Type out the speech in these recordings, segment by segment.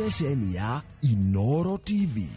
Ceceni ya Inoro TV.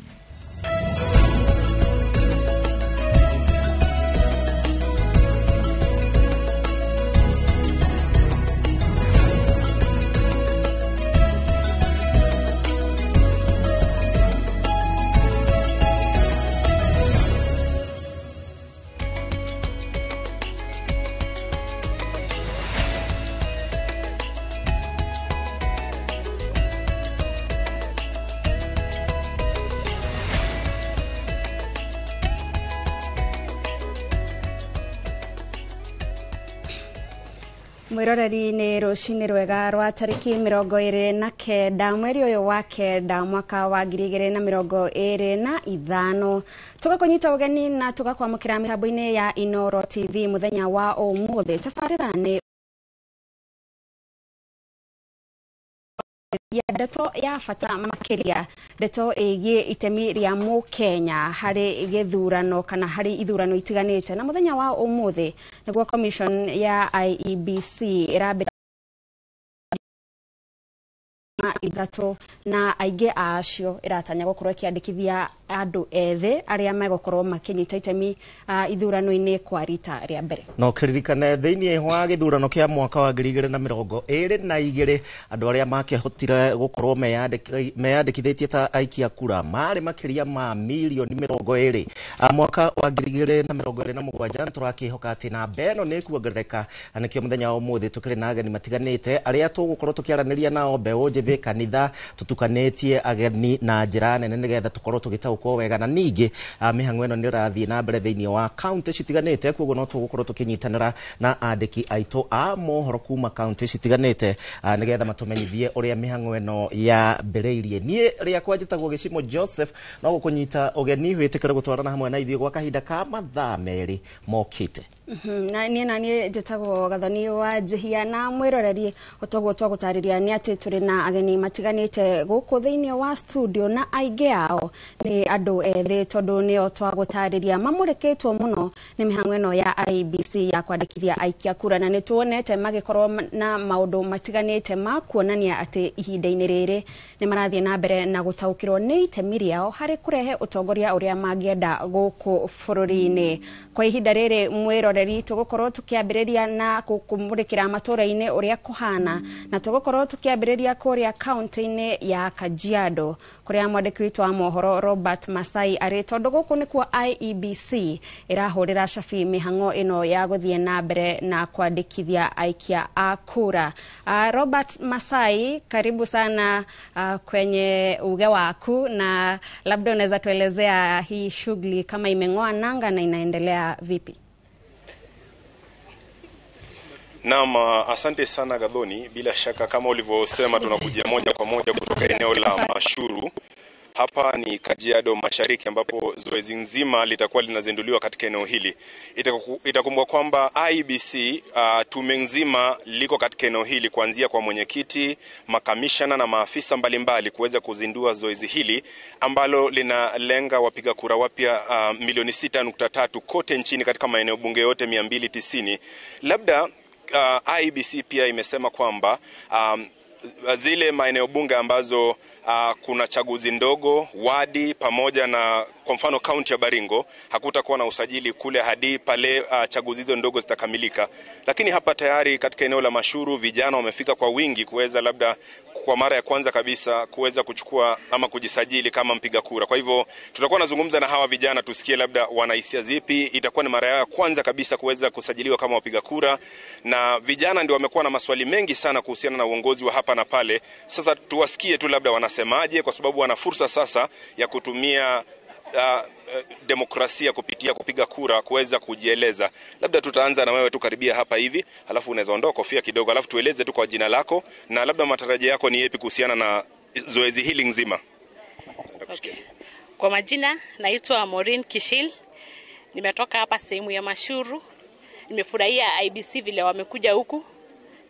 Mwiroreri ni rucini rwega rwa tariki 29 mweri uyu wa kenda mwaka wa 2025 tugakunyita ugeni na tugakwamukira mitambo-ini ya Inoro TV muthenya wa umuthi. Tabarira ni ya ndeto ya bata makiria, ndeto igie itemi ria Mukenya hari githurano kana hari ithurano itiganite. Na muthenya wa umuthi niguo commission ya IEBC irambira ithatu na aingi acio iratanya gukorwo ikiandikithia andu ethe aria megukorwo makinyita itemi ithurano-ini kwa rita ria mbere. No kiririkane thiini wa githurano kia mwaka wa 2022 andu aria makihotire gukorwo meyandikithitie ta aikia kura mari makiria ma milioni 20. Mwaka wa 2027 turakihoka ati na mbeno ni kuongerereka, na nikio muthenya wa umuthi tukiri na ageni matiganite aria tugukorwo tukiaraniria nao mbeu njithi kanitha tutukanetie ageni na njira nene nigetha tukorwo tugitaukwo wega. Na ningi mihang'o ĩno nĩ ĩrathiĩ na mbere thĩinĩ wa kaunti citiganĩte, koguo no tũgũkorwo tũkĩnyitanĩra na andĩki aitũ a mohoro kuma kaunti citiganĩte nĩgetha matũmenyithie ũrĩa mĩhang'o ĩno yambĩrĩirie. Niĩ rĩakwa njĩtagwo Gĩcimo Joseph, no gũkũnyita ũgeni wĩtĩkĩre gũtwarana hamwe na ithuĩ gwa kahinda ka mathaa merĩ mokĩte. Na niĩ njĩtagwo Gathoni wa Njihia, na mwĩroreri ũtoguo twagũtarĩria nĩ atĩ tũrĩ na ageni matiganĩte gũkũ thĩinĩ wa studio, na aingĩ ao nĩ andũ ethĩ tondũ nĩo twagũtarĩria mamũrĩkĩtwo mũno nĩ mĩhang'o ĩno ya IEBC ya kwandĩkithia aikia kura, na nĩ tuonete magĩkorwo na maũndũ matiganĩte ma kuonania atĩ ihinda-inĩ rĩrĩ nĩ marathiĩ na mbere na gũtaũkĩrwo nĩ itemi rĩao harĩ kũrehe ũtongoria ũrĩa mangĩenda gũkũ bũrũri-inĩ. Kwa ihinda rĩrĩ mwĩroreri tũgũkorwo tũkĩambĩrĩria na kũmũrĩkĩra matũra-inĩ ũrĩa kũhana, na tũgũkorwo tũkĩambĩrĩria kũrĩa kaunti-inĩ ya Kajiado kũrĩa mwandĩki witũ wa mohoro Robert Masai arĩ, tondũ gũkũ nĩkuo IEBC ĩrahũrĩra cabi mĩhang'o ĩno ya gũthiĩ na mbere na kwandĩkithia aikia a kura. Robert Masai, karibu sana kwenye uge waku, na labda unaweza tuelezea hii shughuli kama imeng'oa nanga na inaendelea vipi? Naam, asante sana Gathoni. Bila shaka kama ulivyosema, tunakujia moja kwa moja kutoka eneo la Mashuru. Hapa ni Kajiado Mashariki ambapo zoezi nzima litakuwa linazinduliwa katika eneo hili. Itakumbukwa kwamba IEBC tume nzima liko katika eneo hili kuanzia kwa mwenyekiti, makamishana na maafisa mbalimbali kuweza kuzindua zoezi hili ambalo linalenga wapiga kura wapya milioni 6.3 kote nchini katika maeneo bunge yote 290. Labda IEBC pia imesema kwamba zile maeneo bunge ambazo kuna chaguzi ndogo, wadi pamoja na kwa mfano kaunti ya Baringo, hakutakuwa na usajili kule hadi pale chaguzi hizo ndogo zitakamilika. Lakini hapa tayari katika eneo la Mashuru vijana wamefika kwa wingi kuweza labda kwa mara ya kwanza kabisa kuweza kuchukua ama kujisajili kama mpiga kura. Kwa hivyo tutakuwa nazungumza na hawa vijana tusikie labda wana hisia zipi. Itakuwa ni mara yao ya kwanza kabisa kuweza kusajiliwa kama wapiga kura, na vijana ndio wamekuwa na maswali mengi sana kuhusiana na uongozi wa hapa na pale. Sasa tuwasikie tu labda wanasemaje, kwa sababu wana fursa sasa ya kutumia demokrasia kupitia kupiga kura kuweza kujieleza. Labda tutaanza na wewe tu karibia hapa hivi, alafu unaweza ondoa kofia kidogo, alafu tueleze tu kwa jina lako na labda matarajio yako ni yapi kuhusiana na zoezi hili nzima. Okay. Kwa majina naitwa Maureen Kishil. Nimetoka hapa sehemu ya Mashuru. Nimefurahia IEBC vile wamekuja huku.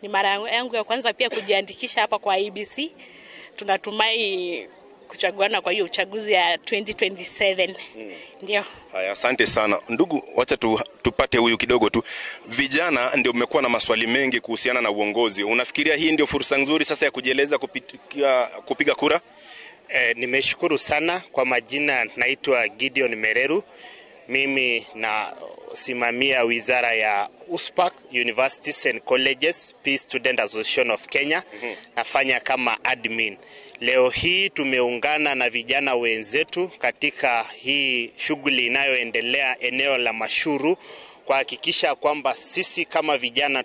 Ni mara yangu ya kwanza pia kujiandikisha hapa kwa IEBC. Tunatumai kuchaguana kwa hiyo uchaguzi ya 2027. Ndio. Haya, asante sana ndugu, wacha tupate huyu kidogo tu. Vijana ndio mmekuwa na maswali mengi kuhusiana na uongozi. Unafikiria hii ndio fursa nzuri sasa ya kujieleza kupiga kura? Nimeshukuru sana. Kwa majina naitwa Gideon Mereru. Mimi nasimamia wizara ya USPAK, Universities and Colleges Peace Student Association of Kenya. Nafanya kama admin. Leo hii tumeungana na vijana wenzetu katika hii shughuli inayoendelea eneo la Mashuru kuhakikisha kwamba sisi kama vijana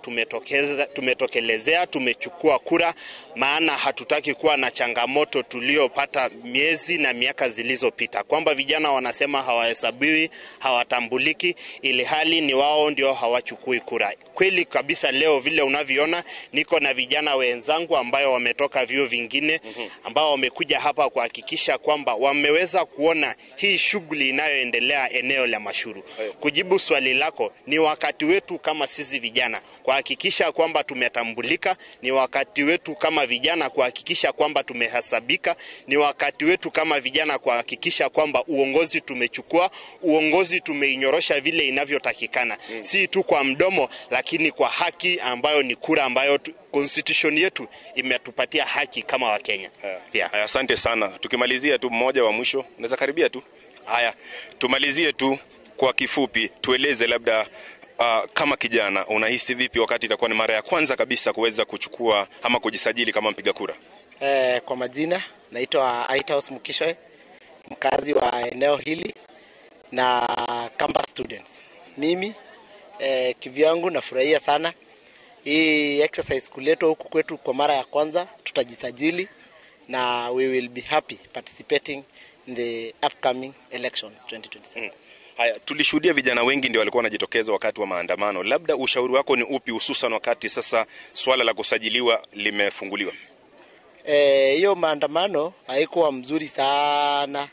tumetokelezea, tumechukua kura, maana hatutaki kuwa na changamoto tuliopata miezi na miaka zilizopita, kwamba vijana wanasema hawahesabiwi, hawatambuliki, ili hali ni wao ndio hawachukui kura. Kweli kabisa, leo vile unavyoona niko na vijana wenzangu ambayo wametoka vyuo vingine ambao wamekuja hapa kuhakikisha kwamba wameweza kuona hii shughuli inayoendelea eneo la Mashuru. Kujibu swali lako, ni wakati wetu kama sisi vijana kuhakikisha kwamba tumetambulika, ni wakati wetu kama vijana kuhakikisha kwamba tumehesabika, ni wakati wetu kama vijana kuhakikisha kwamba uongozi tumechukua, uongozi tumeinyorosha vile inavyotakikana, si tu kwa mdomo, lakini kwa haki ambayo ni kura ambayo constitution yetu imetupatia haki kama Wakenya. Yeah. Haya, asante sana. Tukimalizia tu mmoja wa mwisho, unaweza karibia tu. Haya, tumalizie tu kwa kifupi, tueleze labda kama kijana unahisi vipi wakati itakuwa ni mara ya kwanza kabisa kuweza kuchukua ama kujisajili kama mpiga kura? Kwa majina naitwa Aitaus Mukishoe, mkazi wa eneo hili na campus students. Mimi kivyangu nafurahia sana hii exercise kuletwa huku kwetu kwa mara ya kwanza. Tutajisajili na we will be happy participating in the upcoming elections 2027. Haya, tulishuhudia vijana wengi ndio walikuwa wanajitokeza wakati wa maandamano. Labda ushauri wako ni upi, hususan wakati sasa swala la kusajiliwa limefunguliwa? Hiyo maandamano haikuwa mzuri sana.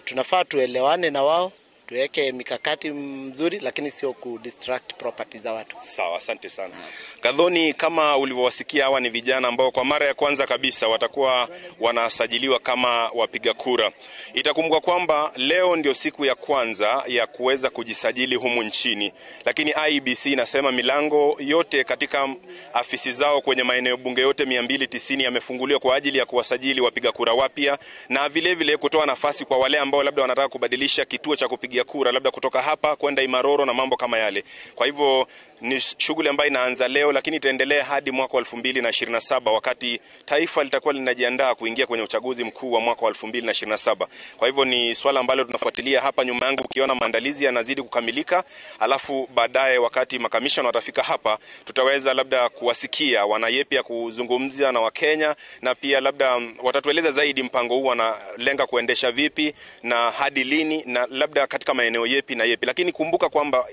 Tunafaa tuelewane na wao, tuweke mikakati mzuri, lakini sio ku distract property za watu. Sawa, asante sana. Kadhoni, kama ulivyowasikia hawa ni vijana ambao kwa mara ya kwanza kabisa watakuwa wanasajiliwa kama wapiga kura. Itakumbuka kwamba leo ndio siku ya kwanza ya kuweza kujisajili humu nchini, lakini IEBC inasema milango yote katika afisi zao kwenye maeneo bunge yote 290 yamefunguliwa kwa ajili ya kuwasajili wapiga kura wapya na vile vile kutoa nafasi kwa wale ambao labda wanataka kubadilisha kituo cha kupigia kura labda kutoka hapa kwenda Imaroro na mambo kama yale. Kwa hivyo ni shughuli ambayo inaanza leo, lakini itaendelea hadi mwaka wa 2027 wakati taifa litakuwa linajiandaa kuingia kwenye uchaguzi mkuu wa mwaka wa 2027. Kwa hivyo ni swala ambalo tunafuatilia hapa nyuma yangu, ukiona maandalizi yanazidi kukamilika, alafu baadaye wakati makamishna watafika hapa tutaweza labda kuwasikia wana yepi ya kuzungumzia na Wakenya, na pia labda watatueleza zaidi mpango huu wanalenga kuendesha vipi na hadi lini na labda katika maeneo yepi na yepi. Lakini kumbuka kwamba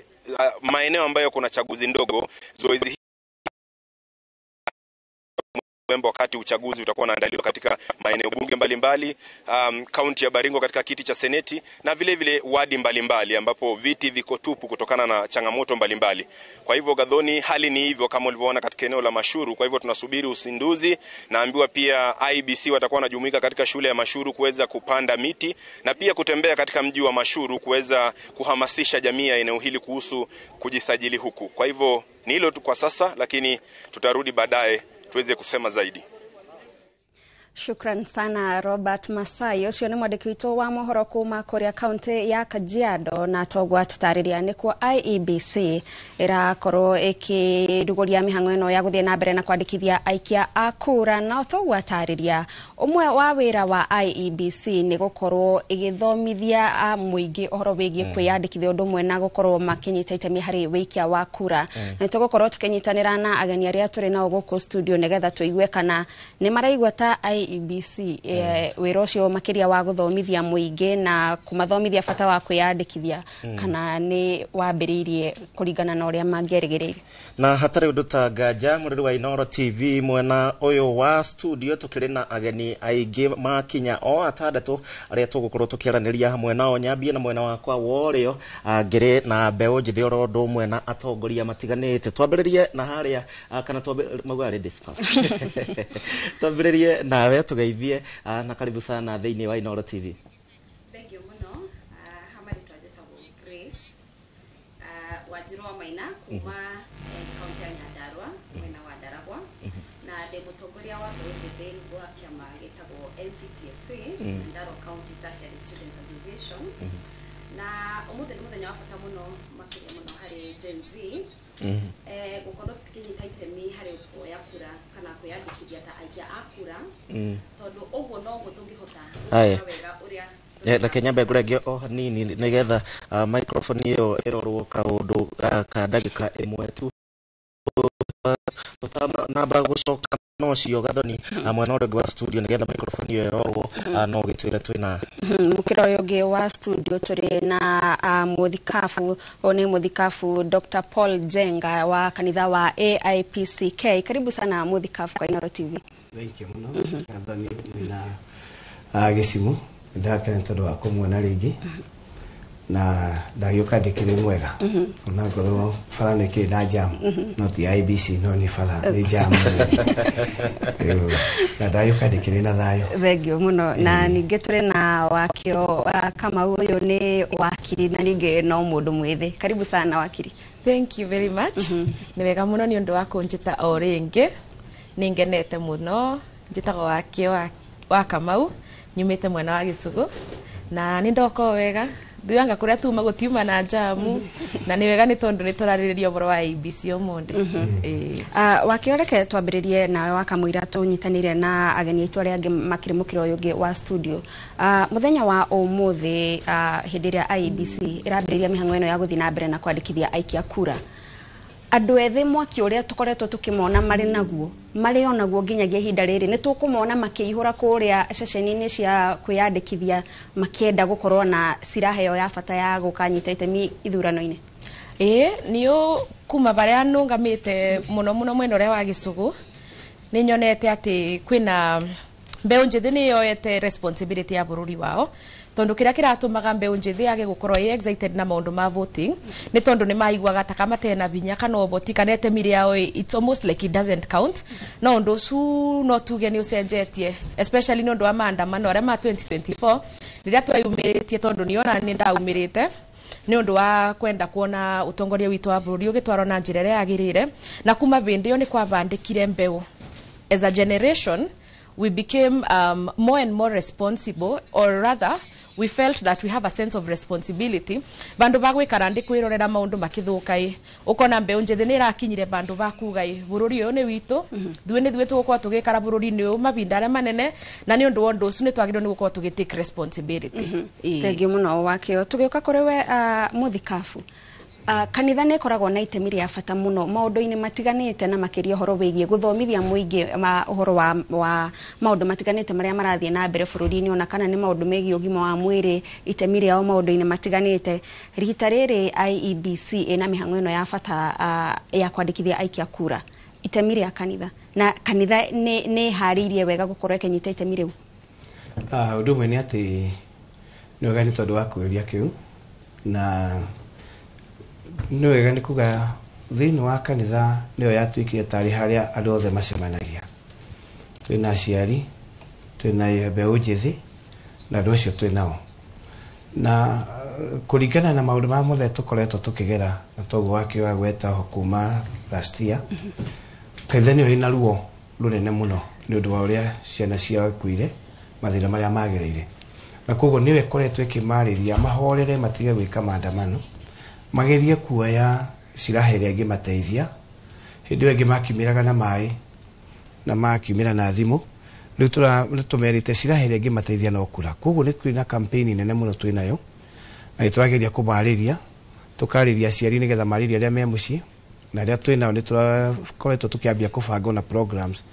maeneo ambayo kuna chaguzi ndogo, zoezi wakati uchaguzi utakuwa unaandaliwa katika maeneo bunge mbalimbali, kaunti ya Baringo katika kiti cha seneti na vile vile wadi mbalimbali ambapo viti viko tupu kutokana na changamoto mbalimbali. Kwa hivyo Gadhoni, hali ni hivyo kama ulivyoona katika eneo la Mashuru. Kwa hivyo tunasubiri usinduzi. Naambiwa pia IEBC watakuwa wanajumuika katika shule ya Mashuru kuweza kupanda miti na pia kutembea katika mji wa Mashuru kuweza kuhamasisha jamii ya eneo hili kuhusu kujisajili huku. Kwa hivyo ni hilo tu kwa sasa, lakini tutarudi baadaye tuweze kusema zaidi. Shukran sana Robert Masai. Ucio ni mwandiki witũ wa mohoro kuma kuria kaunti ya Kajiado, na togwa tutariria nikuo IEBC irakorwo ikiruguria mihango ino ya guthie na mbere na kwandikithia aikia a kura. Na togwa tariria umwe wa wira wa IEBC ni gukorwo igithomithia muingi uhoro wigie kwiyandikithia undu umwe na gukorwo makinyita itemi hari wikia wa kura. Na tugukorwo tukinyitanira na ageni aria turi nao guku studio nigetha tuigue kana ni maraigua ta IEBC wira ucio makiria wa guthomithia muingi na kumathomithia bata wa kwiyandikithia kana ni wambiriirie kuringana na uria mangĩerĩgĩrĩire. Na hatarĩ ũndũ ta nganja mũrĩri wa Inooro TV mwena ũyũ wa studio tukĩrĩ na ageni aingĩ makinya o atandatũ arĩa tũgũkorwo tũkĩaranĩria hamwe nao. Nyambie na mwena wakwa wa ũrĩo, ngĩrĩ na mbeũ njĩthĩ oro ũndũ ũmwe na atongoria matiganĩte. Twambĩrĩrie na harĩa kana mauga ladies first. Twambĩrĩrie nawe tugeithie na karibu sana thĩinĩ wa Inooro TV. Thank you muno. Hama rĩtwa njĩtagwo Grace Wanjiru wa Maina kuma kaunti ya Nyandarua mwena wa Ndaragwa, na ndĩ mũtongoria wa mbeũ njĩthĩ wa kĩama gĩtagwo NCTSA, Nyandarua County Tertiary Students Association. Na ũmũthĩ nĩ mũthenya wa bata mũno, makĩria mũno harĩ Gen Z, gũkorwo tũkĩnyita itemi harĩ kuoya kura kana kwĩyandĩkithia ta aikia a kura, tondũ ũguo noguo tũngĩhota Aya. gwĩka wega ũrĩa. Reke nyambe ngũrenge o hanini nĩgetha microphone ĩyo ĩrorwo kaũndũ ka ndagĩka ĩmwe tu tũtanamba gũcoka na ũcio Gathoni, mwena ũrĩa ũngĩ wa studio, nĩgetha microphone ĩyo ĩrorwo, no ũgĩtwĩre twĩna Mũkĩra ũyũ ũngĩ wa studio tũrĩ na mũthikabu, ũyũ nĩ mũthikabu Dr. Paul Jenga wa kanitha wa AIPCK. Karibu sana mũthikabu kwa Inooro TV. Thank you mũno Gathoni na gĩcimu. Ndakena tondũ wa kũmuona rĩngĩ na ndagĩũka ndĩkĩrĩ mwega, ona ngorwo bara nĩ ĩkĩrĩ na jam, no ti IEBC, no nĩ bara nĩ jam. Rĩu, na ndagĩũka ndĩkĩrĩ na thayũ. Thengio mũno. Na ningĩ tũrĩ na Wakio Kamau, ũyũ nĩ wakiri na ningĩ no mũndũ mwĩthĩ. Karibu sana, wakiri. Thank you very much. Nĩ wega mũno nĩ ũndũ wa kũnjĩta o rĩngĩ. Nĩ ngenete mũno. Njĩtagwo Wakio wa Kamau, nyumĩte mwena wa Gĩcũgũ na nĩ ndoka o wega thuanga kũrĩa tuma gũtiuma na njamu, na nĩ wega nĩ tondũ nĩ tũrarĩrĩria ũhoro wa IEBC ũmũthĩ. Ĩĩ. Wakio, reke twambĩrĩrie nawe wa kamũira tũnyitanĩire na ageni aitũ arĩa angĩ makĩrĩ mũkĩra ũyũ ũngĩ wa studio. Mũthenya wa ũmũthĩ, hĩndĩ ĩrĩa IEBC ĩrambĩrĩria mĩhang'o ĩno ya gũthiĩ na mbere na kwandĩkithia aikia kura, andũ ethĩ mwaki ũrĩa tũkoretwo tũkĩmona marĩ naguo, marĩ o naguo nginyagia ihinda rĩrĩ, nĩ tũkũmona makĩihũra kũrĩa ceceni-inĩ cia kwĩyandĩkithia makĩenda gũkorwo na ciraha ĩyo ya bata ya gũkanyita itemi ithurano-inĩ? Ĩĩ, nĩ kuma barĩa nũngamĩte mũno mũno mwena ũrĩa wa Gĩcũgũ, nĩ nyonete atĩ kwĩna mbeũ njĩthĩ nĩ yoete responsibility ya bũrũri wao, tondũ kĩrĩa kĩratũmaga mbeũ njĩthĩ yage gũkorwo ĩ excited na maũndũ ma voting nĩ tondũ nĩ maiguaga ta kamatena hinya kana ũhoti kana itemi rĩao, it's almost like it doesn't count. No ũndũ ũcio no tuge nĩ ũcenjetie, especially nĩ ũndũ wa maandamano arĩa ma 2024 rĩrĩa twayumĩrĩtie, tondũ niona nĩ ndaumĩrĩte nĩ ũndũ wa kwenda kuona ũtongoria witũ wa bũrũri ũgĩtwarwo na njĩra ĩrĩa yagĩrĩire. Na kuma hĩndĩ ĩyo nĩ kwabandĩkire mbeũ. As a generation we became more and more responsible, or rather we felt that we have a sense of responsibility bandu ba gwikara ndi kwirorera maundu makithuka. I ukona mbeu njithi ni irakinyire bandu ba kuga i bururi uyu ni witu, thuĩ nĩ thuĩ tũgũkorwo tũgĩikara bũrũri-inĩ ũyũ mahinda arĩa manene, na nĩ ũndũ wa ũndũ ũcio nĩ twagĩrĩirwo nĩ gũkorwo tũgĩ take responsibility. Ĩĩ. Thengiũ mũno, Wakio. Tũgĩũka kũrĩ we, mũthikabu, kanitha nĩ ĩkoragwo na itemi rĩa bata mũno maũndũ-inĩ matiganĩte, na makĩria ũhoro wĩgiĩ gũthomithia mũingĩ ũhoro wa maũndũ matiganĩte marĩa marathiĩ na mbere bũrũri-inĩ, ona kana nĩ maũndũ megiĩ ũgima wa mwĩrĩ, itemi rĩao maũndũ-inĩ matiganĩte. Rita rĩrĩ IEBC ĩna mĩhang'o ĩno ya bata ya kwandĩkithia aikia kura, itemi rĩa kanitha, na kanitha nĩ ĩharĩirie wega gũkorwo ĩkĩnyita itemi rĩu? Ũndũ ũmwe nĩ atĩ nĩ wega nĩ tondũ wa kũũria kĩu, na nĩ wega nĩ kuga thĩinĩ wa kanitha nĩyo yatuĩkire tarĩ harĩa andũ othe macemanagia. Twĩna aciari, twĩna mbeũ njĩthĩ na andũ acio twĩ nao, na kũringana na maũndũ marĩa mothe tũkoretwo tũkĩgera, na toguo wakĩoya gweta kuma last year, kanitha nĩyo ĩna ruo rũnene mũno nĩ ũndũ wa ũrĩa ciana ciao ikuire, mathĩna marĩa magereire, na koguo nĩyo ĩkoretwo ĩkĩmarĩria mahorere, matige gwĩka maandamano, magerie kuoya silaha ĩrĩa ĩngĩmateithia. Hĩndĩ ĩyo ĩngĩ makiumĩraga na maĩ na makiumĩra na thimũ, rĩu nĩ tũmerĩte silaha ĩrĩa ĩngĩmateithia no kura. Koguo nĩ twĩ na campaign nene mũno twĩ nayo, na nĩ tũrageria kũmarĩria, tũkarĩria aciari nĩgetha marĩrie arĩa me mũciĩ na arĩa twĩ nao. Nĩ tũrakoretwo tũkĩambia kũbanga ona programs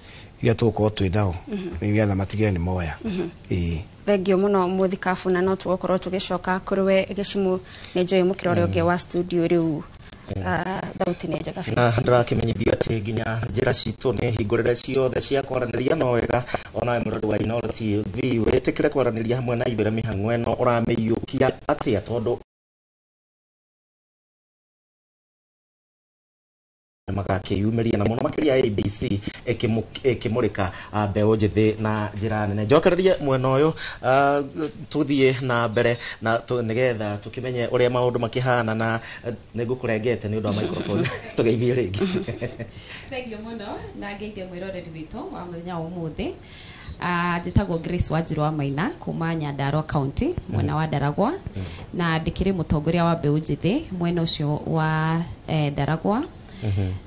iria tũgũkorwo twĩ nao nĩgetha matigĩrĩre nĩ moya. Ĩĩ. Thengio mũno, mũthikabu, na no tũgũkorwo tũgĩcoka kũrĩ we gĩcimu. Nĩ njũĩ mũkĩra ũrĩa ũngĩ wa studio rĩu thauti nĩ njega biũ. Na ndĩrakĩmenyithio atĩ nginya njĩra citũ nĩ hingũrĩre ciothe cia kwaranĩria. No wega onawe mũrori wa Inooro TV wĩtĩkĩre kwaranĩria hamwe na ithuĩ mĩhang'o ĩno ũramĩiyũkia atĩa, tondũ Nĩ magakĩyumĩria na mũno makĩria IEBC ĩkĩmũrĩka mbeũ njĩthĩ na njĩra nene. Njokererie mwena ũyũ, tũthiĩ na mbere na nĩgetha tũkĩmenye ũrĩa maũndũ makĩhana, na nĩ ngũkũrengete nĩ ũndũ wa microphone. Tũgeithie rĩngĩ. Thank you mũno, na ngeithie mwĩroreri witũ wa mũthenya wa ũmũthĩ. Njĩtagwo Grace Wanjiru wa Maina kuma Nyandarua County, mwena wa Ndaragwa, na ndĩkĩrĩ mũtongoria wa mbeũ njĩthĩ mwena ũcio wa Ndaragwa.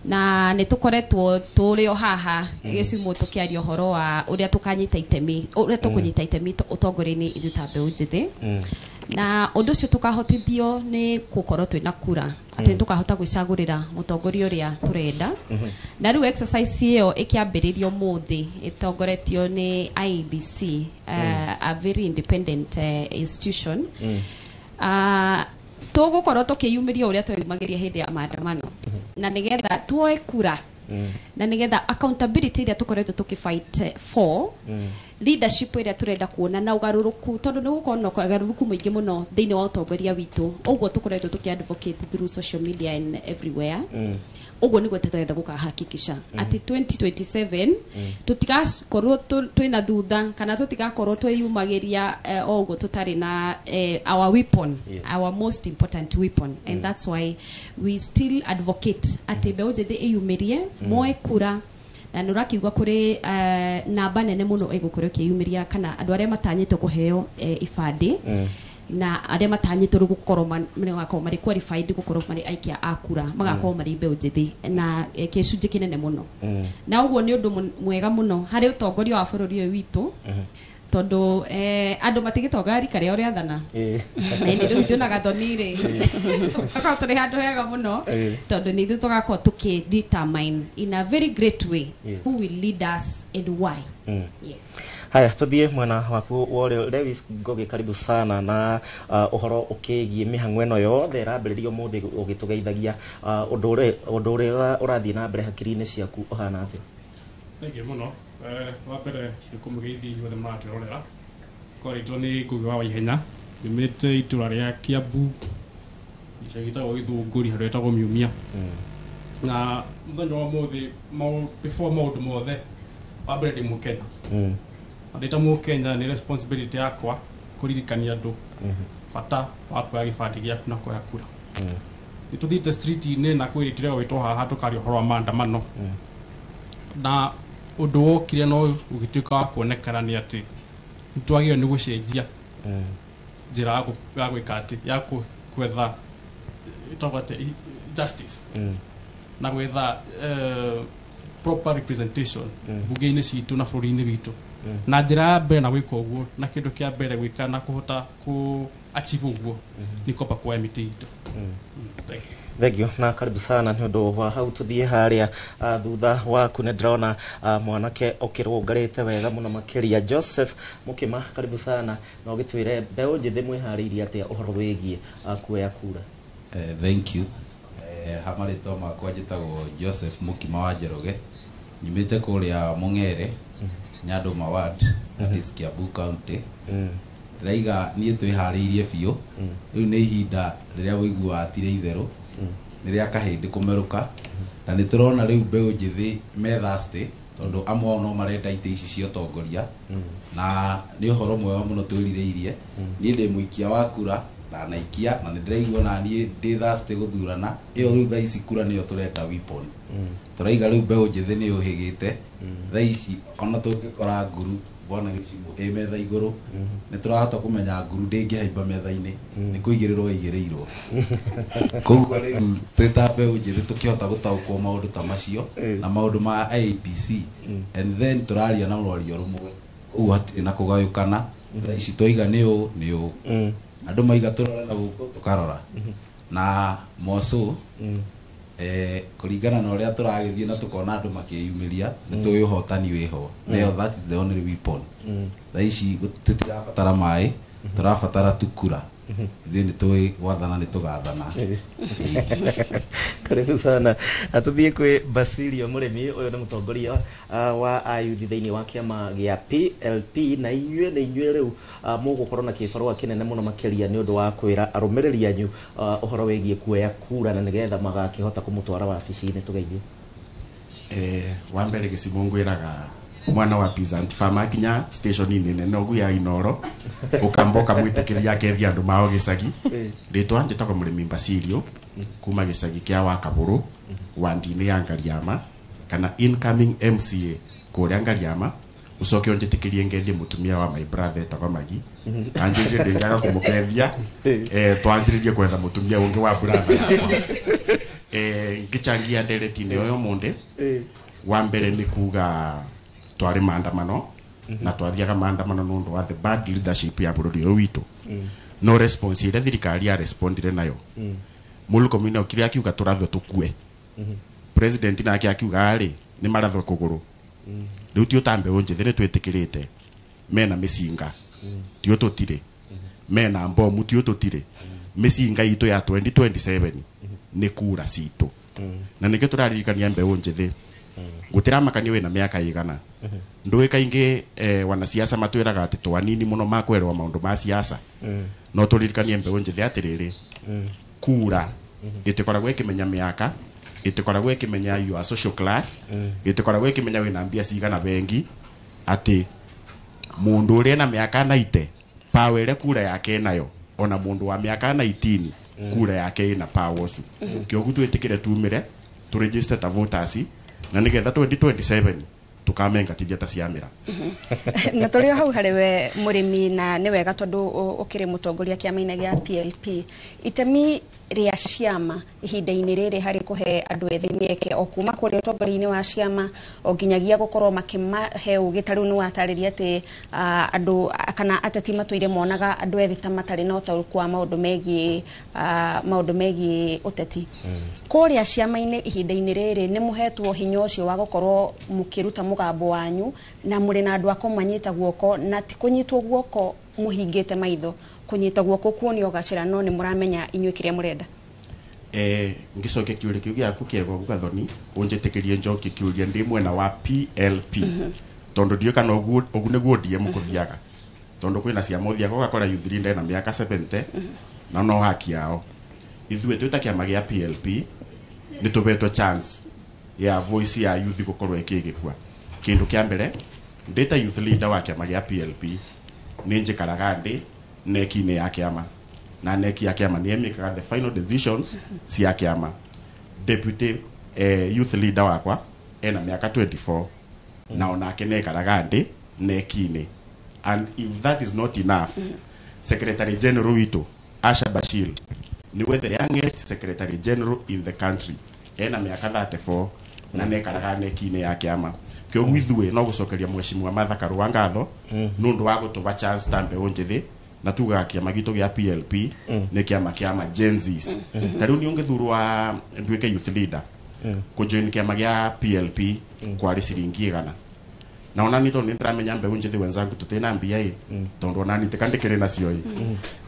Na nĩ tũkoretwo tũrĩ o haha gĩcigo tũkĩaria ũhoro wa ũrĩa tũkanyita itemi, ũrĩa tũkũnyita itemi ũtongoria-inĩ ithuĩ ta mbeũ njĩthĩ, na ũndũ ũcio tũkahotithio nĩ gũkorwo twĩna kura, atĩ nĩ tũkahota gwĩcagũrĩra mũtongoria ũrĩa tũrenda. Na rĩu exercise ĩyo ĩkĩambĩrĩrio mũthĩ ĩtongoretio nĩ IEBC, a very independent institution. Tũgũkorwo tũkĩyumĩria ũrĩa tweyumagĩria hĩndĩ ya maandamano, na nĩgetha tuoe kura, na nĩgetha accountability ĩrĩa tũkoretwo tũkĩfight for, leadership ĩrĩa tũrenda kuona na ũgarũrũku, tondũ nĩ gũkorwo na ũgarũrũku mũingĩ mũno thĩinĩ wa ũtongoria witũ, ũguo tũkoretwo tũkĩ advocate through social media and everywhere. Ũguo nĩguo tũrenda gũkahakikisha atĩ 2027 tũtigakorwo twĩna thutha, kana tũtigakorwo twĩyumagĩria o ũguo tũtarĩ na our weapon, our most important weapon. And that's why we still advocate atĩ mbeũ njĩthĩ ĩyumĩrie, moe kura. Na nĩ ũrakiuga kũrĩ namba nene mũno ĩgũkorwo ĩkĩyumĩria, kana andũ arĩa matanyĩtwo kũheo ibandĩ, na arĩa matanyĩtwo rĩu gũkorwo magakorwo marĩ qualified gũkorwo marĩ aikia a kura, magakorwo marĩ mbeũ njĩthĩ na gĩcunjĩ kĩnene mũno. Na ũguo nĩ ũndũ mwega mũno harĩ ũtongoria wa bũrũri ũyũ witũ, tondũ andũ matigĩtonga rika rĩao rĩathana. Ĩndĩ rĩu ithuĩ na Gathoni rĩ, tũgakorwo tũrĩ handũ hega mũno, tondũ nĩ ithuĩ tũgakorwo tũkĩ determine in a very great way who will lead us and why. Yes. Haya, tuthiĩ mwena waku wa ũrĩo. Lewis Ngogi, karibu sana. Na ũhoro ũkĩgiĩ mĩhang'o ĩno yothe ĩrambĩrĩrio ũmũthĩ, ũgĩtũgeithagia, ũndũ ũrĩa ũrathiĩ na mbere hakiri-inĩ ciaku ũhana atĩa? Thank you mũno. Wa mbere nĩ kũmũgeithia inyuothe mũratwĩrorera. Koretwo nĩ Ngũgĩ wa Waihenya, nyumĩte itũra rĩa Kiambu, gĩcagi gĩtagwo Gĩthũngũri, handũ hetagwo Miumia. Na mũthenya wa ũmũthĩ, before maũndũ mothe, wa mbere ndĩ Mũkenya. Na ndĩ ta Mũkenya nĩ responsibility yakwa kũririkania andũ bata wa kuoya gĩbandĩ gĩaku na kuoya kura. Nĩ tũthiĩte street-inĩ na kwĩrĩtire gwĩtwo haha tũkaria ũhoro wa maandamano, na ũndũ wokire no ũgĩtuĩka wa kuonekana nĩ atĩ nĩ twagĩrĩirwo nĩ gũcenjia njĩra ya gwĩka atĩ ya gwetha, ĩtagwo atĩa, justice, na gwetha proper representation bunge-inĩ citũ na bũrũri-inĩ witũ. Na njĩra ya mbere na gwĩka ũguo, na kĩndũ kĩa mbere gwĩka na kũhota kũ achieve ũguo, nĩ kwamba kuoya mĩtĩ itũ. Thank you. Thank you na karibu sana. Nĩ ũndũ wa hau, tũthiĩ harĩa thutha waku. Nĩ ndĩrona mwanake ũkĩrũngarĩte wega mũno makĩria, Joseph Mũkĩma, karibu sana, na ũgĩtwĩre mbeũ njĩthĩ mwĩharĩirie atĩa ũhoro wĩgiĩ kuoya kura. Thank you. Ha marĩtwa makwa njĩtagwo Joseph Mũkima wa Njoroge, nyumĩte kũrĩa Mũng'ere, Nyandũma ward, that is Kiambu County. Ndĩraiga niĩ twĩharĩirie biũ. Rĩu nĩ ihinda rĩrĩa ũiguaga ti rĩa itherũ, nĩ rĩa kahĩndĩ kũmerũka, na nĩ tũrona rĩu mbeũ njĩthĩ me thirsty, tondũ amwe ao no marenda itĩ ici cia ũtongoria, na nĩ ũhoro mwega mũno twĩrirĩirie. Niĩ ndĩ mũikia wa kura na naikia, na nĩ ndĩraigua na niĩ ndĩ thirsty gũthurana ĩyo. Rĩu thaa ici kura nĩyo tũreta weapon. Tũraiga rĩu mbeũ njĩthĩ nĩ yũhĩgĩte thaa ici. Ona tũngĩkora nguru bwana gĩcimũ ĩ metha igũrũ, nĩ tũrahota kũmenya nguru ndĩngĩhaimba metha-inĩ, nĩ kũigĩrĩrwo ĩigĩrĩirwo. Koguo rĩu twĩ ta mbeũ njĩthĩ tũkĩhota gũtaũkwo maũndũ ta macio na maũndũ ma IEBC, and then tũraria na rwario rũmwe, ũguo hatirĩ na kũgayũkana. Thaa ici twaiga nĩ ũũ nĩ ũũ, andũ maiga tũrore na gũkũ tũkarora na moco, kũringana na ũrĩa tũragĩthiĩ na tũkona andũ makĩyumĩria, nĩ tũĩ ũhotani wĩho. Nayo that is the only weapon. Thaa ici tũtirabatara maĩ, tũrabatara tu kura. Ithuĩ nĩ tũĩ gwathana nĩ tũgathana. Karibu sana. Atuthiĩ kwĩ Basilio Mũrĩmi. Ũyũ nĩ mũtongoria wa ayuthi thĩinĩ wa kĩama gĩa PLP, na inyuĩ nĩ inyuĩ rĩu mũgũkorwo na kĩbarũa kĩnene mũno makĩria nĩ ũndũ wa kwĩra arũmĩrĩri anyu ũhoro wĩgiĩ kuoya kura na nĩgetha magakĩhota kũmũtwara wabici-inĩ. Tũgeithie. Wa mbere gĩcimo ngwĩraga mwana wa peasant farmer akinya station-inĩ nene ũguo ya Inoro, ũkamba ũkamwĩtĩkĩria akethia andũ mao gĩcagi. Rĩtwa njĩtagwo Mũrĩmi Basilio kuma gĩcagi kĩa Wakabũrũ, wandi-inĩ ya Ngariama, kana incoming MCA kũrĩa Ngariama. Ũcoke ũnjĩtĩkĩrie ngethie mũtumia wa my brother etagwo Magi. Anjĩrire ndĩngaga kũmũkethia, twanjĩrĩrie kwetha mũtumia ũngĩ wa brother yakwa. Ngĩchangia ndereti-inĩ ũyũ mũndĩ, wa mbere nĩ kuga twarĩ maandamano na twathiaga maandamano nĩ ũndũ wa the bad leadership ya bũrũri ũyũ witũ, no response ĩrĩa thirikari ya respondire nayo, Murkomen okire akiuga tũrathwo tũkue, president nake akiuga rĩ nĩ marathwo kũgũrũ. Rĩu ti ũta mbeũ njĩthĩ nĩ twĩtĩkĩrĩte mena mĩcinga, tio tũtirĩ, mena mbomu, tio tũtirĩ. Mĩcinga itũ ya 2027 nĩ kura citũ, na nĩkĩo tũraririkania mbeũ njĩthĩ gũtiramakania wĩna mĩaka igana. Ndũĩ kaingĩ wanasiasa matwĩraga atĩ twanini mũno makwerwo maũndũ ma siasa, no tũririkanie mbeũ njĩthĩ atĩrĩrĩ, kura ĩtĩkoragwo ĩkĩmenya mĩaka, ĩtĩkoragwo ĩkĩmenya your social class, ĩtĩkoragwo ĩkĩmenya wĩna mbia cigana bengi, atĩ mũndũ ũrĩa na mĩaka 90 power ĩrĩa kura yake nayo, ona mũndũ wa mĩaka 19 kura yake ĩna power ũcio. Kĩoguo twĩtĩkĩre tumĩre tũregister ta voters na nĩgetha 2027 tukamengatithia ta ciamĩra. Na tũrĩ o hau harĩ we Mũrĩmi, na nĩ wega tondũ ũkĩrĩ mũtongoria kĩama-inĩ gĩa PLP, itemi rĩa ciama ihinda-inĩ rĩrĩ harĩ kũhe andũ ethĩ mĩeke o kuma kũrĩa ũtongoria-inĩ wa ciama o nginyagia gũkorwo makĩmahe ũgĩ, ta rĩu nĩ watarĩria atĩ andũ kana ateti matũire monaga andũ ethĩ ta matarĩ na ũtaũku wa maũndũ megiĩ ũteti kũrĩa ciama-inĩ. Ihinda-inĩ rĩrĩ nĩ mũhetwo hinya ũcio wa gũkorwo mũkĩruta mũgambo wanyu na mũrĩ na andũ a kũmanyita guoko, na ti kũnyitwo guoko mũhingĩte maitho, kũnyita guoko kuonio gacĩra, no nĩ mũramenya inyuĩ kĩrĩa mũrenda? Ngĩcokia kĩũria kĩu gĩaku kĩega ũguo Gathoni, ũnjĩtĩkĩrie njokie kĩũria ndĩ mwena wa PLP, tondũ ndiũĩ kana ũguo ũguo nĩguo ODM kũthiaga, tondũ kwĩna ciama ũthiaga ũgakora youth leader ena mĩaka 70 na no haki yao. Ithuĩ twĩ ta kĩama gĩa PLP nĩ tũhetwo chance ya voice ya youth gũkorwo ĩkĩgĩkua. Kĩndũ kĩa mbere, ndĩ ta youth leader wa kĩama gĩa PLP, nĩ njikaraga ndĩ neki-inĩ ya kĩama, na neki ya kĩama nĩ ĩmĩkaga the final decisions cia kĩama. Deputy youth leader wakwa ena mĩaka 24 na onake nĩekaraga ndĩ neki-inĩ. And if that is not enough, secretary general witũ Asha Bashir niwe the youngest secretary general in the country, ena mĩaka 34 na nĩekaraga neki-inĩ ya kĩama. Kĩoguo ithuĩ no gũcokeria mheshimiwa Martha Karua ngatho nĩ ũndũ wa gũtũba chance ta mbeũ njĩthĩ, na tugaga kĩama gitũ gĩa PLP nĩ kĩama kĩa Gen Zs. Ta rĩu niĩ ũngĩthurwo nduĩke youth leader, kũjoin kĩama gĩa PLP kwarĩ ciringi 100, na onani tondũ nĩ ndĩramenya mbeũ njĩthĩ wenzangu tũtĩna mbia ĩ, tondũ onani tika ndĩkĩrĩ nacio ĩ,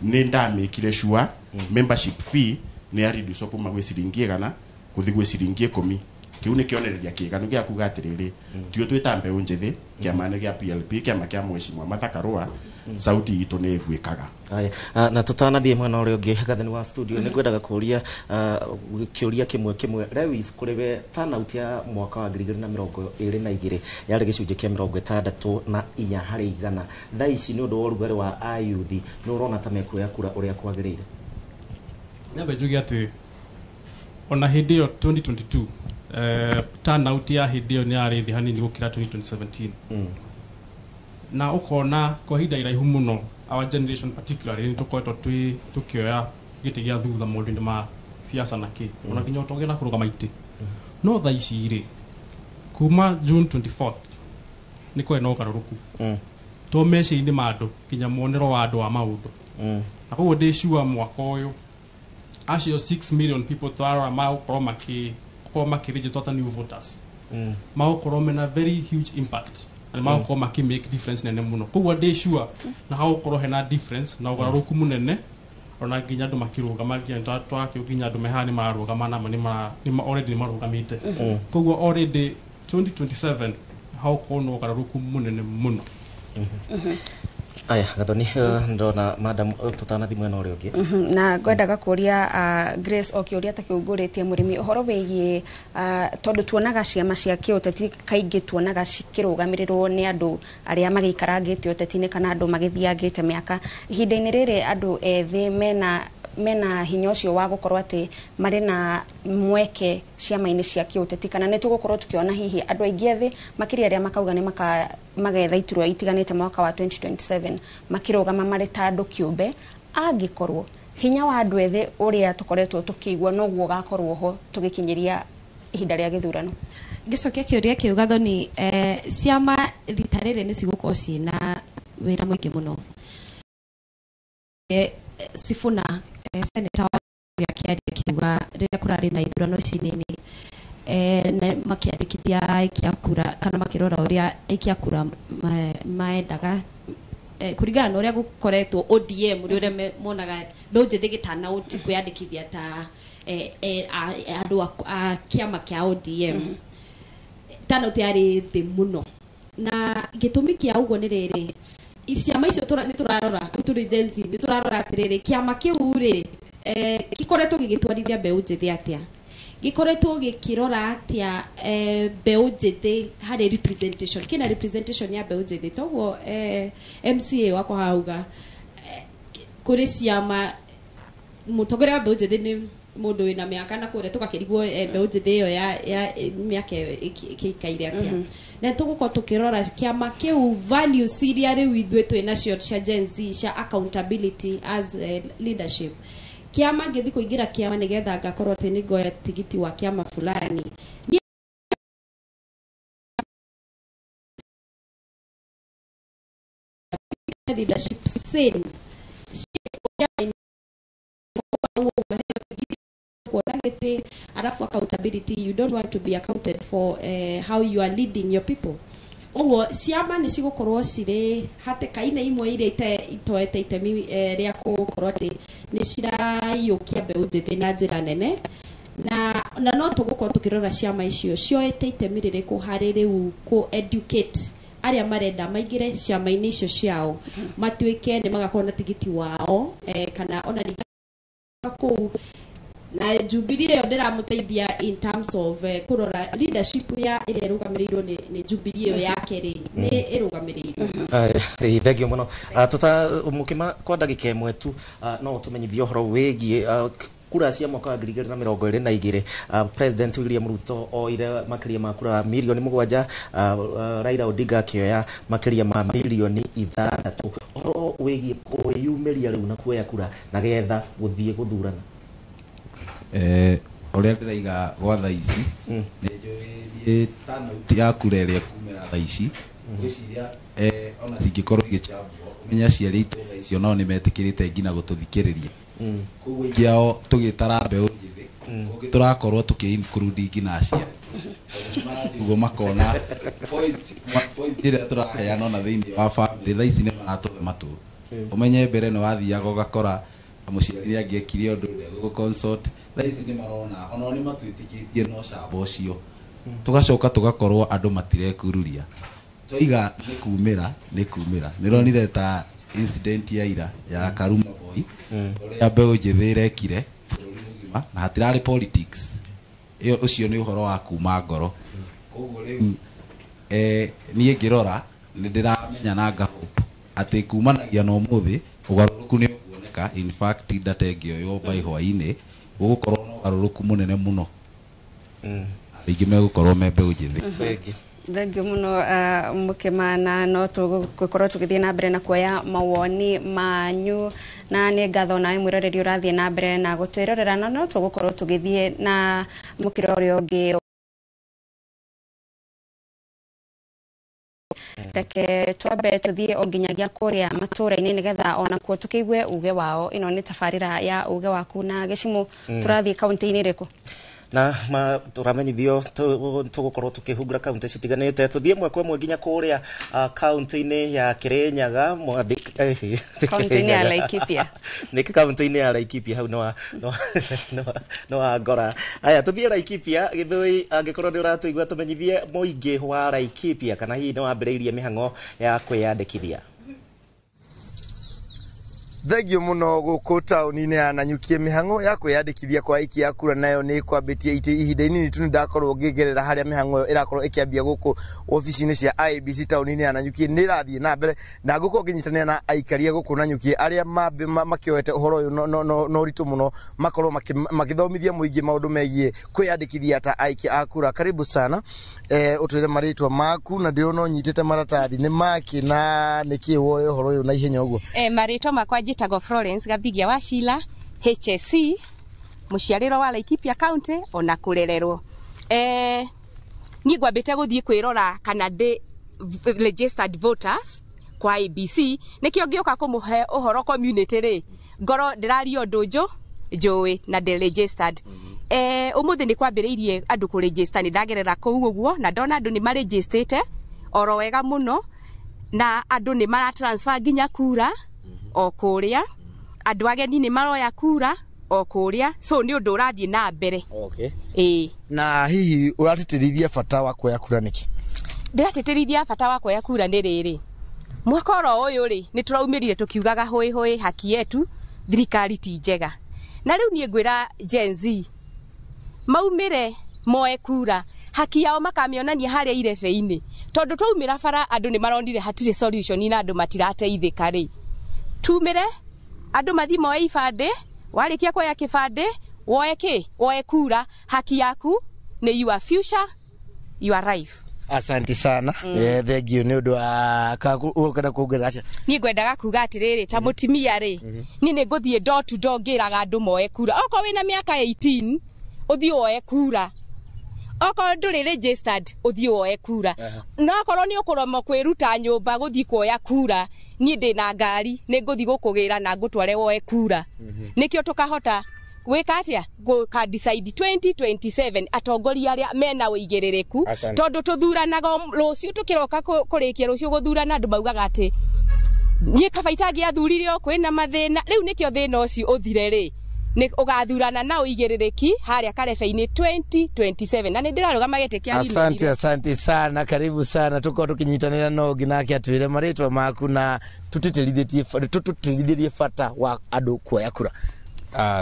nĩ ndamĩkire sure membership fee nĩ ya reduce kuma gwĩ ciringi 100 gũthiĩ gwĩ ciringi 10. Kĩu nĩ kĩonereria kĩganu gĩa kuga atĩrĩrĩ, tio twĩ mbeũ njĩthĩ, kĩama-inĩ gĩa PLP, kĩama kĩa mheshimiwa Martha Karua, sauti itũ nĩ ĩguĩkaga. Aya, na tutanathiĩ mwena ũrĩa ũngĩ, Gathoni wa studio, nĩ ngwendaga kũria kĩũria kĩmwe kĩmwe. Lewis, kũrĩ we, turnout ya mwaka wa 2022 yarĩ gĩcunjĩ kĩa 64%. Thaa ici nĩ ũndũ wa ũrugarĩ wa ayuthi, nĩ ũrona ta mekuoya kura ũrĩa kwagĩrĩire? Nyambe njuge atĩ ona hĩndĩ ĩyo 2022, turnout ya hĩndĩ ĩyo nĩ yarĩ thĩ hanini gũkĩra 2017, na ũkona kwa ihinda iraihu mũno our generation particularly nĩ tũkoretwo twĩ tũkĩoya gĩtĩ gĩa thutha maũndũ-inĩ ma siasa na kĩ, ona nginya ũtongia na kũrũgama itĩ. No thaa ici rĩ, kuma June 24th nĩ kwarĩ na ũgarũrũku to meciria-inĩ ma andũ nginya muonero wa andũ wa maũndũ, na koguo ndĩ sure mwaka ũyũ acio 6 million people twarora magũkorwo makĩ gũkorwo makĩregister ta new voters, magũkorwo mena very huge impact na magũkorwo makĩ make difference nene mũno. Koguo ndĩ sure na hagũkorwo hena difference na ũgarũrũku mũnene. Ona nginya andũ makĩrũgama, nginya twakĩo nginya andũ mehaha nĩ mararũgama nama nĩ already nĩ marũgamĩte. Koguo already 2027 haukorwo na ũgarũrũku mũnene mũno. Aya Gathoni, ndona madam, tutanathi mwena ũrĩa ũngĩ. Na ngwendaga kũria Grace o kĩũria ta kĩu ngũrĩtie mũrĩmi ũhoro wĩgiĩ tondũ tuonaga ciama cia kĩũteti kaingĩ tuonaga cikĩrũgamĩrĩrwo nĩ andũ arĩa magĩikarangĩte ũteti-inĩ kana andũ magĩthiangĩte mĩaka. Ihinda-inĩ rĩrĩ andũ ethĩ mena hinya ũcio wa gũkorwo atĩ marĩ na mweke ciama-inĩ cia kĩũteti, kana nĩ tũgũkorwo tũkĩona hihi andũ aingĩ ethĩ makĩria arĩa makauga nĩ magetha iturwa itiganĩte mwaka wa 2027 makĩrũgama marĩ ta andũ kĩũmbe, angĩkorwo hinya wa andũ ethĩ ũrĩa tũkoretwo tũkĩigua noguo ũgakorwo ho tũgĩkinyĩria ihinda rĩa gĩthurano? Ngĩcokia kĩũria kĩu Gathoni, ciama rita rĩrĩ nĩ cigũkorwo ciĩna wĩra mũingĩ mũno. Sifuna senator wa akĩaria akiuga rĩrĩa kũrarĩ na ithurano ici nini, na makĩandĩkithia aikia kura kana makĩrora ũrĩa aikia kura maendaga, kũringana na ũrĩa gũkoretwo ODM ũrĩa monaga mbeũ njĩthĩ gĩtanaũti kwĩyandĩkithia ta andũ a kĩama kĩa ODM, turnout yarĩ thĩ mũno. Na gĩtũmi kĩa ũguo nĩ rĩrĩ, ciama icio nĩ tũrarora tũrĩ Gen Z, nĩ tũrarora atĩrĩrĩ, kĩama kĩu rĩ, gĩkoretwo gĩgĩtwarithia mbeũ njĩthĩ atĩa, gĩkoretwo gĩkĩrora atĩa mbeũ njĩthĩ harĩ representation, kĩna representation ya mbeũ njĩthĩ. Toguo MCA wakwa hauga kũrĩ ciama mũtongoria wa mbeũ njĩthĩ nĩ mũndũ wĩna mĩaka na kũrĩa tũgakĩrigwo mbeũ njĩthĩ ĩyo ya mĩaka ĩyo ĩkĩikaire atĩa. Na tũgũkorwo tũkĩrora kĩama kĩu values iria rĩu ithuĩ twĩ nacio cia Gen Z cia accountability as leadership. Kĩama ngĩthiĩ kũingĩra kĩama nĩgetha ngakorwo atĩ nĩ ngoya tigiti wa kĩama fulani, leadership same kuona gĩtĩ, alafu accountability, you don't want to be accounted for how you are leading your people. Ũguo ciama nĩ cigũkorwo cirĩ hatĩka-inĩ imwe iria itoete itemi rĩa gũkorwo atĩ nĩ ciraiyũkia mbeũ njĩthĩ na njĩra nene, na no tũgũkorwo tũkĩrora ciama icio cioete itemi rĩrĩkũ harĩ rĩu kũ educate arĩa marenda maingĩre ciama-inĩ icio ciao, matuĩke nĩ magakorwo na tigiti wao, kana ona ningĩ kũu na Jubilee ĩyo ndĩramũteithia in terms of kũrora leadership ya ĩrĩa ĩrũgamĩrĩirwo nĩ Jubilee ĩyo yake rĩ, nĩ ĩrũgamĩrĩirwo. Thank you mũno. Tuta mũkĩma kwa ndagĩka ĩmwe tu, no ũtũmenyithie ũhoro wĩgiĩ kura cia mwaka wa 2022. President William Ruto oire makĩria ma kura milioni 7, Raila Odinga akĩoya makĩria ma milioni 6. Ũhoro wĩgiĩ kwĩyumĩria rĩu na kuoya kura na getha gũthiĩ gũthurana. Ũrĩa ndĩraiga gwa thaa ici nĩ njũĩ turnout ya kura ĩrĩa kumĩra thaa ici, ngwĩciria ona cingĩkorwo igĩchambwo, ũmenye aciari aitũ thaa ici onao nĩ metĩkĩrĩte nginya gũtũthikĩrĩria. Koguo aingĩ ao tũgĩtara mbeũ njĩthĩ, kũngĩ tũrakorwo tũkĩ include nginya aciari, tondũ nĩ marathiĩ ũguo makona point ĩrĩa tũraheana ona thĩinĩ wa family thaa ici nĩ maratũhe matũ. Ũmenye mbere nĩ wathiaga ũgakora mũciari nĩ angĩekire ũndũ ndegũgũ consult, thaa ici nĩ marona onao nĩ matwĩtĩkĩtie no camba ũcio. Tũgacoka tũgakorwo andũ matirekururia, twaiga nĩ kumĩra nĩ kumĩra. Nĩronire ta incident ya ira ya Karuma Boy, ũrĩa mbeũ njĩthĩ ĩrekire bũrũri mũgima, na hatirarĩ politics ĩyo, ũcio nĩ ũhoro wa kuma ngoro. Koguo rĩu niĩ ngĩrora nĩ ndĩramenya na ngahope atĩ kumanagia na ũmũthĩ ũgarũrũku nĩ ũkuoneka. In fact data ĩngĩoywo by hwaĩ-inĩ gũgũkorwo na ũgarũrũku mũnene mũno, aingĩ megũkorwo me mbeũ njĩthĩ. Thank you mũno mũkĩmana, no tũgũkorwo tũgĩthiĩ na mbere na kuoya mawoni manyu, na nĩ ngatho nawe mwĩroreri ũrathiĩ na mbere na gũtwĩrorera, na no tũgũkorwo tũgĩthiĩ na mũkĩra ũrĩa ũngĩ. Reke twambe tũthiĩ o nginyagia kũrĩa matũra-inĩ nĩgetha onakuo tũkĩigue uge wao. Ĩno nĩ tabarĩra ya uge waku na Gĩcimũ. Tũrathiĩ kaunti-inĩ ĩrĩkũ? Na ma turamenyithio tugukorwo tukihungura kaunti citiganite, tuthie mwe kwa mwe nginya kuria kaunti-ini ya Kirinyaga. Kaunti-inĩ ya Laikipia. Nĩ kaunti-inĩ ya Laikipia hau no wa ngora. Aya, tuthie Laikipia Githui, angĩkorwo nĩ ũratũigua tũmenyithie mũingĩ wa Laikipia kana hihi nĩ wambĩrĩirie mĩhang'o ya kwĩyandĩkithia. Thengio muno. Guku tauni-inĩ ya Nanyuki, mĩhang'o ya kwĩyandĩkithia kwa aikia a kura nayo nĩ kwambĩtie ihinda inini tu. Nĩ ndakorwo ngĩgerera harĩa mĩhang'o ĩyo ĩrakorwo ĩkĩambia gũkũ obici-inĩ cia IEBC tauni-inĩ ya Nanyuki, nĩ ĩrathiĩ na mbere na ngũkorwo ngĩnyitanĩra na aikaria gũkũ Nanyuki arĩa makĩoete ũhoro ũyũ no ũritũ mũno, makorwo makĩthomithia mũingĩ maũndũ megiĩ kwĩyandĩkithia ta aikia a kura. Karibu sana. Ũtwĩre marĩtwa maku, na ndĩrona ũnyitĩte maratathi nĩ makĩ na nĩkĩ woe ũhoro ũyũ na ihenya ũguo? Marĩtwa makwa njĩtagwo Florence Gathigia wa Sheila, HSC, mũciarĩro wa Laikipia County ona kũrererwo. Niĩ ngwambĩte gũthiĩ kwĩrora kana ndĩ registered voters kwa IEBC, nĩkĩo ngĩũka kũmũhe ũhoro community rĩ, ngorwo ndĩraria ũndũ njũĩ na ndĩ registered. Ũmũthĩ nĩ kwambĩrĩirie andũ kũregister, nĩ ndagerera kũu ũguo na ndona andũ nĩ marejistĩte oro wega mũno, na andũ nĩ mara transfer nginya kura o kũrĩa, andũ ageni nĩ maroya kura o kũrĩa, so nĩ ũndũ ũrathiĩ na mbere. Ĩĩ. Na hihi ũratĩtĩrithia bata wa kuoya kura nĩkĩ? Ndĩratĩtĩrithia bata wa kuoya kura nĩ rĩrĩ, mwaka oro ũyũ rĩ, nĩ tũraumĩrire tũkiugaga hũĩ hũĩ haki yetu, thirikari ti njega, na rĩu niĩ ngwĩra Gen Z maumĩre moe kura, haki yao makamĩonania harĩa irebe-inĩ, tondũ twaumĩra bara andũ nĩ maronire hatirĩ solution na andũ matirateithĩka rĩ, tumĩre andũ mathiĩ moe ibandĩ. Warĩkia kuoya kĩbandĩ, woe kĩ, woe kura, haki yaku nĩ your future, your life. Asante sana. Thengio nĩ ũndũ wa ũkenda kuongerera atĩa? Niĩ ngwendaga kuga atĩrĩrĩ, ta mũtumia rĩ, niĩ nĩ ngũthiĩ door to door ngĩraga andũ moe kura. Okorwo wĩna mĩaka 18, ũthiĩ woe kura. Okorwo ndũrĩ registered, ũthiĩ woe kura. No okorwo nĩ ũkũremwo kwĩruta nyũmba gũthiĩ kuoya kura, niĩ ndĩna ngari, nĩ ngũthiĩ gũkũgĩra na ngũtware woe kura, nĩkĩo tũkahota gwĩka atĩa, gũka decide 2027 atongoria arĩa mena ũigĩrĩrĩku. Asante. Tondũ tũthuranaga rũciũ, tũkĩroka kũrĩkia rũciũ gũthurana, andũ maugaga atĩ niĩ kaba itangĩathurire o kwĩna mathĩna. Rĩu nĩkĩo thĩna ũcio ũthire rĩ, nĩ ũgathurana na ũigĩrĩrĩki harĩa karebe-inĩ 2027, na nĩ ndĩrarũgama gĩtĩ kĩa Asante, asante sana, karibu sana. Tukorwo tukinyitanĩra no ũngĩ nake atwĩre marĩtwa maku na tũtĩtĩrithĩrie bata wa andũ kuoya kura.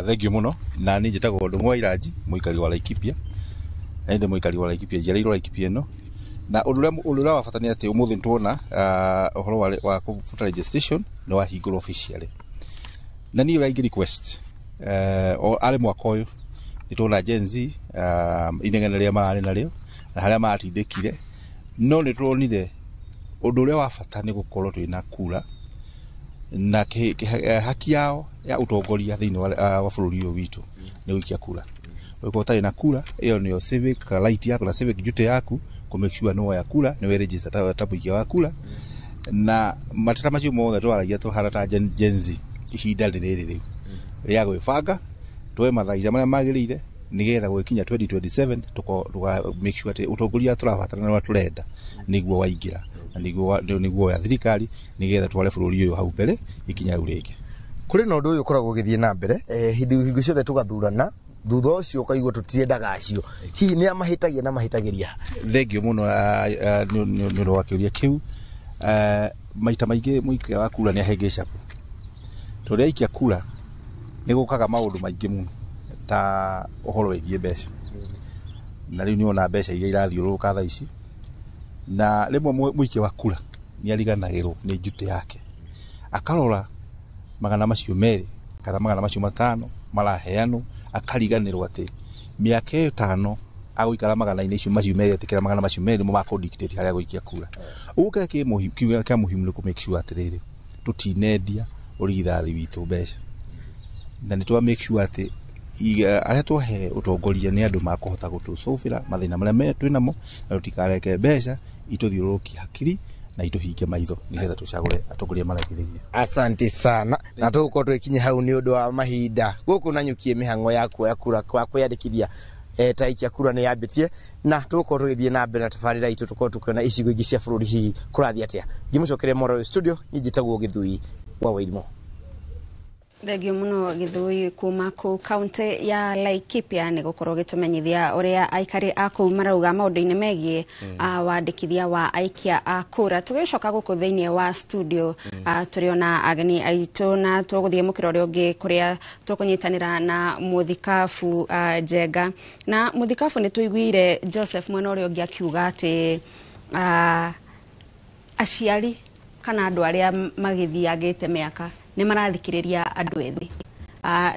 Thank you muno. Na niĩ njĩtagwo Ndung'u wa Iranji, mũikari wa Laikipia, na ndĩ mũikari wa Laikipia, njiarĩirwo Laikipia ĩno. Na ũndũ ũrĩa wa bata nĩ atĩ ũmũthĩ nĩtuona ũhoro wa voter registration nĩ wahingũrwo officially, na niĩ ũrĩa ingĩ request o arĩ mwaka ũyũ nĩ tuona Gen Z inegene rĩrĩa mararĩ narĩo na harĩa maratindĩkire, no nĩ turonire ũndũ ũrĩa wa bata nĩ gũkorwo twĩna kura na haki yao ya ũtongoria thĩinĩ wa bũrũri ũyũ witũ nĩ gũikia kura. Ũngĩkorwo ũtarĩ na kura, ĩyo nĩyo civic right yaku na civic duty yaku kũ make sure nĩ woya kura, nĩ we register ta mũikia wa kura. Na mateta macio mothe twaragia tũhana ta Gen Z, ihinda nĩ rĩrĩ rĩu rĩa gwĩbanga tuoe mathaica marĩa magĩrĩire nĩgetha gũgĩkinya 2027 tũka make sure atĩ ũtongoria tũrabatara na ũrĩa tũrenda nĩguo waingĩra na nĩguo wa thirikari, nĩgetha tware bũrũri ũyũ hau mbere ikinya rĩu rĩngĩ. Kũrĩ na ũndũ ũyũ ũkoragwo ũgĩthiĩ na mbere hĩndĩ hingo ciothe tũgathurana, thutha ũcio ũkaigua tũtiendaga acio. Hihi nĩ amahĩtagia na mahĩtagĩria? Thengio mũno nĩ ũndũ wa kĩũria kĩu. Maita maingĩ mũikia wa kura nĩ ahĩngĩcagwo, tondũ aikia kura nĩ gũkaga maũndũ maingĩ mũno ta ũhoro wĩgiĩ mbeca, na rĩu nĩ wona mbeca iria irathiũrũrũka thaa ici, na rĩmwe mũikia wa kura nĩ ariganagĩrwo nĩ duty yake, akarora 200 kana 500 maraheanwo, akariganĩrwo atĩ mĩaka 5 agũikara magana-inĩ icio macio merĩ, etĩkĩra 200 nĩmo makũ dictate harĩa agũikia kura. Ũguo kĩrĩa kĩa muhimu nĩ kũ make sure atĩrĩrĩ, tũtinendia ũrigithathi witũ mbeca, na nĩ twa make sure atĩ arĩa twahe ũtongoria nĩ andũ makũhota gũtũcũbĩra mathĩna marĩa twĩnamo, na tũtikareke mbeca itũthiũrũrũkie hakiri na itũhinge maitho, nĩgetha tũcagũre atongoria maragĩrĩire. Asante sana, na tũgũkorwo twĩkinye hau nĩ ũndũ wa mahinda. Gũkũ Nanyukie, mĩhang'o ya kuoya kura kwa kwĩyandĩkithia ta aikia kura nĩ yambĩtie, na tũgũkorwo tũgĩthiĩ na mbere na tabarĩra itũ, tũkorwo tũkĩona icigo ingĩ cia bũrũri hihi kũrathiĩ atĩa. Ngĩmũcokeria Moro studio, niĩ njĩtagwo Gĩthui wa Wairimu. Thengio muno Githui kuma kuu kaunti ya Laikipia nĩ gũkorwo gĩtũmenyithia ũrĩa aikari a kũu marauga maũndũ-inĩ megiĩ wandĩkithia wa aikia a kura. Tũgĩcoka gũkũ thĩinĩ wa studio, tũrĩ ona ageni aitũ na tũgũthiĩ mũkĩra ũrĩa ũngĩ kũrĩa tũkũnyitanĩra na mũthikabu Njenga. Na mũthikabu, nĩ tũiguire Joseph mwena ũrĩa ũngĩ akiuga atĩ aciari kana andũ arĩa magĩthiangĩte mĩaka nĩ marathikĩrĩria andũ ethĩ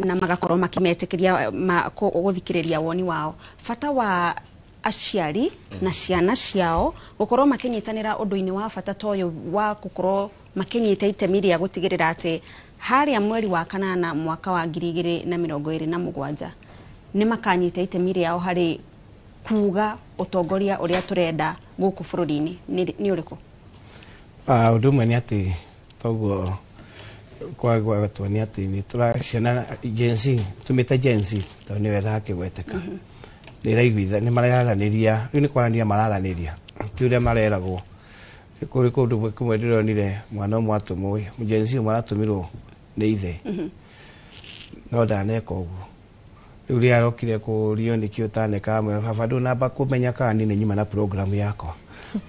na magakorwo makĩmetĩkĩria gũthikĩrĩria woni wao. Bata wa aciari na ciana ciao gũkorwo makĩnyitanĩra ũndũ-inĩ wa bata ta ũyũ wa gũkorwo makĩnyita itemi rĩa gũtigĩrĩra atĩ harĩa mweri wa kanana mwaka wa 2027 nĩ makanyita itemi rĩao harĩ kuga ũtongoria ũrĩa tũrenda gũkũ bũrũri-inĩ nĩ ũrĩkũ? Ũndũ ũmwe nĩ atĩ toguo kwagwatwo nĩ atĩ nĩ tũra ciana Gen Z, tũmĩte Gen Z tondũ nĩyo ĩrakĩgweteka, nĩ ĩraiguitha, nĩ mararanĩria rĩu, nĩ kwaranĩria mararanĩria, ti ũrĩa mareragwo. Kũrĩ kũndũ kũmwe ndĩronire mwana ũmwe atũmwo, Gen Z ũmwe aratũmirwo nĩ ithe no ndaneka ũguo. Rĩu rĩrĩa arokire kũrio nĩkĩ ũtaneka, amwĩra, "Baba, ndũnamba kũmenya kana niĩ nĩ nyuma na program yakwa,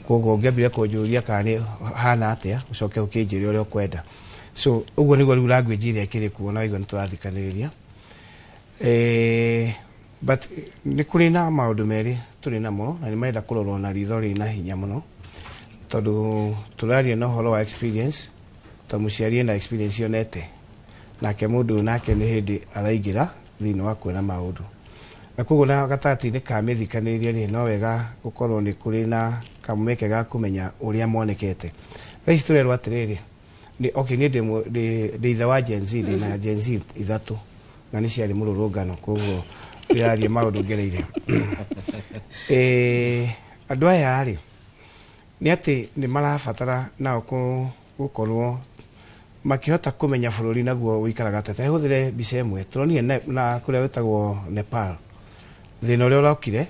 koguo ũngĩambire kũnjũria kana nĩ hana atĩa, ũcoke ũkĩnjĩre ũrĩa ũkwenda." So ũguo nĩguo rĩu language ĩrĩa ĩkĩrĩ kuo, na waigua nĩ tũrathikanĩrĩria. But nĩ kũrĩ na maũndũ merĩ tũrĩ namo na nĩ marenda kũrorwo na ritho rĩna hinya mũno, tondũ tũraria na ũhoro wa experience, ta mũciari ena experience yonete, nake mũndũ ũyũ nake nĩ hĩndĩ araingĩra thĩinĩ wa kuona maũndũ, na koguo na gatagatĩ-inĩ ka mĩthikanĩrĩrie rĩ, no wega gũkorwo nĩ kũrĩ na kamweke ga kũmenya ũrĩa monekete. Thaa ici tũrerwo atĩrĩrĩ, nĩ okay, niĩ ndĩ ithe wa Gen Z, ndĩ na Gen Z ithatũ na nĩ ciarĩ mũrũrũngano, koguo ndĩraria maũndũ ngereire. Andũ aya rĩ, nĩ atĩ nĩ marabatara nao gũkorwo makĩhota kũmenya bũrũri naguo ũikaraga atĩa. Ta hũthĩre mbica ĩmwe tũronire na kũrĩa gwĩtagwo Nepal, thĩna ũrĩa ũrokire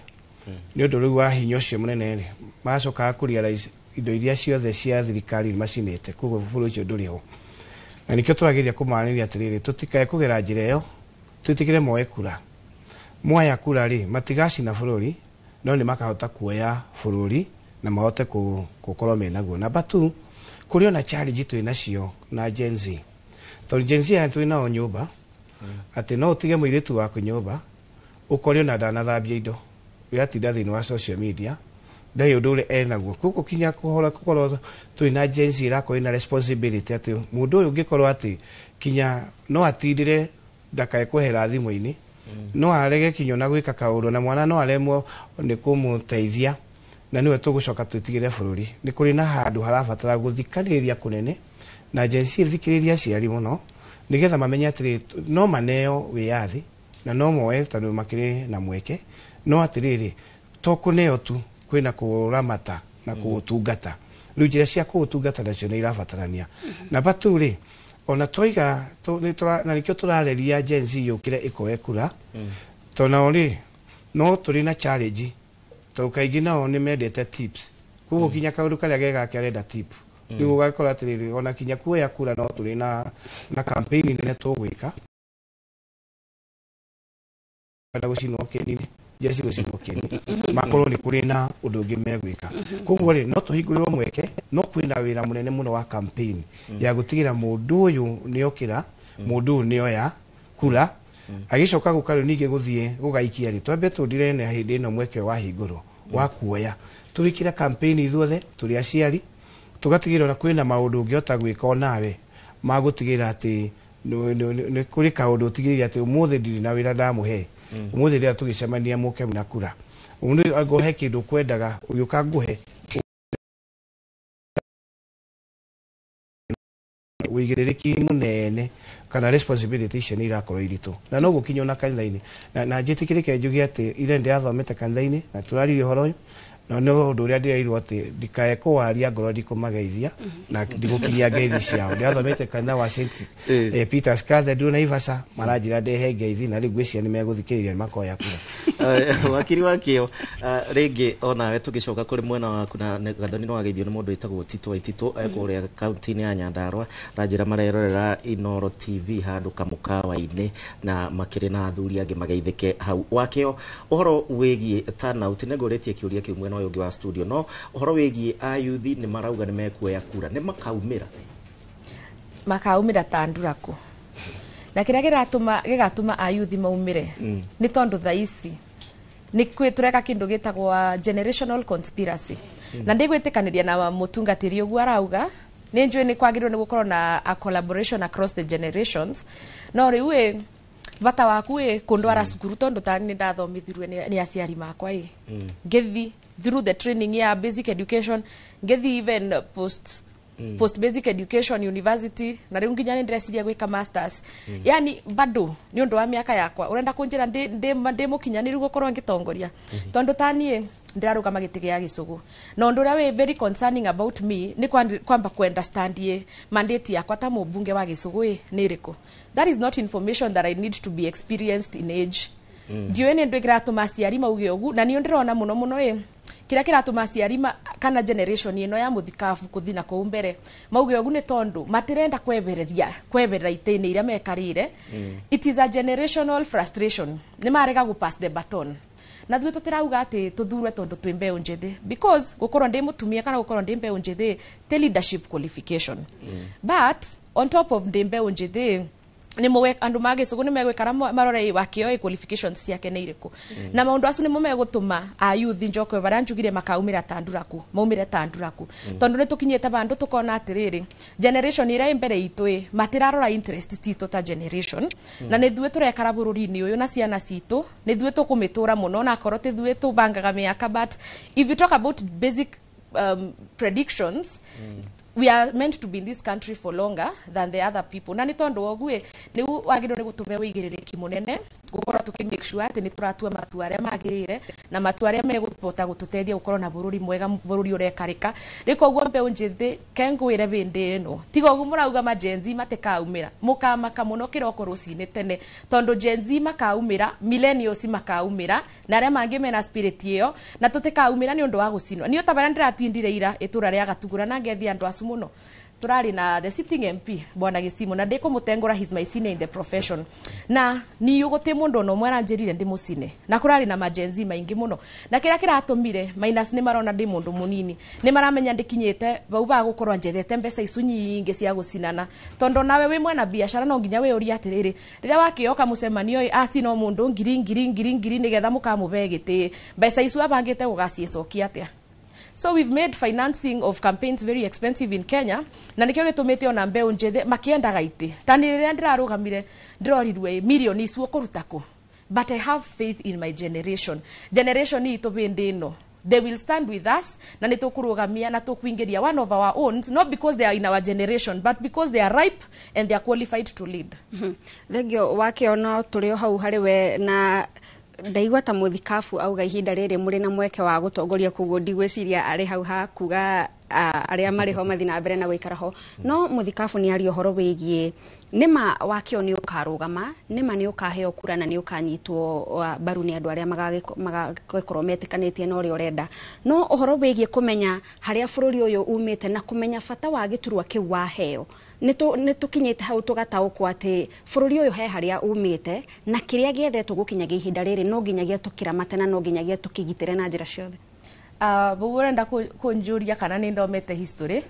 nĩ ũndũ rĩu wa hinya ũcio mũnene rĩ, maracokaga kũ realize indo iria ciothe cia thirikari macinĩte, koguo bũrũri ũcio ndũrĩ ho. Na nĩkĩo tũrageria kũmaranĩria atĩrĩrĩ, tũtikae kũgera njĩra ĩyo, twĩtĩkĩre moe kura. Moya kura rĩ, matigacina bũrũri, no nĩ makahota kuoya bũrũri na mahote gũkorwo menaguo. Number two, kũrĩ ona challenge twĩ nacio na Gen Z, tondũ Gen Z aya twĩ nao nyũmba, atĩ no ũtige mũirĩtu waku nyũmba ũkore ona ndanathambia indo, ũratinda thĩinĩ wa social media, ndarĩ ũndũ ũrĩa enaguo. Koguo kinya kũhora gũkorwo twĩ na Gen Z ĩrakorwo ĩna responsibility atĩ mũndũ ũyũ ũngĩkorwo atĩ kinya no atindĩre ndakae kwehera thimũ-inĩ, no arege kinya ona gwĩka kaũndũ, na mwana no aremwo nĩ kũmũteithia, na nĩwe tũgũcoka twĩtigĩre bũrũri. Nĩ kũrĩ na handũ harabatara gũthikanĩrĩria kũnene na Gen Z ĩthikĩrĩrie aciari mũno, nĩgetha mamenye atĩrĩ, no maneo wĩyathi na no moe tondũ makĩrĩ na mweke, no atĩrĩrĩ, to kũneo tu, kwĩna kũramata na kũũtungata. Rĩu njĩra cia kũũtungata nacio nĩ irabatarania. Namba two rĩ, ona twaiga na nĩkĩo tũrareria Gen Z yũkĩre ĩkoe kura, tondũ nao rĩ, no tũrĩ na challenge, tondũ kaingĩ nao nĩ mendete tips, koguo kinya kaũndũ karĩa gegake arenda tip. Rĩu ũgakora atĩrĩrĩ, ona kinya kuoya kura no tũrĩ na campaign nene tũgwĩka kwenda gũcinwo kĩni, jeci gũcinwo kĩni, makorwo nĩ kũrĩ na ũndũ ũngĩ megwĩka. Koguo rĩ, no tũhingũrĩrwo mweke, no kwĩna wĩra mũnene mũno wa campaign ya gũtigĩra mũndũ ũyũ nĩokĩra, mũndũ ũyũ nĩoya kura, agĩcoka gũka rĩu ningĩ gũthiĩ gũgaikia rĩ, twambe tũndire na hĩndĩ ĩno mweke wahingũrwo wa kuoya, tũgĩkĩra campaign ithuothe tũrĩ aciari, tũgatigĩrĩra ona kwĩna maũndũ ũngĩhota gwĩka onawe ma gũtigĩrĩra atĩ nĩ kũrĩ kaũndũ ũtigĩrĩire atĩ ũmũthĩ ndirĩ na wĩra ndamũhe, ũmũthĩ rĩrĩa tũgĩcemania mũke na kura, ũmũthĩ ngũhe kĩndũ ũkwendaga, ũgĩũka ngũhe. Wĩigĩrĩrĩki mũnene kana responsibility icio nĩ irakorwo iritũ, na no gũkinya ona kanitha-inĩ, na njĩtĩkĩrĩke njuge atĩ ira ndĩrathomete kanitha-inĩ na tũraririe ũhoro ũyũ. No nĩ ũndũ ũrĩa ndĩreirwo atĩ ndikae kũwaria ngoro ndikũmageithia na ndigũkinyia ngeithi ciao. Ndĩrathomete kanitha wa St. Peter's Cathedral Naivasha, maranjĩra ndehe ngeithi na rĩu ngwĩciria nĩ megũthikĩrĩria, nĩ makoya kura. Wakiri Wakio, rĩngĩ onawe tũgĩcoka kũrĩ mwena waku na Gathoni nĩ wageithio nĩ mũndũ wĩtagwo Tito Waititũ kũrĩa kaunti-inĩ ya Nyandarua, ranjĩra marerorera Inoro TV handũ kamũkawa-inĩ na makĩrĩ na athuri angĩ mageithĩke hau. Wakio, ũhoro wĩgiĩ turnout, nĩ ngũrĩtie kĩũria kĩu mwena ũyũ ũngĩ wa studio, no ũhoro wĩgiĩ ayuthi nĩ marauga nĩ mekuoya kura, nĩ makaumĩra? Makaumĩra ta nduraku, na kĩrĩa kĩratũma gĩgatũma ayuthi maumĩre nĩ tondũ thaa ici nĩ kwĩ tũreka kĩndũ gĩtagwo generational conspiracy. Na ndigwĩtĩkanĩria na mũtungatĩri ũguo arauga. Nĩ njũĩ nĩ kwagĩrĩirwo nĩ gũkorwo na a collaboration across the generations, no rĩu ĩ bata waku ĩ kũndwara cukuru, tondũ tani nĩ ndathomithirwe nĩ aciari makwa ĩ ngĩthi through the training ya basic education, ngĩthi even post basic education, university, na rĩu nginya nĩ ndĩreciria gwĩka masters. Yani bado nĩ ũndũ wa mĩaka yakwa ũrenda kũnjĩra ndĩ mũkinyanĩru gũkorwo ngĩtongoria, tondũ ta niĩ ndĩrarũgama gĩtĩ gĩa Gĩcũgũ, na ũndũ ũrĩa wĩ very concerning about me nĩ kwamba ku understand ĩ mandate yakwa ta mũmbunge wa Gĩcũgũ ĩ nĩ ĩrĩkũ. That is not information that I need to be experienced in age. Ndiũĩ nĩ ndũ kĩratũma aciari mauge ũguo, na niĩ ndĩrona mũno mũno ĩ kĩrĩa kĩratũma aciari kana generation ĩno ya mũthikabu kũthi na kũu mbere mauge ũguo nĩ tondũ matirenda kwebereria kweberera itĩ-inĩ iria mekarĩire. It is a generational frustration, nĩ marega gũ pass the baton. Na thuĩ tũtirauga atĩ tũthurwe tondũ twĩ mbeũ njĩthĩ, because gũkorwo ndĩ mũtumia kana gũkorwo ndĩ mbeũ njĩthĩ ti leadership qualification. But on top of ndĩ mbeũ njĩthĩ, nĩ mũgwe andũ ma Gĩcũgũ nĩ megwĩkara marore Wakio ĩ qualifications ciake nĩ irĩkũ, na maũndũ acu nĩmo megũtũma ayuthi njoke barĩa njugire makaumĩra ta nduraku, maumĩre ta nduraku, tondũ nĩ tũkinyĩte bandũ tũkona atĩrĩrĩ, generation ĩrĩa ĩ mbere itũ ĩ matirarora interest citũ ta generation. Na nĩ ithuĩ tũrekara bũrũri-inĩ ũyũ na ciana citũ, nĩ ithuĩ tũkũmĩtũra mũno, na akorwo ti ithuĩ tũbangaga mĩaka, but if you talk about basic predictions, we are meant to be in this country for longer than the other people. Na nĩ tondũ wa ũguo nĩu wagĩrĩirwo nĩ gũtũme wĩigĩrĩrĩki mũnene gũkorwo tũkĩ make sure atĩ nĩ tũratua matua arĩa magĩrĩire na matua arĩa megũbota gũtũteithia gũkorwo na bũrũri mwega, bũrũri ũrekarĩka. Rĩu koguo mbeũ njĩthĩ kengwĩre bĩndĩ ĩno, tiga ũguo mũrauga ma Gen Z matikaumĩra, mũkamaka mũno kĩroko rũcinĩ tene, tondũ Gen Z makaumĩra, millennials makaumĩra, na arĩa mangĩ mena spirit ĩyo, na tũtikaumĩra nĩ ũndũ wa gũcinwo. Niĩ ta barĩa ndĩratindire ira itũra rĩa Gatugura na ngethi andũ acu mũno, turari na the sitting MP bwana Gĩcimo, na ndĩkũmũtengũra, he's my senior in the profession, na niũ gũtĩ mũndũ ona ũmwe aranjĩrire ndĩmũcine, na kũrarĩ na ma Gen Z maingĩ mũno. Na kĩrĩa kĩratũmire minus nĩ marona ndĩ mũndũ mũnini, nĩ maramenya ndĩkinyĩte bau ba gũkorwo njethete mbeca icu nyingĩ cia gũcinana, tondũ nawe wĩ mwena biacara no nginya wĩyũrie atĩrĩrĩ, rĩrĩa wakĩoka mũcemanio ĩ acina mũndũ ngiri ngiri ngiri ngiri nĩgetha mũkamũbe gĩtĩ, mbeca icu abangĩte gũgaciĩcokia atĩa? So we've made financing of campaigns very expensive in Kenya, na nikio gĩtũmĩte ona mbeũ njĩthĩ makĩendaga itĩ. Ta nĩ rĩrĩa ndĩrarũgamire ndĩrorirwe mirioni icu ũkũruta kũ? But I have faith in my generation. Generation itũ bĩndĩ ĩno, they will stand with us, na nĩ tũkũrũgamia na tũkũingĩria one of our own, not because they are in our generation but because they are ripe and they are qualified to lead. Thengio Wakio, no tũrĩ o hau harĩ we, na ndaigua ta mũthikabu auga ihinda rĩrĩ mũrĩ na mweke wa gũtongoria, koguo ndigwĩciria arĩ hau ha kuga arĩa marĩ ho mathiĩ na mbere na gũikara ho. No mũthikabu nĩ aria ũhoro wĩgiĩ nĩma Wakio nĩ ũkarũgama, nĩma nĩ ũkaheo kura na nĩ ũkanyitwo mbaru nĩ andũ arĩa magagĩkorwo metĩkanĩtie na ũrĩa ũrenda, no ũhoro wĩgiĩ kũmenya harĩa bũrũri ũyũ umĩte na kũmenya bata wa gĩturwa kĩu waheo, nĩ tũkinyĩte hau tũgataũkwo atĩ bũrũri ũyũ he harĩa umĩte na kĩrĩa gĩethetwo gũkinyagia ihinda rĩrĩ no nginyagia tũkĩramate na no nginyagia tũkĩgitĩre na njĩra ciothe. Bau ũrenda kũnjũria kana nĩ ndomete history,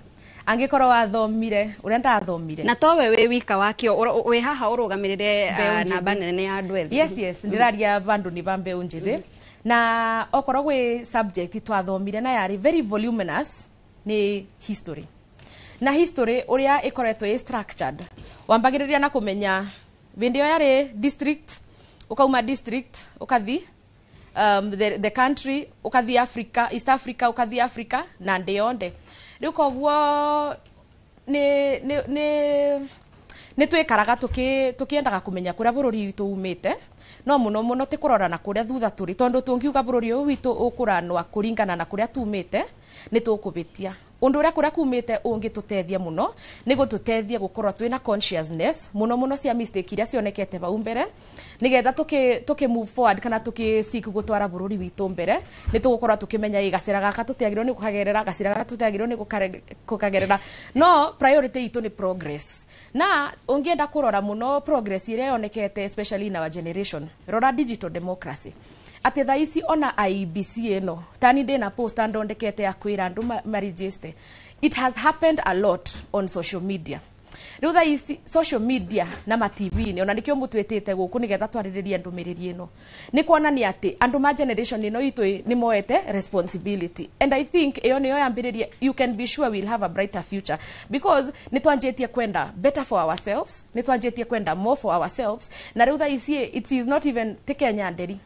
angĩkorwo wathomire ũrĩa ndathomire. Na towe wĩ wika Wakio wĩ haha ũrũgamĩrĩre namba nene ya andũ ethĩ. Yes, ndĩraria bandũ nĩ ba mbeũ njĩthĩ, na okorwo gwĩ subject twathomire na yarĩ very voluminous nĩ history. Na history ũrĩa ĩkoretwo ĩ structured, wambagĩrĩria na kũmenya bĩndĩ ĩyo yarĩ district, ũkauma district ũkathi the country, ũkathi Africa, East Africa, ũkathi Africa na ndĩ yonde. Rĩu koguo nĩ twĩkaraga tũkĩendaga kũmenya kũrĩa bũrũri witũ umĩte, No muno muno ti kurora na kuria thutha turi, tondu tungiuga bururi uyu witu ukuranwa kuringana na kuria tumite ni tukubitia. Undu uria kuria kumite ungitutethia muno ni gututethia gukorwo twina consciousness muno muno cia mistake iria cionekete bau mbere, nigetha tuki move forward kana tuki seek gutwara bururi witu mbere, ni tugukorwo tukimenya i gacira gaka tutiagirwo ni gukagerera, gacira gaka tutiagirwo ni gukagerera. No priority itu ni progress, na ungienda kurora muno progress iria yonekete especially in our generation, rora digital democracy. Ati thaa ici ona IEBC ino tani ndina post ndondekete ya kwira andu maregister. It has happened a lot on social media. Riu thaa ici social media na ma TV ni ona nikio mutwitite guku nigetha twariririe ndumiriri ino, ni kuonania ati andu ma generation ino itu ni moete responsibility, and I think iyo niyo yambiririe. You can be sure we'll have a brighter future because ni twanjitie kwenda better for ourselves, ni twanjitie kwenda more for ourselves. Na riu thaa ici it is not even ti Kenya nderi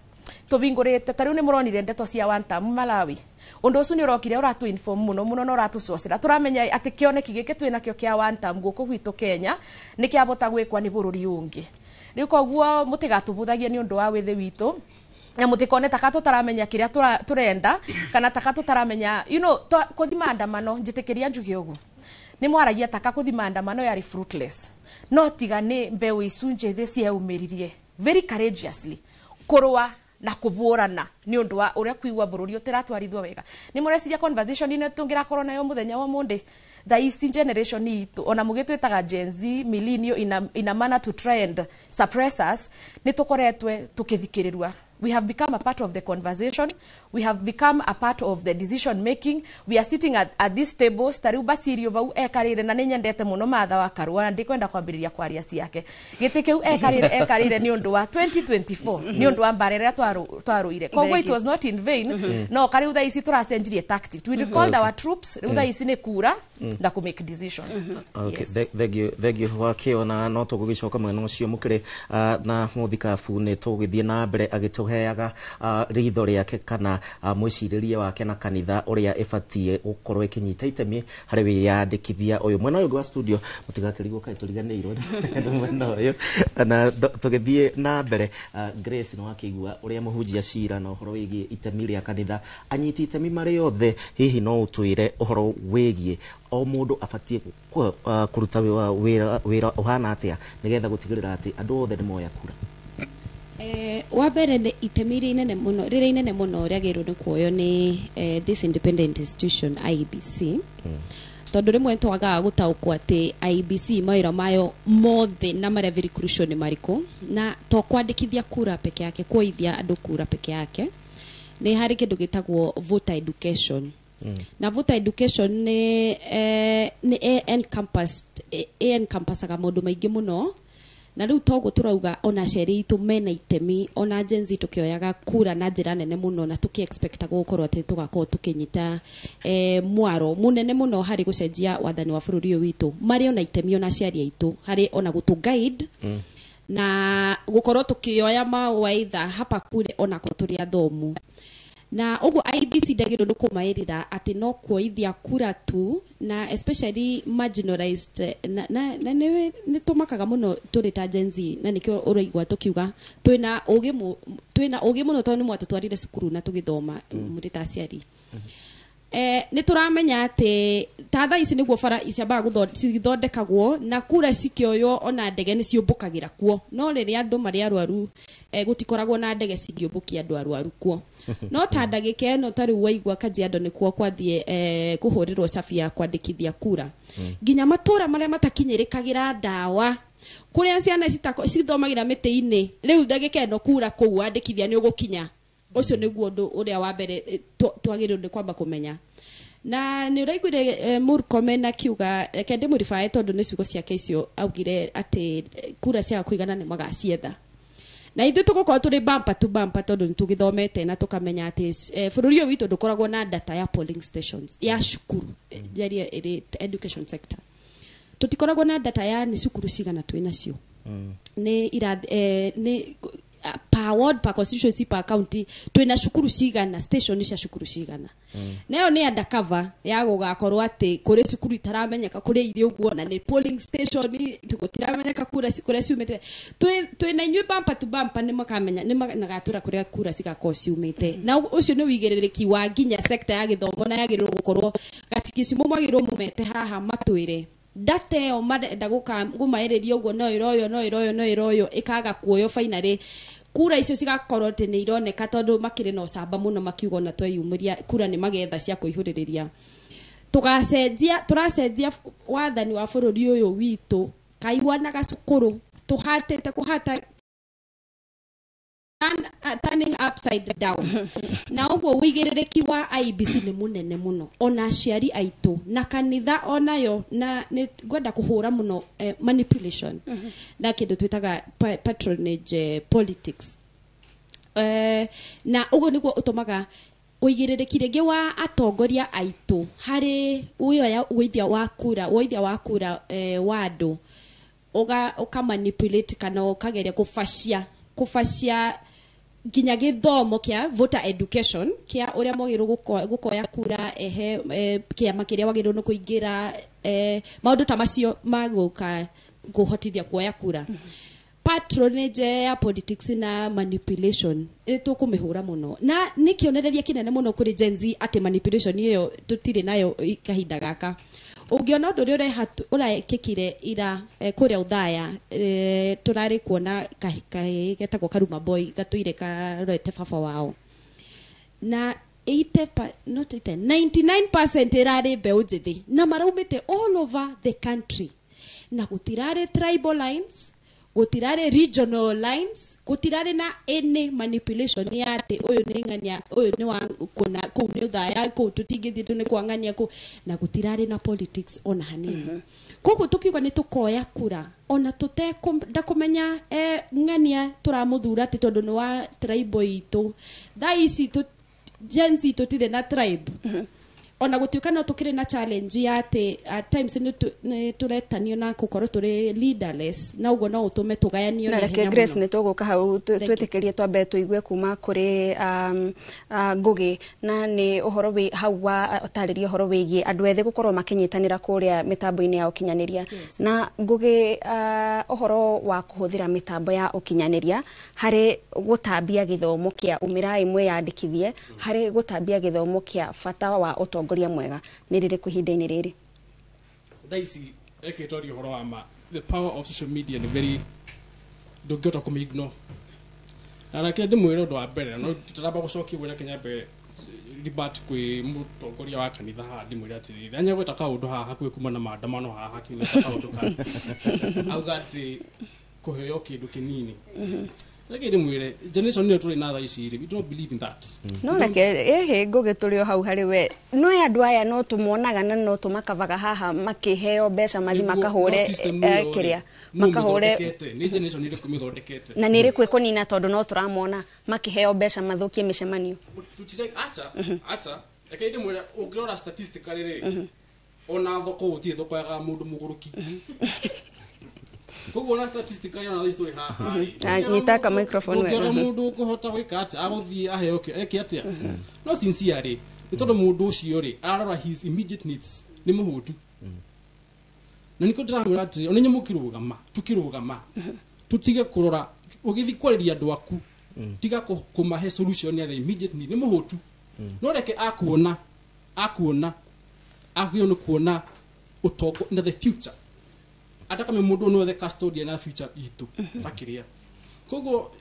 tubingurite, ta riu ni muronire ndeto cia one term Malawi. Undu ucio ni urokire uratu inform muno muno na uratucocera, turamenya ati kioneki giki twinakio kia one term guku gwitu Kenya ni kiabota gwikwa ni bururi ungi. Riu koguo mutigatubuthagie ni undu wa withi witu, na mutikone taka tutaramenya kiria turenda kana taka tutaramenya you know kuthi maandamano. Njitikiria njuge ugu ni mwaragia taka kuthi maandamano yari fruitless, no tiga ni mbeu icu njithi ciaumiririe very courageously kurua na kuburana ni undu wa uria kuigua bururi utiratwarithwo wega. Ni mureciria conversation ino tungirakorwo nayo muthenya wa Monday thaa ici generation itu ona mugitwitaga Gen Z millennial in a manner to try and suppress us, ni tukoretwe tukithikirirwa. We have become a part of the conversation, we have become a part of the decision making, we are sitting at this table. Tariu Basirio bau ekarire na ninyendete muno Martha wa Karua na ndikwenda kwambiriria kwaria ciake giti kiu ekarire ni undu wa 2024 ni undu wa mbara iria twaruire, koguo it was not in vain. No kariu thaa ici turacenjirie tactic, we recalled our troops. Riu thaa ici ni kura na ku make decision. Okay, thank you wakiona no tugugicoka mwena ucio mukire na muthikabu ni tugithie na mbere agituheaga ritho riake kana mwiciririe wake na kanitha uria ibatie gukorwo ikinyita itemi hari wiyandikithia uyu. Mwena uyu wa studio mutigakirigwo kai turiganĩirwo nĩ mwena uyu, na tugithie na mbere. Grace no akĩigua uria mũhunjia cira na ũhoro wĩgiĩ itemi rĩa kanitha, anyiti itemi marĩ othe, hihi no ũtwĩre ũhoro wĩgiĩ o mũndũ abatie kũruta wĩra ũhana atĩa nĩgetha gũtigĩrĩra atĩ andũ othe nĩ moya kura? Wa mbere nĩ itemi rĩrĩa inene mũno rĩrĩa inene mũno rĩagĩrĩirwo nĩ kuoywo nĩ this independent institution IEBC, tondũ rĩmwe twagaga gũtaũkwo atĩ IEBC mawĩra mayo mothe na marĩa very crucial nĩ marĩkũ, na to kwandĩkithia kura peke yake, kuoithia andũ kura peke yake, nĩ harĩ kĩndũ gĩtagwo voter education. Na voter education nĩ encompassaga maũndũ maingĩ mũno, na rĩu toguo tũrauga ona aciari aitũ mena itemi, ona Gen Z tukĩoyaga kura na njĩra nene mũno, na tũkĩ-expecta gũkorwo atĩ tũgakorwo tũkĩnyita mwaro mũnene mũno harĩ gũcenjia wathani wa bũrũri ũyũ witũ. Marĩ ona itemi ona aciari aitũ harĩ ona gũtũ guide na gũkorwo tũkĩoya mawaitha hapa kule ona ko tũrĩ athomu. Na ũguo IEBC ndagĩrĩirwo nĩ kũmaĩrĩra atĩ no kuoithia kura tu, na especially marginalized na nĩ tũmakaga mũno tũrĩ ta Gen Z, na nĩkĩo ũraigua tũkiuga twĩna ũgĩ mũno tondũ nĩ mwatũtwarire cukuru na tũgĩthoma mũrĩ ta aciari. Nĩ tũramenya atĩ ta thaa ici nĩguo bara ciambaga cithondekagwo na kura cikĩoywo ona ndege nĩ ciũmbũkagĩra kuo, no rĩrĩa andũ marĩ arwaru gũtikoragwo na ndege cingĩũmbũkia andũ arwaru kuo. No ta ndagĩka ĩno ta rĩu waigua Kajiado nĩkuo kwathiĩ kũhũrĩrwo cabi ya kwandĩkithia kura, nginya matũra marĩa matakinyĩrĩkagĩra ndawa kũrĩa ciana cithomagĩra mĩtĩ-inĩ, rĩu ndagĩka ĩno kura kũu wandĩkithia nĩ ũgũkinya. Ũcio nĩguo ũndũ ũrĩa wa mbere twagĩrĩirwo nĩ kwamba kũmenya. Na nĩ ũraiguire Murkomen akiuga, reke ndĩmũribae tondũ nĩ ciugo ciake icio, augire atĩ kura ciaga kũigana nĩ magacietha. Na ithuĩ tũgũkorwo tũrĩ bumper to bumper tondũ nĩ tũgĩthomete na tũkamenya atĩ bũrũri ũyũ witũ ndũkoragwo na data ya polling stations ya cukuru, njarie ĩrĩ education sector. Tũtikoragwo na data ya nĩ cukuru cigana twĩ nacio, nĩ Per ward, per constituency, per county, twina cukuru cigana, station cia cukuru cigana? Nayo nĩ undercover ya gũgakorwo atĩ kũrĩ cukuru itaramenyeka kũrĩ irĩ ũguo, na nĩ polling station gũtiramenyeka kura kũrĩa ciumĩte. Twĩna inyuĩ bumper to bumper, nĩ makamenya, nĩ magatũra kũrĩa kura cigakorwo ciumĩte. Na ũcio nĩ wĩigĩrĩrĩki wa nginya sector ya gĩthomo, na yagĩrĩirwo gũkorwo gacigicimo mwagĩrĩirwo mũmete haha matwĩre data ĩyo marenda gũmaĩrĩria ũguo, no ĩroywo, no ĩroywo, no ĩroywo, ĩkaga kuoywo. Finally kura icio cigakorwo atĩ nĩ ironeka, tondũ makĩrĩ na ũcamba mũno makiuga ona tweyumĩria kura nĩ magetha cia kũihũrĩrĩria. Tũgacenjia, tũracenjia wathani wa bũrũri ũyũ witũ kaigua na gacukũrũ tũhatĩte kũhata turning upside down. Na ũguo wĩigĩrĩrĩki wa IEBC nĩ mũnene mũno, ona aciari aitũ na kanitha onayo. Na nĩ ngwenda kũhũra mũno manipulation na kĩndũ twĩtaga patronage politics, na ũguo nĩguo ũtũmaga ũigĩrĩrĩki rĩngĩ wa atongoria aitũ harĩ ũyoya ũithia wa kura, ũithia wa kura wa andũ, ũka manipulate kana ũkageria kũbacia nginya gĩthomo kĩa voter education, kĩa ũrĩa mwagĩrĩirwo gũkoya kura, ehe, kĩama kĩrĩa wagĩrĩirwo nĩ kũingĩra, maũndũ ta macio magũka kũhotithia kuoya kura. Patronage ya politics na manipulation nĩ tũkũmĩhũra mũno, na nĩ kĩonereria kĩnene mũno kũrĩ Gen Z atĩ manipulation ĩyo tũtirĩ nayo kahinda gaka. Ũngĩona ũndũ ũrĩa ũrekĩkire ira kũrĩa Ũthaya, tũrarĩ kuona kahĩĩ getagwo Karuma Boy gatũire karorete baba wao, na 80 not 80, 99% ĩrarĩ mbeũ njĩthĩ, na maraumĩte all over the country, na gũtirarĩ tribal lines, gũtirarĩ regional lines, gũtirarĩ na any manipulation ya atĩ ũyũ nĩ ng'ania, ũyũ nĩ wa kũna, kũu nĩ Ũthaya, kũu tũtingĩthiĩ, tũ nĩ kwa ng'ania kũu, na gũtirarĩ na politics ona hanini. Koguo tũkiuga nĩ tũkoya kura ona tũtekwenda kũmenya ng'ania tũramũthura atĩ tondũ nĩ wa tribe itũ. Thaa ici Gen Z tũtirĩ na tribe, ona gũtuĩka no tũkĩrĩ na challenge ya atĩ at times nĩ tũretanio na gũkorwo tũrĩ leaderless, na ũguo no ũtũme tũgayanio na na reke ihenya Grace mũno. Nĩ tũgũka hau. Thank you. Twĩtĩkĩrie twambe tũigue kuma kũrĩ Ngũgĩ, na nĩ ũhoro wĩ hau wa ũtarĩria ũhoro wĩgiĩ andũ ethĩ gũkorwo makĩnyitanĩra kũrĩa mĩtambo-inĩ ya ũkinyanĩria. Na Ngũgĩ, ũhoro wa kũhũthĩra mĩtambo ya ũkinyanĩria harĩ gũtambia gĩthomo kĩa umĩrai mwĩyandĩkithie, harĩ gũtambia gĩthomo kĩa bata wa ũtongoria mwega nĩ rĩrĩkũ ihinda-inĩ rĩrĩ? Thaa ici reke twarie ũhoro wa ma, the power of social media nĩ very, ndũngĩhota kũmĩ-ignore. Na reke ndĩmwĩre ũndũ wa mbere, no nditaramba gũcokia ũguo, reke nyambe ribert kwĩ mũtongoria wa kanitha haha, ndĩmwĩre atĩrĩrĩ, anya gweta kaũndũ haha hakuhĩ kuma na maandamano haha hakiunĩka kaũndũ ka auga atĩ kũheo kĩndũ kĩnini. Reke ndĩmwĩre, generation ĩyo tũrĩ na thaa ici rĩ, we don't believe in that. No reke ĩhĩ, Ngũgĩ, tũrĩ o hau harĩ we, no andũ aya no tũmonaga na no tũmakavaga haha makĩheo mbeca mathi makahũre No system ĩyo rĩ, kĩrĩa nũ makahũre. Mĩthondekete? Nĩ generation ĩrĩkũ mĩthondekete? Na nĩ ĩrĩkũ ĩkũnina, tondũ no tũramona makĩheo mbeca mathũkie mĩcemanio? Tutire, aca aca, reke ndĩmwĩre, ũngĩrora statistically rĩ, ona thoko gũtirĩ thoko yaga mũndũ mũgũrũki. Koguo ona statistically, ona thaa ici tũrĩ haha rĩ, Ah, nyita ka microphone wega. ũngĩaga mũndũ ũkũhota gwĩka atĩa, agũthiĩ aheo eke atĩa, no sincerely nĩ tondũ mũndũ ũcio rĩ ararora his immediate needs, nĩ mũhũtu. Na nĩkĩo ndĩramwĩra atĩrĩ, ona inyuĩ mũkĩrũgama, tukĩrũgama, tutige kũrora ũgĩthiĩ kwarĩria andũ aku, tiga kũmahe solution ya the immediate need. Nĩ mũhũtu, no reke akuona agĩrĩirwo nĩ kuona ũtongo na the future, atakame mũndũ no the custodian ya future itũ takĩrĩa. Koguo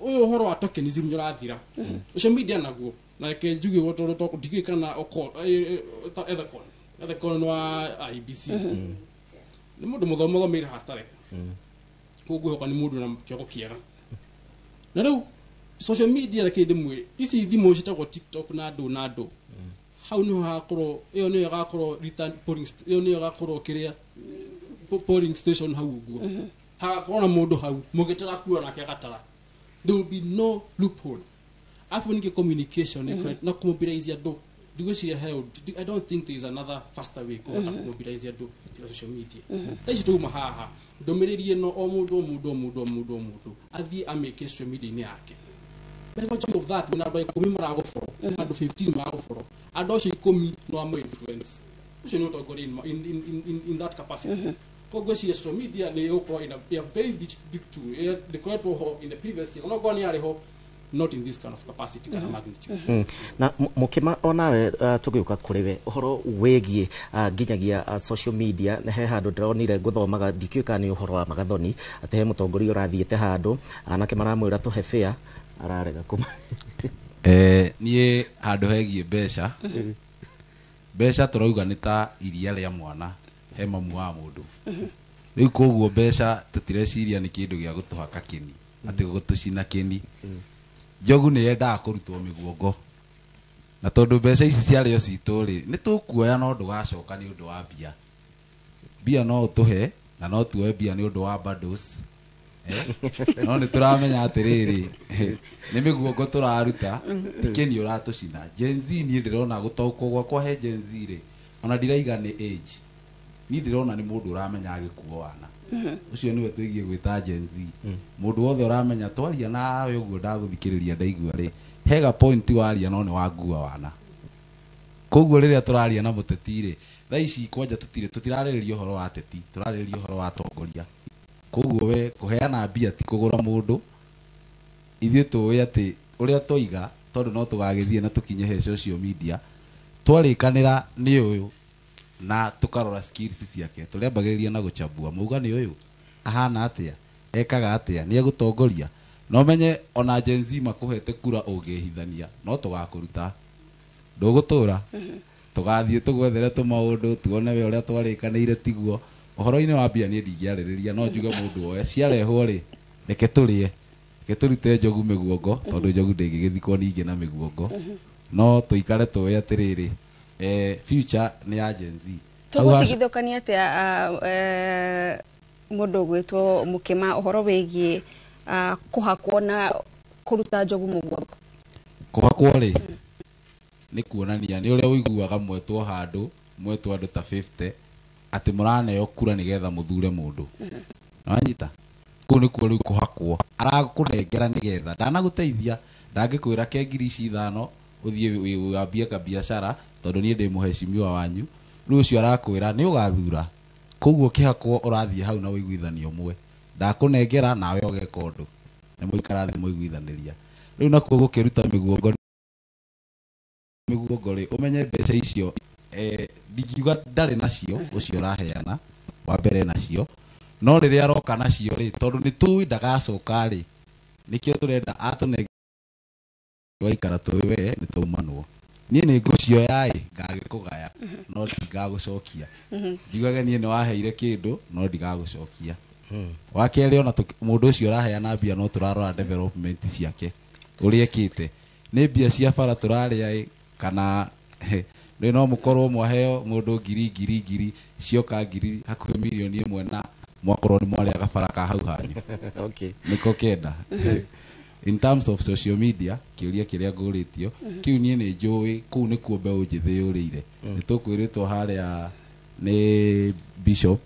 ũyũ ũhoro wa tokenism nĩ ũrathira, social media naguo. Na reke njuge ũguo tondũ ndiũĩ kana Ethekon nĩ wa IEBC, nĩ mũndũ mũthomo, thomeire hatare, koguo ngwĩhoka nĩ mũndũ na kĩongo kĩega. Na rĩu social media, reke ndĩmwĩre, ici thimũ ciĩtagwo TikTok na andũ na andũ hau niho hagakorwo, ĩyo nĩyo ĩgakorwo return polling ĩyo nĩyo ĩgakorwo kĩrĩa polling station hau ũguo, hagakorwo na mũndũ hau mũgĩtara kura nake agatara. There will be no loophole. Afu ningĩ communication na kũmobilize andũ. Ndigwĩciria he I don't think there is another faster way kũhota kũmobilize andũ tiga social media. Thaa ici twauma haha, ndũmĩrĩri ĩno, o mũndũ, o mũndũ, o mũndũ, o mũndũ, o mũndũ athiĩ amĩkĩre social media-inĩ yake. By virtue of that, wĩna andũ 10 maragũfollow, andũ 15 maragũfollow, andũ acio 10 no amo influence. Ũcio nĩ ũtongoria in that capacity. Koguo ngwĩciria social media nĩ ĩgũkorwo in a very big, big tool. Ndĩkoretwo ho in the previous years, onokorwo nĩ yarĩ ho, not in this kind of capacity kana magnitude. Na Mũkĩma, onawe tũgĩũka kũrĩ we, ũhoro wĩgiĩ nginyagia social media, na he handũ ndĩronire ngũthomaga, ndikĩũĩ kana nĩ ũhoro wa Magathoni, atĩ he mũtongoria ũrathiĩte handũ, anake maramwĩra tũhe fare, ararega kũma. Niĩ handũ hegiĩ mbeca, mbeca tũrauga nĩ ta iria rĩa mwana he mamu wa mũndũ. Rĩu koguo mbeca tũtireciria nĩ kĩndũ gĩa gũtũhaka kĩni, atĩ gũtũcina kĩni. Njogu nĩ yendaga kũrutwo mĩguongo, na tondũ mbeca ici ciarĩ o citũ rĩ, nĩ tũkuoya, no ndũgacoka nĩ ũndũ wa mbia. Mbia no ũtũhe, na no tuoe mbia nĩ ũndũ wa bundles, no nĩ tũramenya atĩrĩrĩ, nĩ mĩguongo tũraruta, ti kĩni ũratũcina. Gen Z, niĩ ndĩrona gũtaũkwo gwakwa he Gen Z rĩ, ona ndiraiga nĩ age, niĩ ndĩrona nĩ mũndũ ũramenya agĩkuo wana. Ũcio nĩwe twĩgiĩ gwĩta Gen Z. Mũndũ wothe ũramenya twaria nawe ũguo, ndagũthikĩrĩria, ndaigua rĩ hega point waria, no nĩ wangua wana. Koguo rĩrĩa tũraria na mũteti rĩ, thaa ici kwanja tũtirĩ tũtirarĩrĩria ũhoro wa ateti, tũrarĩrĩria ũhoro wa atongoria. Koguo we kũheana mbia ti kũgũra mũndũ. Ithuĩ tũĩ atĩ ũrĩa twoiga, tondũ no tũgagĩthiĩ na tũkinye he social media, twarĩkanĩra nĩ ũyũ na tũkarora skills ciake, tũrĩambagĩrĩria na gũchambua, mauga nĩ ũyũ ahana atĩa, ekaga atĩa, nĩ egũtongoria. No menye ona Gen Z makũhete kura, ũngĩhithania no tũgakũruta, ndũgũtũra, tũgathiĩ tũgwethere tũmaũndũ, tuone we ũrĩa twarĩkanĩire tiguo. Ũhoro-inĩ wa mbia, niĩ ndingĩarĩrĩria, no njuge mũndũ oe ciarehwo rĩ, reke tũrĩe, reke tũrute njogu mĩguongo, tondũ njogu ndĩngĩgĩthikwo ningĩ na mĩguongo. No tũikare tũĩ atĩrĩrĩ, future nĩ ya Gen Z. Hau Tũgũtigithũkania atĩa, mũndũ ũgwĩtwo Mũkĩma, ũhoro wĩgiĩ kũhakwo na kũruta njogu mũguongo? Kũhakwo rĩ, nĩ kuonania nĩ ũrĩa ũiguaga mwetwo handũ, mwetwo andũ ta 50, atĩ mũraneo kura nĩgetha mũthure mũndũ. Nĩwanyita? Kũu nĩkuo rĩu kũhakwo. Arakũnengera nĩgetha ndanagũteithia, ndangĩkwĩra ke ngiri ici 5 ũthiĩ wambie kabiacara, tondũ niĩ ndĩ mũheshimiwa wanyu. Rĩu ũcio arakwĩra nĩ ũgathura. Koguo kĩhakwo, ũrathiĩ hau na ũiguithanio ũmwe, ndakũnengera nawe ũgeka ũndũ, nĩ mũikara thĩ mũiguithanĩria. Rĩu nakuo gũkĩruta mĩguongo, mĩguongo rĩ, ũmenye mbeca icio, ndingiuga ndarĩ nacio ũcio ũraheana wa mbere nacio, no rĩrĩa aroka nacio rĩ, tondũ nĩ tũĩ ndagacoka rĩ, nĩkĩo tũrenda atũnengere, waikara tũĩ we nĩ taumanwo. Niĩ nĩ ngũcioya ĩ, ngagĩkũgaya, no ndingagũcokia. Njugage niĩ nĩ waheire kĩndũ, no ndigagũcokia. Wa kerĩ, ona mũndũ ũcio ũraheana mbia, no tũrarora development ciake, ũrĩa ekĩte. Nĩ mbia cia bara tũrarĩa ĩ, kana rĩ no mũkorwo mwaheo mũndũ ngiri, ngiri, ngiri cioka ngiri hakuhĩ mirioni 1, na mwakorwo nĩ mwarĩa gabara ka hau hanyu. Nĩko kenda. In terms of social media, kĩũria kĩrĩa ngũrĩtio kĩu, niĩ nĩ njũĩ kũu nĩkuo mbeũ njĩthĩ yũrĩire. Nĩ tũkwĩrĩtwo harĩa nĩ bishop,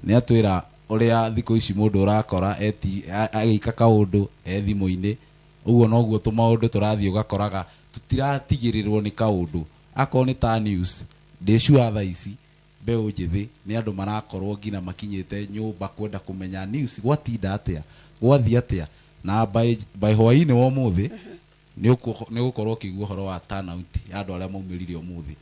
nĩ atwĩra ũrĩa thikũ ici mũndũ ũrakora eti agĩika kaũndũ e thimũ-inĩ. Ũguo noguo tũmaũndũ tũrathiĩ, ũgakoraga tũtiratigĩrĩrwo nĩ kaũndũ, akorwo nĩ ta news. Ndĩ sure thaa ici mbeũ njĩthĩ nĩ andũ marakorwo nginya makinyĩte nyũmba kwenda kũmenya news, gwatinda atĩa, gwathiĩ atĩa. Na by hwaĩ-inĩ wa ũmũthĩ nĩ ũgũkorwo ũkĩigua ũhoro wa turnout ya andũ arĩa maumĩrire ũmũthĩ,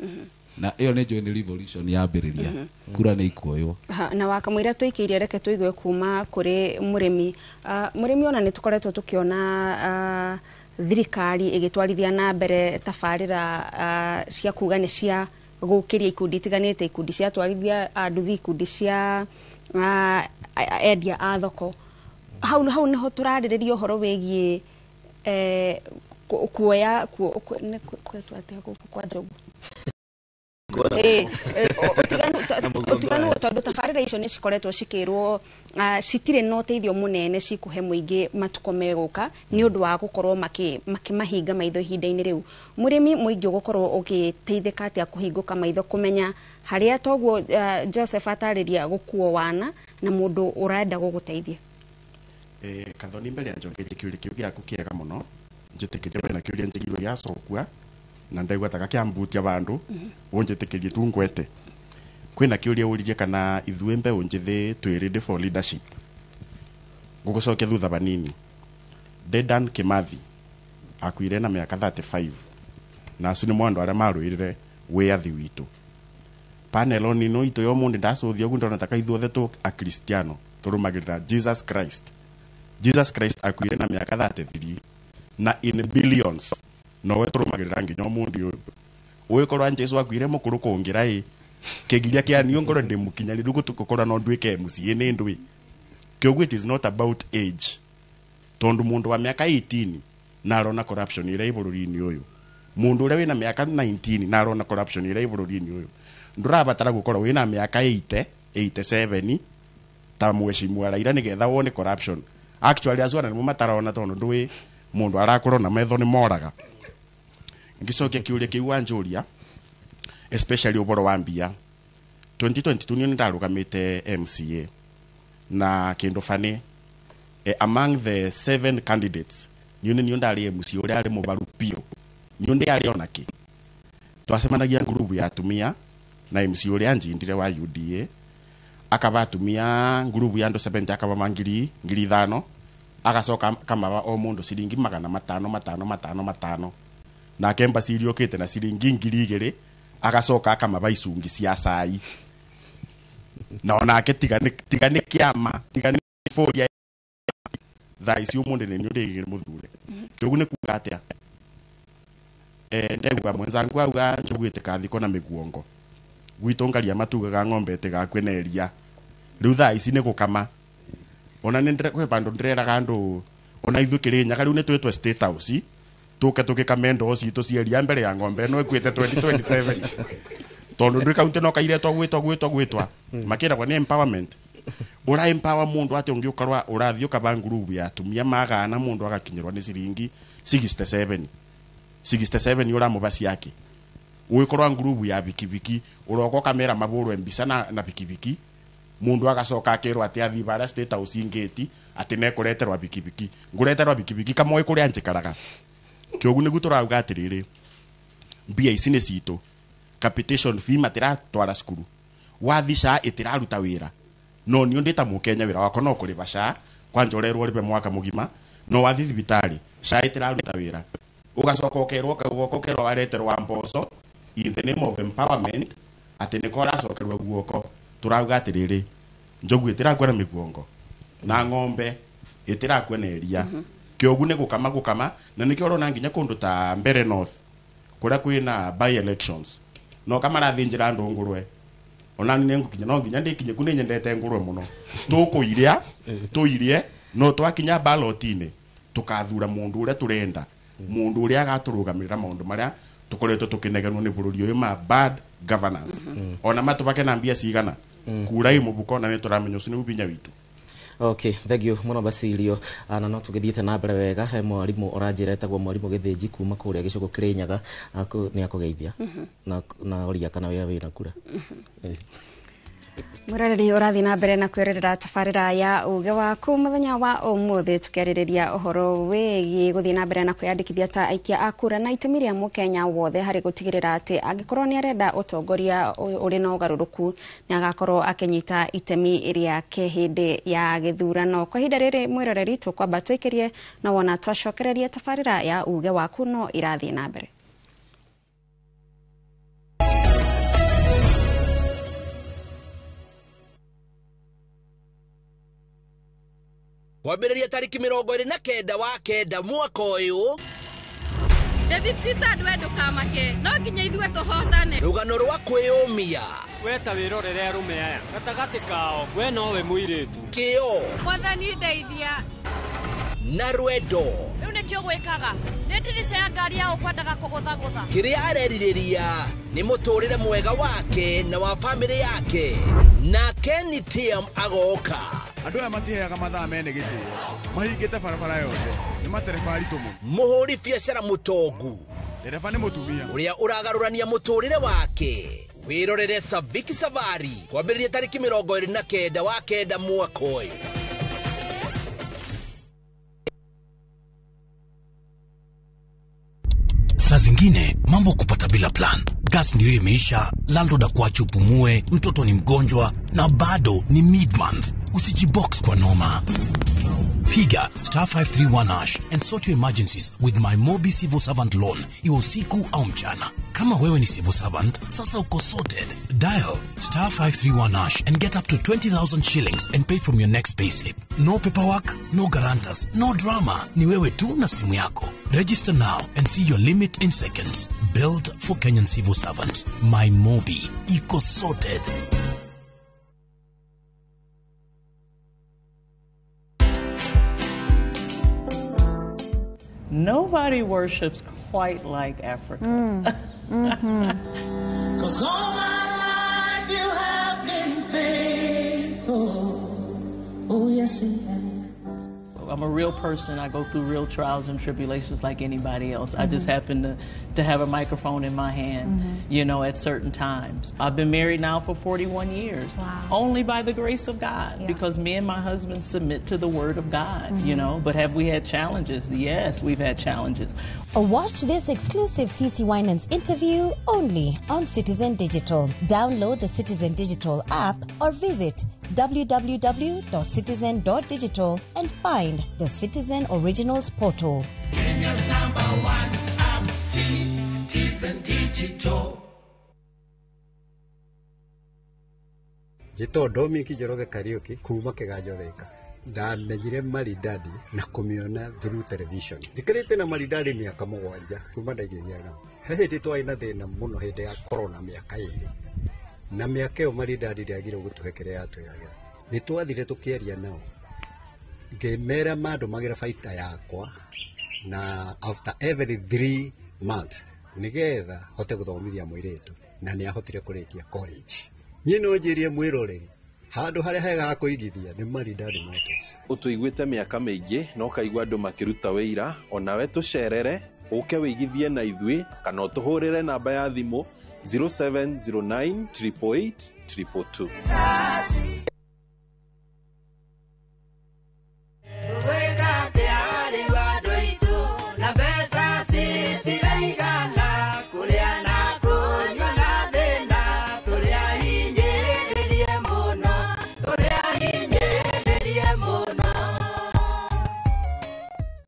na ĩyo nĩ njũĩ nĩ revolution yambĩrĩria, kura nĩ ikuoywo. Ha, na wakamũira tũikĩirie, reke tũigue kuma kũrĩ mũrĩmi. Mũrĩmi, ona nĩ tũkoretwo tũkĩona thirikari ĩgĩtwarithia na mbere tabarĩra cia kuga nĩ cia gũkĩria ikundi itiganĩte, ikundi cia atwarithia a nduthi, ikundi cia endia a thoko. Hau hau niho tũrarĩrĩria ũhoro wĩgiĩ kuoya nĩ kwetwo atĩa gũkũ kwa njogu? Ũtiganu tondũ tabarĩra icio nĩ cikoretwo cikĩrwo citirĩ na ũteithio mũnene cikũhe mũingĩ matukũ megũka nĩ ũndũ wa gũkorwo makĩmahinga maitho ihinda-inĩ rĩu. Mũrĩmi mũingĩ ũgũkorwo ũgĩteithĩka atĩa kũhingũka maitho kũmenya harĩa toguo Joseph atarĩria gũkuo wana na mũndũ ũrenda gũgũteithia? Kathoni mbere ya njoketie kĩũria kĩu gĩaku kĩega mũno, njĩtĩkĩrie wena kĩũria njĩgirwo gĩacokua na ndaigua ta gakĩambutia vandu, unjĩtĩkĩrie tu ngwete. Kwĩna kĩũria ũririe kana ithuĩ mbeũ njĩthĩ twĩ ready for leadership. Ngũgũcokia thutha vanini. Dedan Kimathi akuire na mĩaka 35 na acio nĩmo andũ arĩa marũĩrĩre wĩyathi witũ. Panel nino itũ ya ũmũthĩ ndacũthia ũguo ndĩrona ta kaithuothe tũ akristiano tũrũmagĩrĩra Jesus Christ. Jesus Christ akuire na mĩaka 33 na in billions nowe tũrũmagĩrĩra nginya ũmũthĩ ũyũ. Ũgĩkorwo Jesu akuire mũkũrũ kũngĩra ĩ kĩgiria kĩa niĩ ngorwo ndĩ mũkinyanĩru gũkorwo no nduĩke MCA nĩ ndũĩ. Kĩoguo it is not about age, tondũ mũndũ wa mĩaka 18 na arona corruption ĩrĩa ĩ bũrũri-inĩ ũyũ, mũndũ ũrĩa wĩna mĩaka 19 na arona corruption ĩrĩa ĩ bũrũri-inĩ ũyũ, ndũrabatara gũkorwo wĩna mĩaka 80 87 ta mheshimiwa Raila nĩgetha wone corruption. Actually acio ona nĩmo matarona tondũ ndũĩ mũndũ arakũrwo na metho nĩ moraga. Ngĩcokia kĩũria kĩu wanjũria, especially ũboro wa mbia, 2022 niĩ nĩndarũgamĩte MCA na kĩndũ bani, among the 7 candidates niĩ nĩ ndarĩ MCA ũrĩa arĩ mũbaru biũ, niĩ ndĩarĩ ona kĩ. Twacemanagia ngurubu ya atumia na MCA ũrĩa anjindire wa UDA, akaba atumia ngurubu ya andũ 70 akaba ngiri 5,000, agacoka akamaba o mũndũ ciringi 500 500 500 500, nake Mbasiri okĩte na ciringi 2,000, agacoka akamaba icungi cia cai, na onake tiga nĩ kĩama, tiga nĩ boria thaa ici ũmũthĩ nĩ niĩ ndĩ mũthure. Kĩoguo nĩ kuga atĩa? Ndauga mwenzangu auga njogu ĩtĩkathikwo na mĩguongo, gwitũ ngaria matugaga ng'ombe ĩtĩgakue na iria. Rĩu thaa ici nĩ gũkama. Ona nĩ kwĩ bandũ ndĩreraga andũ ona ithuĩ Kĩrĩnyaga rĩu nĩ twĩtwe State House tũke tũgĩkame ndoo citũ cia iria mbere ya ng'ombe ĩno ĩkuĩte 2027, tondũ ndwĩ kaunti no kairetwo gwĩtwa gwĩtwa gwĩtwa makĩragwo nĩ empowerment. Ũra empower mũndũ atĩ ũngĩ ũkorwa ũrathiĩ ũkaba ngurubu ya atumia magana mũndũ agakinyĩrwo nĩ ciringi 67 67 ũramũba ciake. Ũgĩkorwa ngurubu ya bikibiki ũroka ũkamera mabũrwe mbica na bikibiki, mũndũ agacoka akerwo atĩ athiĩ barĩa State House ngĩti atĩ nĩekũreterwa bikibiki, ngũreterwa bikibiki kamoĩ kũrĩa njikaraga. Kĩoguo nĩguo tũrauga atĩrĩrĩ, mbia ici nĩ citũ, capitation fee matiratwara cukuru, wathi SHA ĩtĩraruta wĩra, no niĩ ndĩ ta mũkenya wĩra wakwa no kũrĩba SHA kwanja ũrerwo ũrĩbe mwaka mũgima, no wathi thibitarĩ SHA ĩtĩraruta wĩra, ũgacoka ũkerwo guoko ũkerwo wareterwa mboco in the name of empowerment atĩ nĩko ũracokerwo guoko. Tũrauga atĩrĩrĩ, njogu ĩtĩrakua na mĩguongo na ng'ombe ĩtĩrakua na iria. Kĩoguo nĩ gũkama gũkama, na nĩkĩo ũrona nginya kũndũ ta Mbere North kũrĩa kwĩna by elections no kamarathĩnjĩra andũ ngũrwe. Ona nĩ ngũkinya no nginya ndĩkinye ku nĩ nyendete ngũrwe mũno, tũkũiria tũirie, no twakinya ballot-inĩ tũkathura mũndũ ũrĩa tũrenda, mũndũ ũrĩa agatũrũgamĩrĩra maũndũ marĩa tũkoretwo tũkĩnegenwo nĩ bũrũri ũyũ ma bad governance. Ona matũbake na mbia cigana kura ĩ mũbuko, na nĩ tũramenya ũcio nĩ ũbinya witũ. Okay, thank you mũno Basilio. Na no tũgĩthiĩte na mbere wega, he mwarimũ ũranjĩra etagwo mwarimũ Gĩthĩnji kuma kũrĩa gĩcũgũ Kĩrĩnyaga, nĩ akũgeithia na oria kana we wĩna kura. Mwĩroreri ũrathiĩ na mbere na kwĩrorera tabarĩra ya Ũũgĩ Waku mũthenya wa ũmũthĩ, tũkĩarĩrĩria ũhoro wĩgiĩ gũthiĩ na mbere na kwĩyandĩkithia ta aikia a kura na itemi rĩa mũkenya wothe harĩ gũtigĩrĩra atĩ angĩkorwo nĩ arenda ũtongoria ũrĩ na ũgarũrũku nĩ agakorwo akĩnyita itemi rĩake hĩndĩ ya gĩthurano. Kwa ihinda rĩrĩ mwĩroreri, tũkwamba tũikĩrie na wona twacokereria tabarĩra ya Ũũgĩ Waku no ĩrathiĩ na mbere. Kwambĩrĩria tarĩki 29 wa 9 mwaka ũyũ, David we ndũkamake, no nginya ithuĩ tũhotane. Rũgano rwa kwĩyũmia, we ta wĩrorere arũme aya gatagatĩ kao, we nowe mũirĩtu, kĩo, Mwathani ndeithia, na rwendo. Rĩu nĩ Nĩkĩ ũgwĩkaga? Nĩ ndirica ya ngari ya ũkwendaga kũgũthagũtha. Kĩrĩa arerirĩria nĩ mũtũrĩre mwega wake na wa famĩlĩ yake. Na Kenny Tiam agoka. Andũ aya matiheaga mathaa mene gĩtĩo, mahingĩte barabara yothe, nĩ matereba aritũ mũno. Mũhũri biacara mũtongu. Ndereba nĩ mũtumia. Ũrĩa ũragarũrania mũtũrĩre wake. Wĩrorere Saviki Safari kwambĩrĩria tarĩki 29 wa 9 mwaka ũyũ. Saa zingine mambo kupata bila plan. Gas ndio imeisha, landlord akuache upumue, mtoto ni mgonjwa na bado ni mid-month. Usijibox kwa noma. Piga star 531 hash and sort your emergencies with my Mobi Civil Servant Loan, iwe usiku au mchana. Kama wewe ni civil servant, sasa uko sorted. Dial star 531 hash and get up to 20,000 shillings and pay from your next payslip. No paperwork, no guarantors, no drama. Ni wewe tu na simu yako. Register now and see your limit in seconds. Built for Kenyan civil servants. My Mobi. Iko sorted. Nobody worships quite like Africa. Mm. 'Cause all my life you have been faithful. Oh, yes, you have. I'm a real person. I go through real trials and tribulations like anybody else. I just happen to have a microphone in my hand, you know, at certain times. I've been married now for 41 years. Wow. Only by the grace of God, because me and my husband submit to the word of God, you know. But have we had challenges? Yes, we've had challenges. Watch this exclusive CC Winans interview only on Citizen Digital. Download the Citizen Digital app or visit www.citizen.digital and find the Citizen Originals portal. Kenya's number one app, Citizen Digital. Njĩtwo Dominic Njoroge Kariũki kuma Kĩganjo Thika. Ndamenyire Maridadi na kũmĩona through television. Njikarĩte na Maridadi mĩaka 7 kuma ndaigithia nao. He hĩndĩ twarĩ na thĩna mũno hĩndĩ ya corona mĩaka 2. Na mĩaka ĩyo Maridadi ndĩagire gũtũhe kĩrĩa yatwĩragĩra. Nĩ twathire tũkĩaria nao. Ngĩmera mandũmagĩra baita yakwa na after every 3 months nĩgetha hote gũthomithia mũirĩtu na nĩ ahotire kũrĩkia college. Niĩ no njĩrie mwĩroreri handũ harĩa hega ha kũigithia nĩ Maridadi Motors. Ũtũiguĩte mĩaka mĩingĩ na ũkaigua andũ makĩruta wĩira, onawe tũcerere ũke wĩigithie na ithuĩ kana ũtũhũrĩre namba ya thimũ 0709 888 222.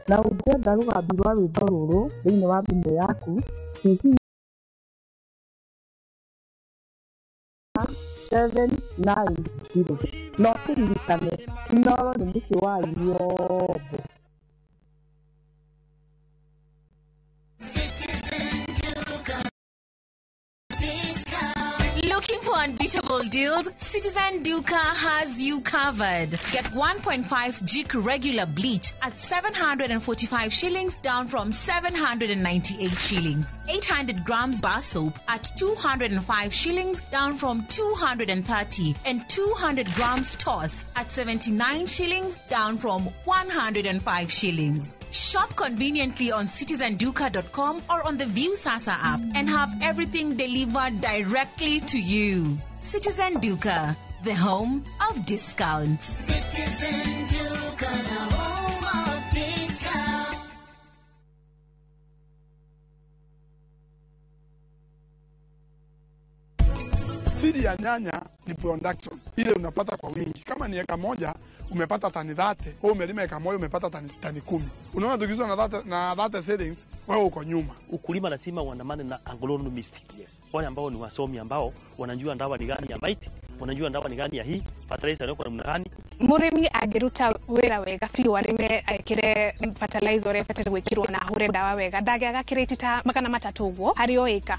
Na ũngĩenda rũgambi rwa rwĩmbo rũrũ thĩinĩ wa thimũ yaku, hihinya 790 na ũkĩririkane Inooro nĩ mũciĩ wa aini othe. Looking for unbeatable deals? Citizen Duka has you covered. Get 1.5 Jik regular bleach at 745 shillings, down from 798 shillings. 800 grams bar soap at 205 shillings, down from 230. And 200 grams toss at 79 shillings, down from 105 shillings. Shop conveniently on citizenduka.com or on the Viusasa app and have everything delivered directly to you. Citizen Duka, the home of discounts. Citizen Duka, the home of discounts. Siri ya nyanya ni production ile unapata kwa wingi. Kama ni eka moja umepata tani 30, wewe umelima eka moja umepata tani 10. Unaona tukiuza na 30 seedlings, wewe uko nyuma. Ukulima lazima uandamane na agronomist. Yes. Wale ambao ni wasomi ambao wanajua ndawa ni gani ya maiti, wanajua ndawa ni gani ya hii, fertilizer kwa namna gani. Murimi angiruta wira wega biũ arĩme ekĩre fertilizer ũrĩa ĩbataire gwĩkĩrwo na ahure ndawa wega ndangĩaga kĩrĩti ta 300 ũguo harĩ o ĩka.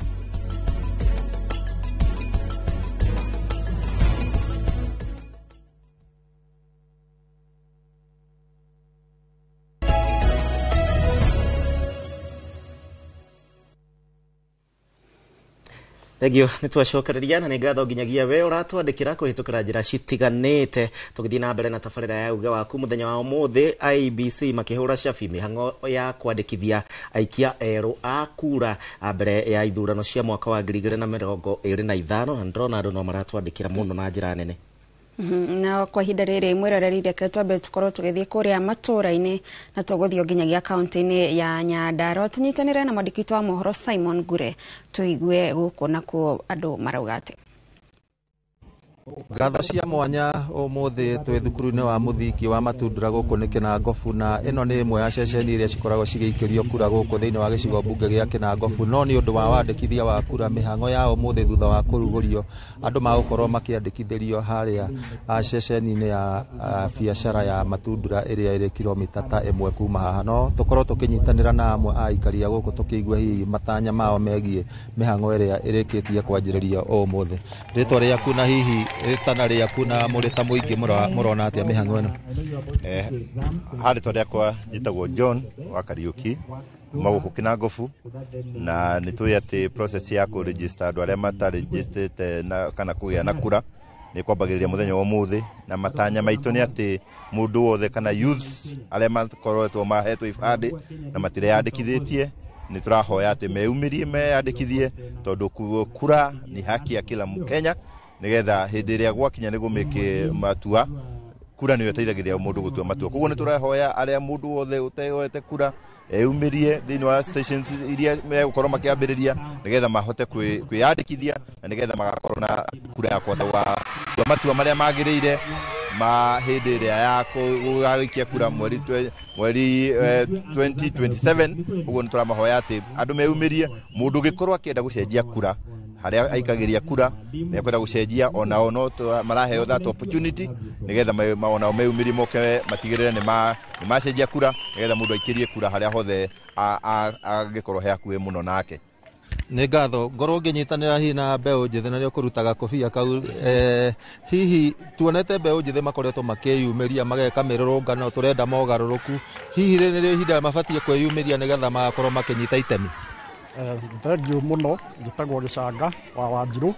Thengio nĩ twacokereria na nĩ ngatho nginyagia we ũratwandĩkĩra kũhĩtũkĩra njĩra citiganĩte. Tũgĩthiĩ na mbere na tabarĩra ya uge waku mũthenya wa ũmũthĩ, IEBC makĩhũra cabi mĩhang'o ya kwandĩkithia aikia erũ a kura mbere ya ithurano cia mwaka wa 2025, na ndĩrona andũ no maratwandĩkĩra mũno na njĩra nene. Na kwa ihinda rĩrĩ mwĩroreri, reke twambe tũkorwo tũgĩthiĩ kũrĩa matũũra-inĩ na tũgũthiĩ nginyagia kaunti-inĩ ya Nyandarua, tũnyitanĩre na mwandĩki witũ wa mohoro Simon Ngure, tũigue gũkũ nakuo andũ marauga atĩa. Ngatho cia mwanya ũmũthĩ twĩ thukuru-inĩ wa mũthingi wa Matundura gũkũ nĩ Kĩnangobu, na ĩno nĩ ĩmwe ya ceceni iria cikoragwo cigĩikĩrio kura gũkũ thĩinĩ wa gĩcigo mbunge gĩa Kĩnangobu. No nĩ ũndũ wa wandĩkithia wa kura, mĩhang'o ya ũmũthĩ thutha wa kũrugũrio, andũ magũkorwo makĩandĩkithĩrio harĩa ceceni-inĩ ya biacara ya Matundura ĩrĩa ĩrĩ kilomita ta 1 kuma haha. No tũkorwo tũkĩnyitanĩra na amwe a aikari a gũkũ tũkĩigua hihi matanya mao megiĩ mĩhang'o ĩrĩa ĩrĩkĩtie kwanjĩrĩrio ũmũthĩ. Rĩtwa rĩaku na hihi rĩtana rĩaku na mũrĩ ta mũingĩ mũrona atĩa mĩhang'o ĩno? Ha rĩtwa rĩakwa njĩtagwo John wa Kariũki kuma gũkũ Kĩnangobu, na nĩ tũĩ atĩ process ya kũ register andũ arĩa matarejistĩte na kana kũgĩa na kura nĩ kwambagĩrĩria mũthenya wa ũmũthĩ, na matanya maitũ nĩ atĩ mũndũ wothe kana youths arĩa makoretwo mahetwo ibandĩ na matireyandĩkithĩtie, nĩ tũrahoya atĩ meyumĩrie meyandĩkithie, tondũ kura ni haki ya kila Mkenya, nigetha hĩndĩ ĩrĩa gwakinya nĩ gũmĩke matua, kura nĩyo ĩteithagĩrĩria mũndũ gũtua matua. Koguo nĩ tũrahoya arĩa mũndũ wothe ũteyoete kura eyumĩrie thĩinĩ wa stations iria megũkorwo makĩambĩrĩria, nĩgetha mahote kwĩyandĩkithia na nĩgetha magakorwo na kura ya kũhota gũtua matua marĩa magĩrĩire ma hĩndĩ ĩrĩa ya gũgaikia kura mweri 2027. Ũguo nĩ tũramahoya atĩ andũ meyumĩrie, mũndũ ũngĩkorwo akĩenda gũcenjia kura harĩa aikagĩria kura nĩ ekwenda gũcenjia, onao no maraheo that opportunity nĩgetha onao meyumĩrie moke matigĩrĩre nĩ macenjia kura, nĩgetha mũndũ aikĩrie kura harĩa hothe angĩkorwo he hakuhĩ mũno nake. Nĩ ngatho ngorwo ngĩnyitanĩra hihi na mbeũ njĩthĩ na nĩ ũkũrutaga kobia kau. Hihi tuonete mbeũ njĩthĩ makoretwo makĩyumĩria mageka mĩrũrũngano, tũrenda mogarũrũku, hihi rĩrĩ nĩrĩo ihinda mabatiĩ kwĩyumĩria nĩgetha magakorwo makĩnyita itemi? Thengiũ mũno, njĩtagwo Gĩcanga wa Wanjirũ,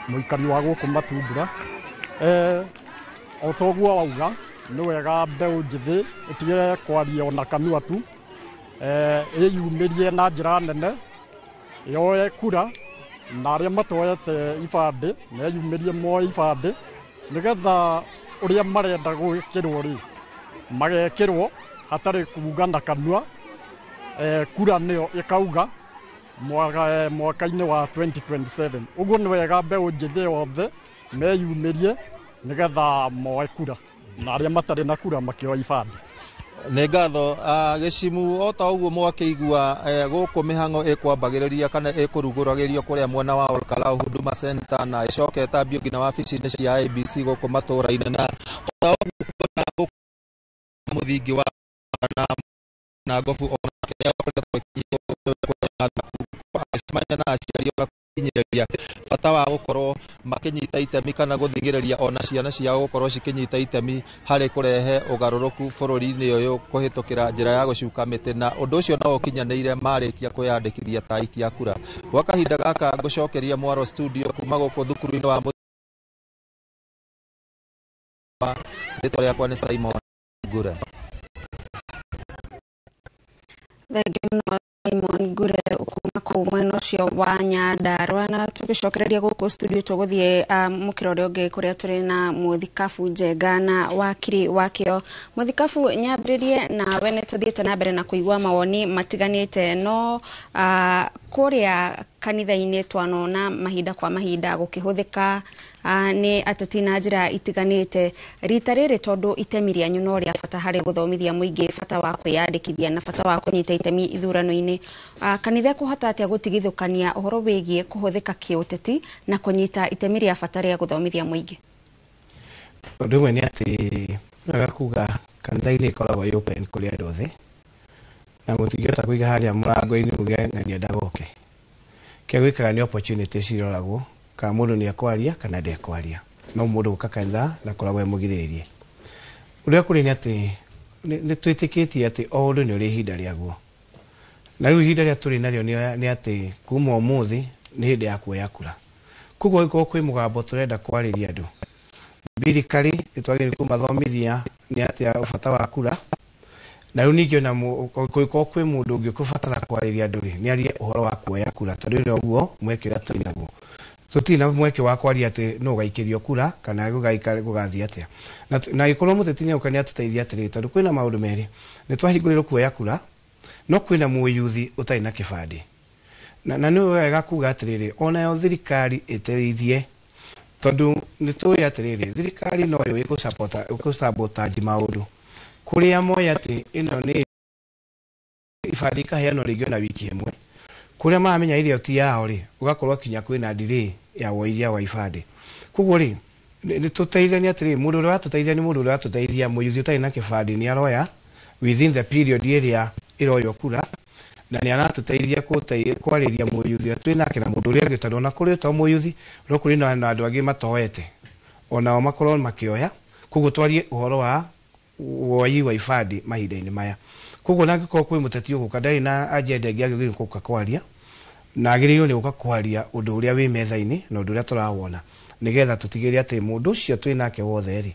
mũikari wa gũkũ Matundura. O ta ũguo wauga, nĩ wega mbeũ njĩthĩ ĩtige kwaria ona kanua tu, ĩyumĩrie na njĩra nene, yoe kura, na arĩa matoete ibandĩ meyumĩrie moe ibandĩ, nĩgetha ũrĩa marenda gwĩkĩrwo rĩ magekĩrwo hatarĩ kuga na kanua. Kura nĩyo ĩkauga mwaka-inĩ wa 2027. Ũguo nĩ wega mbeũ njĩthĩ yothe meyumĩrie nĩgetha moe kura, na arĩa matarĩ na kura makĩoya ibandĩ. Nĩ ngatho. Gĩcimu, o ta ũguo mwakĩigua, gũkũ mĩhang'o ĩkwambagĩrĩria kana ĩkũrugũragĩrio kũrĩa mwena wa Olkalau Huduma Center, na ĩcoke ĩtambio nginya wabici-inĩ cia IEBC gũkũ matũũra-inĩ, na o ta ũguo mũthingi wa na ngobu onake acemania na aciari ona kũhinyĩrĩria bata wa gũkorwo makĩnyita itemi kana gũthing'ĩrĩria ona ciana ciao gũkorwo cikĩnyita itemi harĩ kũrehe ũgarũrũku bũrũri-inĩ ũyũ kũhĩtũkĩra njĩra ya gũcuka mĩtĩ, na ũndũ ũcio no ũkinyanĩire marĩkia kwĩyandĩkithia ta aikia kura. Gwa kahinda gaka ngũcokeria mwaro studio kuma gũkũ thukuru-inĩ wa rĩtwa rĩakwa nĩ Simon Ngure. Thengiũ mũno Simon Ngure kuma kũu mwena ũcio wa Nyandarua. Na tũgĩcokereria gũkũ studio tũgũthiĩ mũkĩra ũrĩa ũngĩ kũrĩa tũrĩ na Mũthikabu Njenga na wakiri wakĩo. Mũthikabu, nyambĩrĩrie nawe, nĩ tũthiĩte na mbere na kũigua mawoni matiganĩte, no kũrĩa kanitha-inĩ twanona mahinda kwa mahinda gũkĩhũthĩka nĩ ateti na njĩra itiganĩte. Rita rĩrĩ tondũ itemi rĩanyu no rĩa bata harĩ gũthomithia mũingĩ bata wa kwĩyandĩkithia na bata wa kũnyita itemi ithurano-inĩ, kanitha ĩkũhota atĩa gũtigithũkania ũhoro wĩgiĩ kũhũthĩka kĩũteti na kũnyita itemi rĩa bata rĩa gũthomithia mũingĩ? Ũndũ ũmwe nĩ atĩ wega kuga kanitha-inĩ ĩkoragwo ĩ open kũrĩ andũ othe, na mũtingĩhota kũiga harĩa mũrango-inĩ muge ng'ania ndagoke. Kĩrĩa gwĩkaga nĩ opportunity ciroragwo kana mũndũ nĩ ekwaria kana ndekwaria, no mũndũ gũka kanitha ndakoragwo e mũgirĩrĩrie. Ũrĩa kũrĩ nĩ atĩ nĩ twĩtĩkĩtie atĩ o ũndũ nĩ ũrĩ ihinda rĩaguo, na rĩu ihinda rĩrĩa tũrĩ narĩo nĩ atĩ kuma ũmũthĩ nĩ hĩndĩ ya kuoya kura. Koguo angĩkorwo kwĩ mũgambo tũrenda kwarĩria andũ, thirikari nĩ twagĩrĩirwo kũmathomithia nĩ atĩa ũbata wa kura. Na rĩu ningĩ ona kũngĩkorwo kwĩ mũndũ ũngĩ ũkũbatara kwarĩria andũ rĩ, nĩ arie ũhoro wa kuoya kura, tondũ ĩno ũguo mweke ũrĩa twĩ naguo. Tũtirĩ na mweke wa kwaria atĩ nũ ũgaikĩrio kura kana gũgathiĩ atĩa. Na angĩkorwo mũteti nĩ oka nĩ atũteithia atĩrĩrĩ, tondũ kwĩna maũndũ merĩ, nĩ twahingũrĩrwo kuoya kura, no kwĩna mũyuthi ũtarĩ na kĩbandĩ. Na nĩ wega kuga atĩrĩrĩ, onayo thirikari ĩteithie, tondũ nĩ tũĩ atĩrĩrĩ, thirikari no yo ĩgũsabotage maũndũ. Kũrĩa moĩ atĩ ĩno nĩ ibandĩ ikaheanwo rĩngĩ ona wiki ĩmwe, kũrĩa maramenya ĩrĩa ti yao rĩ, ũgakorwo kinya kwĩna delay ya woithia wa ibandĩ. Koguo rĩ, nĩ tũteithanie atĩrĩrĩ, mũndũ ũrĩa ũratũteithia nĩ mũndũ ũrĩa ũratũteithia, mũyuthi ũtarĩ na kĩbandĩ nĩ aroya within the period ĩrĩa ĩroywo kura, na nĩ aratũteithia kwarĩria mũyuthi ũrĩa twĩ nake na mũndũ ũrĩa ũngĩ, tondũ ona kũrĩ to mũyuthi, no kũrĩ na andũ angĩ matoete, onao makorwo makĩoya. Koguo twarie ũhoro wa woi wa ibandĩ mahinda-inĩ maya. Koguo na angĩkorwo kwĩ mũteti ũgũka ndarĩ na agenda ĩngĩ agĩrĩirwo gũka kwaria, na agĩrĩirwo nĩ gũka kwaria ũndũ ũrĩa wĩ metha-inĩ na ũndũ ũrĩa tũrawona, nĩgetha tũtigĩrĩre atĩ mũndũ ũcio twĩ nake wothe rĩ,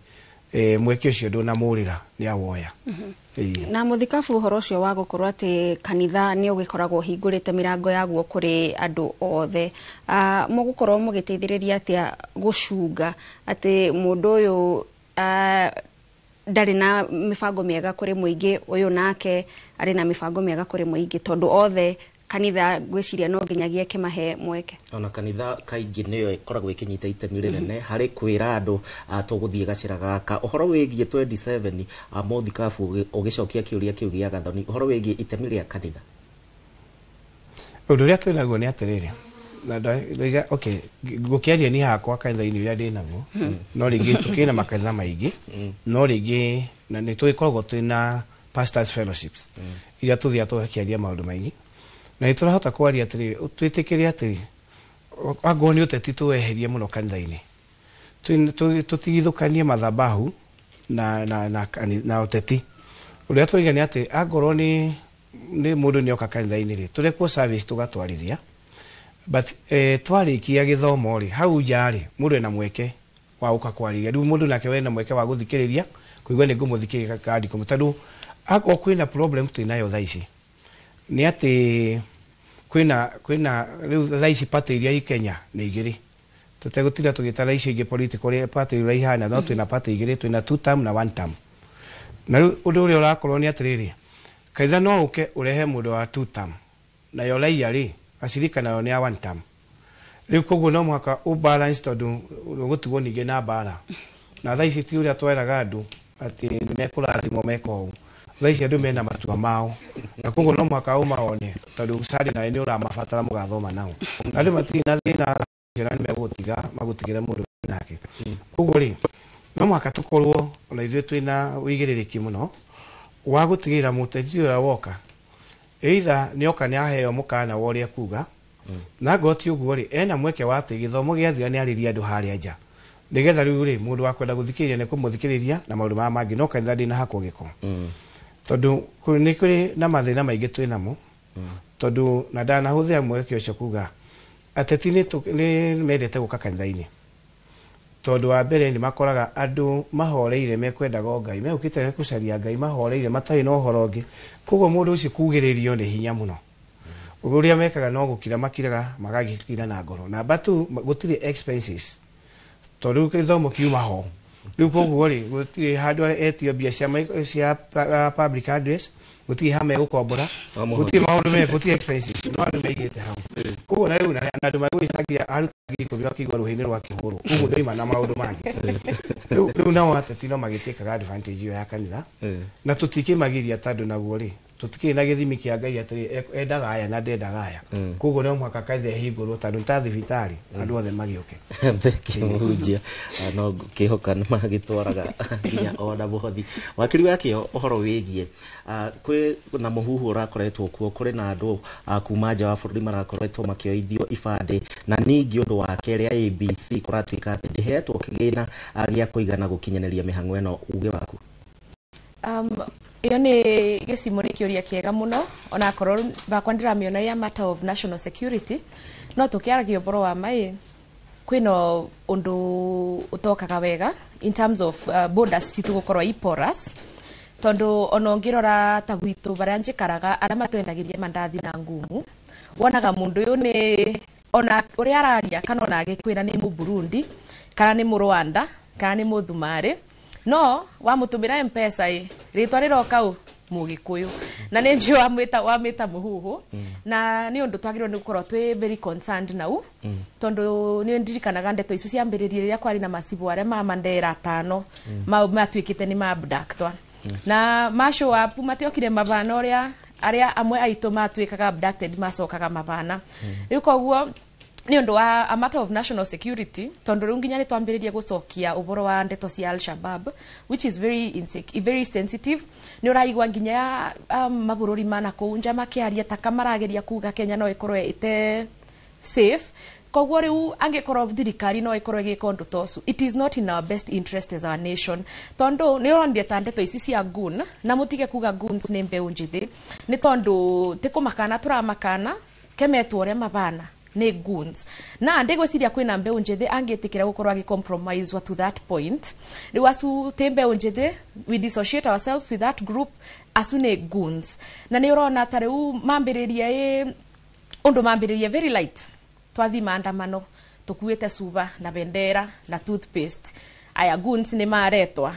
mweke ũcio ndũnamũrĩra nĩ awoya. Na mũthikabu, ũhoro ũcio wa gũkorwo atĩ kanitha nĩ ũgĩkoragwo ũhingũrĩte mĩrango yaguo kũrĩ andũ othe, mũgũkorwo mũgĩteithĩrĩria atĩa gũcunga atĩ mũndũ ũyũ ndarĩ na mĩbango mĩega kũrĩ mũingĩ, ũyũ nake arĩ na mĩbango mĩega kũrĩ mũingĩ, tondũ othe kanitha ngwĩciria no nginyagia ĩkĩmahe mweke? Ona kanitha kaingĩ nĩyo ĩkoragwo ĩkĩnyita itemi rĩnene harĩ kwĩra andũ tũgũthiĩ gacĩra gaka. Ũhoro wĩgiĩ 27 mũthikabu, ũgĩcokia kĩũria kĩu gĩa Gathoni, ũhoro wĩgiĩ itemi rĩa kanitha. Ũndũ ũrĩa twĩ naguo nĩ atĩrĩrĩ, na ndoiga okay, ngũkĩaria niĩ hakwa kanitha-inĩ ũrĩa ndĩ naguo, no rĩngĩ tũkĩrĩ na makanitha maingĩ, no rĩngĩ na nĩ tũgĩkoragwo twĩ na pastors fellowships iria tũthiaga tũgakĩaria maũndũ maingĩ, na nĩ tũrahota kwaria atĩrĩrĩ, twĩtĩkĩre atĩ angorwo nĩ ũteti tũweherie mũno kanitha-inĩ, tũtigithũkanie mathabahu na ũteti. Ũrĩa tũiga nĩ atĩ angorwo nĩ mũndũ nĩ oka kanitha-inĩ rĩ, tũrekwo service tũgatwarithia, but twarĩkia gĩthomo rĩ, hau nja rĩ, mũndũ ena mweke wa gũka kwarĩria. Rĩu mũndũ nake wena mweke wa gũthikĩrĩria, kũigua nĩ ngũmũthikĩrĩria kandi kũmũ, tondũ akorwo kwĩna problem twĩnayo thaa ici nĩ atĩ kwĩna rĩu thaa ici party iria i Kenya nĩ igĩrĩ, tũtegũtinda tũgĩtara icio ingĩ political party ũrĩa ihana, no twĩna party igĩrĩ, twĩna two term na one term. Na rĩu ũndũ ũrĩa ũrakorwo nĩ atĩrĩrĩ, kanitha no ũke ũrehe mũndũ wa two term, nayo raia rĩ, acirika nayo nĩ ya one term. Rĩu koguo no mũhaka ũbalance, tondũ ũgũtigwo ningĩ na mbara. Na thaa ici ti ũrĩa tweraga andũ atĩ nĩ mekũrathimwo meka ũũ, thaa ici andũ mena matua mao, na koguo no mũhaka ũmaone, tondũ Sunday nawe nĩ ũramabatara mũgathoma nao. Andũ matirĩ na thĩna, na nĩ megũtiga magũtigĩre mũndũ nake. Koguo rĩ, no mũhaka tũkorwo ona ithuĩ twĩna ũigĩrĩrĩki mũno wa gũtigĩrĩra mũteti ũrĩa woka, either nĩ oka nĩ aheo mũkana wa ũrĩa kuga, na angorwo ti ũguo rĩ, ena mweke wa atĩ gĩthomo gĩathira nĩ arĩrie andũ harĩa nja, nĩgetha rĩu rĩ, mũndũ wa kwenda gũthikĩrĩria nĩ kũmũthikĩrĩria na maũndũ maya mangĩ, no kanitha ndĩnahakwo gĩko, tondũ nĩ kũrĩ na mathĩna maingĩ twĩ namo, tondũ na ndanahũthĩra mweke ũcio kuga ateti nĩ mendete gũka kanitha-inĩ, tondũ wa mbere nĩ makoraga andũ mahoreire mekwendaga o Ngai, megũkĩte gũcaria Ngai mahoreire matarĩ na ũhoro ũngĩ. Koguo mũndũ ũcio kugĩrĩrio nĩ hinya mũno. Ũrĩa mekaga no gũkira makiraga, magagĩkira na ngoro. Namba two, gũtirĩ expenses, tondũ rĩu gĩthomo kiuma ho. Rĩu koguo rĩ, gũtirĩ handũ etio mbia cia public address, gũtirĩ ha megũkombora, gũtirĩ maũndũ me, gũtirĩ expenses, no andũ maigĩte hau. Koguo na rĩu na andũ magũgĩcangia aruti 10,000 akĩigua rũhĩ-inĩ rwa kĩhũrwo, koguo ndoima na maũndũ mangĩ. Rĩu nao ateti no magĩtĩkaga advantage ĩyo ya kanitha, na tũtikĩmagiria, tondũ naguo rĩ, tũtikĩrĩ na gĩthimi kĩa Ngai atĩrĩ endaga aya na ndendaga aya. Koguo no mũhaka kanitha ĩhingũrwo, tondũ nĩ ta thibitarĩ, andũ othe magĩũke. Thengio mũhunjia, no ngĩhoka nĩ magĩtwaraga nginya ona mũhothi. Wakiri wa kĩo, ũhoro wĩgiĩ kwĩ na mũhuhu ũrakoretwo kuo, kũrĩ na andũ kuma nja wa bũrũri marakoretwo makĩoithio ibandĩ, na ningĩ ũndũ wa kerĩ IEBC kũratuĩka atĩ ndĩhetwo kĩgĩna gĩa kũigana gũkinyanĩria mĩhang'o ĩno, uge waku? Ĩyo nĩ gĩcimo, nĩ kĩũria kĩega mũno, onakorwo bakwa ndĩramĩona ya matter of national security, no tũkĩaragia ũhoro wa maĩ kwĩna ũndũ ũtokaga wega in terms of borders citũ gũkorwo i porous, tondũ ona ũngĩrora ta gwitũ barĩa njikaraga, arĩa matwendagĩria mandathi na ngumu, wonaga mũndũ ũyũ nĩ ona ũrĩa araria kana ona agĩkwĩra nĩ Mũburundi kana nĩ Mũrwanda kana nĩ Mũthumarĩ, no wamũtũmĩra Mpesa ĩ rĩtwa rĩroka ũ Mũgĩkũyũ, na nĩ njũĩ wamwĩta mũhuhu. Na nĩ ũndũ twagĩrĩirwo nĩ gũkorwo twĩ very concerned nau, tondũ nĩ ndirikanaga ndeto icio ciambĩrĩrie rĩrĩa kwarĩ na macibũ arĩa ma Mandera atano matuĩkĩte nĩ ma abductwa na ma show up matiokire mabana ũrĩa arĩa amwe aitũ matuĩkaga abducted macokaga mabana. Rĩu koguo nĩ ũndũ wa a matter of national security, tondũ rĩu nginya nĩ twambĩrĩrie gũcokia ũhoro wa ndeto cia Al-Shabaab, which is very sensitive. Nĩ ũraigua nginya mabũrũri ma nakũu nja makĩaria taka marageria kuga Kenya no ĩkorwo ĩte safe. Koguo rĩu angĩkorwo thirikari no ĩkorwo ĩgĩka ũndũ ta ũcio, it is not in our best interest as our nation, tondũ nĩ ũronire ta ndeto ici cia goon, na mũtige kuga goons nĩ mbeũ njĩthĩ, nĩ tondũ tĩ kũmakana tũramakana kemetwo ũrĩa mabana nĩ goons, na ndigwĩciria kwĩna mbeũ njĩthĩ angĩtĩkĩra gũkorwo agĩcompromise to that point. Rĩu acu ti mbeũ njĩthĩ, we dissociate ourselves with that group. Acu nĩ goons, na nĩ ũrona ta rĩu mambĩrĩria ĩ ũndũ mambĩrĩria very light. Twathi maandamano tukuĩte cuba na bendera na toothpaste, aya goons nĩ maretwa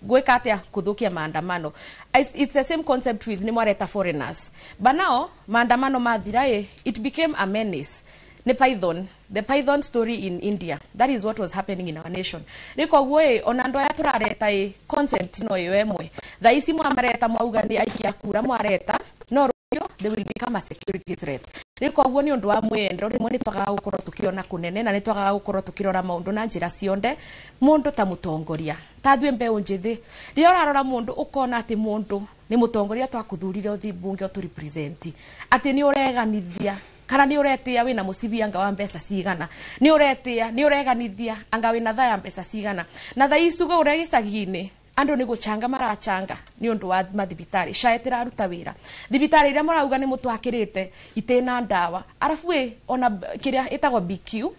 gwĩka atĩa kũthũkia maandamano. It's the same concept with nĩ mwareta foreigners, but now maandamano mathira ĩ it became a menace. Nĩ python, the python story in India, that is what was happening in our nation. Rĩu koguo ĩ ona andũ aya tũrareta ĩ concept no ĩyo ĩmwe. Thaa ici mwamareta mwauga nĩ aikia kura mwareta, no rũciũ they will become a security threat. Rĩu koguo nĩ ũndũ wa mwĩyendo, rĩmwe nĩ twagaga gũkorwo tũkĩona kũnene na nĩ twagaga gũkorwo tũkĩrora maũndũ na njĩra cionde. Mũndũ ta mũtongoria, ta ithuĩ mbeũ njĩthĩ, rĩrĩa ũrarora mũndũ ũkona atĩ mũndũ nĩ mũtongoria twakuthurire ũthiĩ mbunge ũtũ represent, atĩ nĩ ũreganithia kana nĩ ũretĩa wĩna mũcibi anga wa mbeca cigana, nĩ ũretĩa nĩ ũreganithia anga wĩna thaa ya mbeca cigana, na thaa ici ũrĩa gĩcagi-inĩ andũ nĩ gũchanga marachanga nĩ ũndũ wa mathibitarĩ, SHA ĩtĩraruta wĩra, thibitarĩ iria mũrauga nĩ mũtwakĩrĩte itĩna ndawa, arabu ĩ ona kĩrĩa ĩtagwo BQ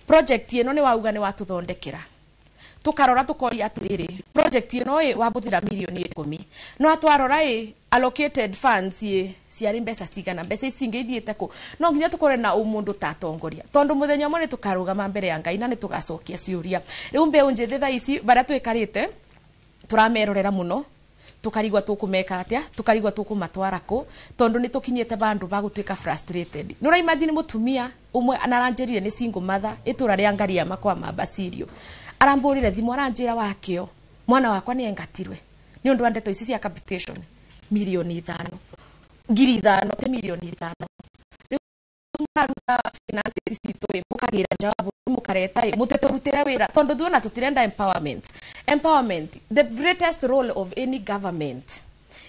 project ĩno nĩ wauga nĩ watũthondekera, tukarora tukoria atiriri, project ĩno ĩ wabũthĩra mirioni 10, no atwarora ĩ allocated funds ĩ ciarĩ mbeca cigana, mbeca ici ingĩ ithiĩte kũ? No nginya tũkorwe na ũmũndũ ta atongoria, tondũ mũthenya ũmwe nĩ tũkarũgama mbere ya Ngai na nĩ tũgacokia ciũria. Rĩu mbeũ njĩthĩ thaa ici barĩa twĩkarĩte tũramerorera mũno, tukarigwa tũkũmeka atĩa, tukarigwa tũkũmatwara kũ, tondũ nĩ tũkinyĩte bandũ ba gũtuĩka frustrated. Nĩ ũra imagine mũtumia ũmwe anaranjĩrire nĩ single mother itũra rĩa Ngariama kwa Mambasirio, arambũrire thimũ aranjĩra wakĩo mwana wakwa nĩ engatirwe nĩ ũndũ wa ndeto ici cia capitation 5 million, 5,000, ti 5 million. Rĩu mũraruta finances citũ ĩ mũkagĩra nja wa bũrũri, mũkareta ĩ mũtĩtũrutĩre wĩra, tondũ thuona tũtirenda empowerment. Empowerment, the greatest role of any government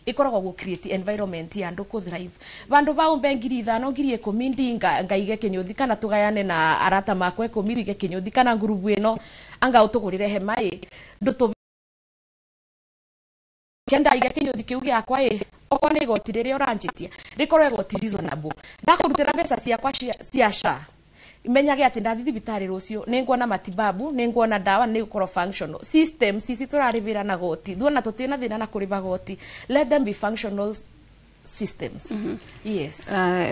ikoragwo gũ create environment ya andũ kũ thrive. Vandu baumbe 5,000, 10,000 ndinga ngaige kinyuthi kana tugayane na arata makwa 10 tuige kinyuthi kana ngurubu ĩno anga ũtũgũrĩre hema ĩ ndũtũ kenda iga kinyuthi kiu giakwa ĩ okorwo nĩ igoti rĩrĩa ũranjĩtia rĩkorwo igoti reasonable, ndakũrutĩra mbeca ciakwa cia SHA, menyage atĩ ndathi thibitarĩ rũciũ nĩ nguona matibabu, nĩ nguona ndawa, nĩ gũkorwo functional system. Cici tũrarĩbĩra na goti thuona tũtirĩ thĩna na kũrĩba goti, let them be functional systems. Yes.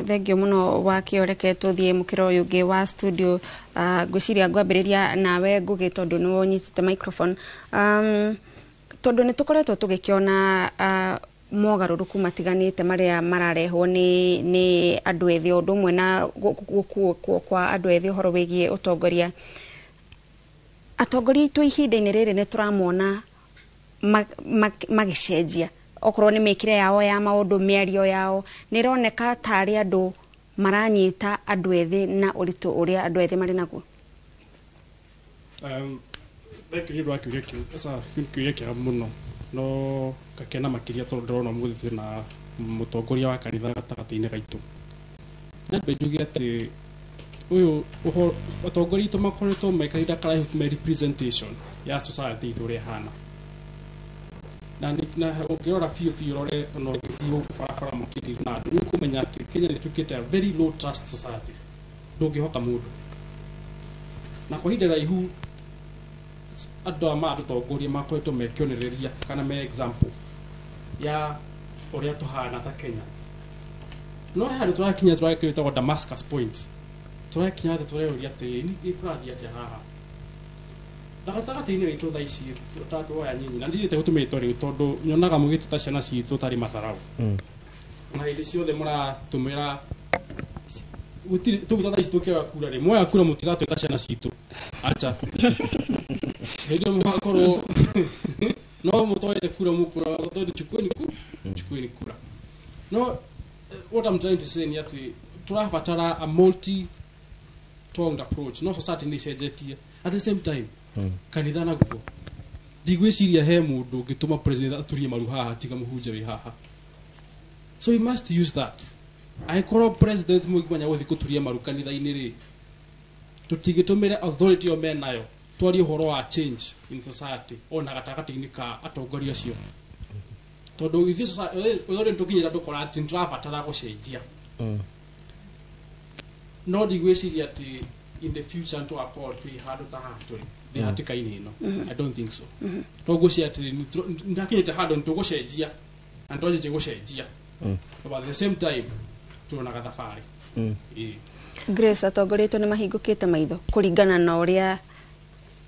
Thengio muno wakio. Reke tuthiĩ mũkĩra ũyũ ũngĩ wa studio. Ngwĩciria ngwambĩrĩria nawe Ngũgĩ, tondũ nĩwe ũnyitĩte microphone, tondũ nĩ tũkoretwo tũgĩkĩona mogarũrũku matiganĩte marĩa mararehwo nĩ andũ ethĩ, o ũndũ ũmwe na gũkuo kwa andũ ethĩ ũhoro wĩgiĩ ũtongoria. Atongoria aitũ ihinda-inĩ rĩrĩ nĩ tũramona magĩcenjia, okorwo nĩ mĩkĩre yao ya maũndũ, mĩario yao nĩ ĩroneka tarĩ andũ maranyita andũ ethĩ na ũritũ ũrĩa andũ ethĩ marĩ naguo. Thank you nĩ ũndũ wa kĩũria kĩu. Sasa kĩu nĩ kĩũria kĩega mũno, no ngakena makĩria tondũ ndĩrona ũmũthĩ twĩna mũtongoria wa kanitha gatagatĩ-inĩ gaitũ. Nyambe njuge atĩ ũyũ ũhoro atongoria aitũ makoretwo me kahinda karaihu me representation ya society itũ ũrĩa ĩhana. Na ũngĩrora biũ biũ, rore ona ũngĩthiĩ gũkũ barabara mũkĩrĩ na andũ, nĩ ũkũmenya atĩ Kenya nĩ ĩtuĩkĩte a very low trust society. Ndũngĩhoka mũndũ, na kwa ihinda raihu andũ aya maratũtongoria makoretwo me kĩonereria kana me example ya ũrĩa tũhana ta Kenyans. No he handũ tũrakinya, tũrakinya ĩtagwo Damascus Point, tũrakinya atĩ tũreyũria atĩrĩrĩ, nĩ kũrathiĩ atĩa haha na gatagatĩ-inĩ witũ thaa ici ta andũ aya nyinyi? Na ndirĩte gũtũmĩrĩtwo rĩu tondũ nyonaga mũgĩtũ ta ciana citũ tarĩ matharau, na hĩndĩ ciothe mũratũmĩra gũtirĩ tũgĩta thaa ici tũkĩoya kura rĩ, mwoya kura mũtigatwĩta ciana citũ, acha. Hĩndĩ ĩyo mũgakorwo no mũtoete kura, mũkura tondũ chukueni ku chukueni kura. No what I'm trying to say ni atĩ tũrabatara a multi pronged approach. No society nĩ icenjetie. At the same time, kanitha naguo ndigwĩciria he mũndũ ũngĩtũma president aturie maru haha tiga mũhunjia wĩ haha, so we must use that. Angĩkorwo president mũgimanya gũthiĩ kũturia maru kanitha-inĩ rĩ, tũtingĩtũmĩre authority ĩyo menayo twarie ũhoro wa change in society ona gatagatĩ-inĩ ka atongoria acio? Tondũ ithuĩ authority nĩtũkinyĩra ndũkora atĩ nĩtũrabatara gũcenjia. No ndigwĩciria atĩ in the future nĩtũgakorwo twĩ handũ ta haha tũrĩ thĩ hatĩka-inĩ ĩno. I don't think so. No ngwĩciria atĩ nĩhakinyĩte handũ nĩtũgũcenjia na nĩtwanjĩtie gũcenjia, but at the same time tuonaga thabarĩ. Ĩĩ. Grace, atongoria aitũ nĩ mahingũkĩte maitho kũringana na ũrĩa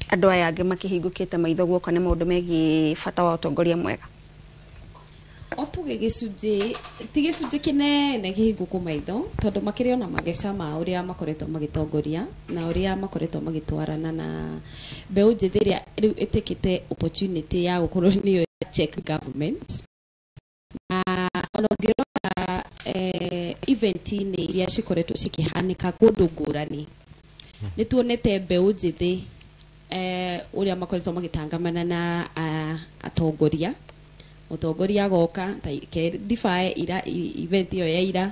andũ aya angĩ makĩhingũkĩte maitho guoka nĩ maũndũ megiĩ bata wa ũtongoria mwega? O tuge gĩcunjĩ ti gĩcunjĩ kĩnene kĩhingũku maitho, tondũ makĩrĩ ona mageca ma ũrĩa makoretwo magĩtongoria na ũrĩa makoretwo magĩtwarana na mbeũ njĩthĩ ĩrĩa rĩu ĩtĩkĩte opportunity ya gũkorwo nĩyo check government. Na ona ũngĩrora event-inĩ iria cikoretwo cikĩhanĩka kũndũ ngũrani, nĩ tuonete mbeũ njĩthĩ ũrĩa makoretwo magĩtangamana na atongoria. Mũtongoria agoka ta ke ndibae ira event ĩyo ya ira,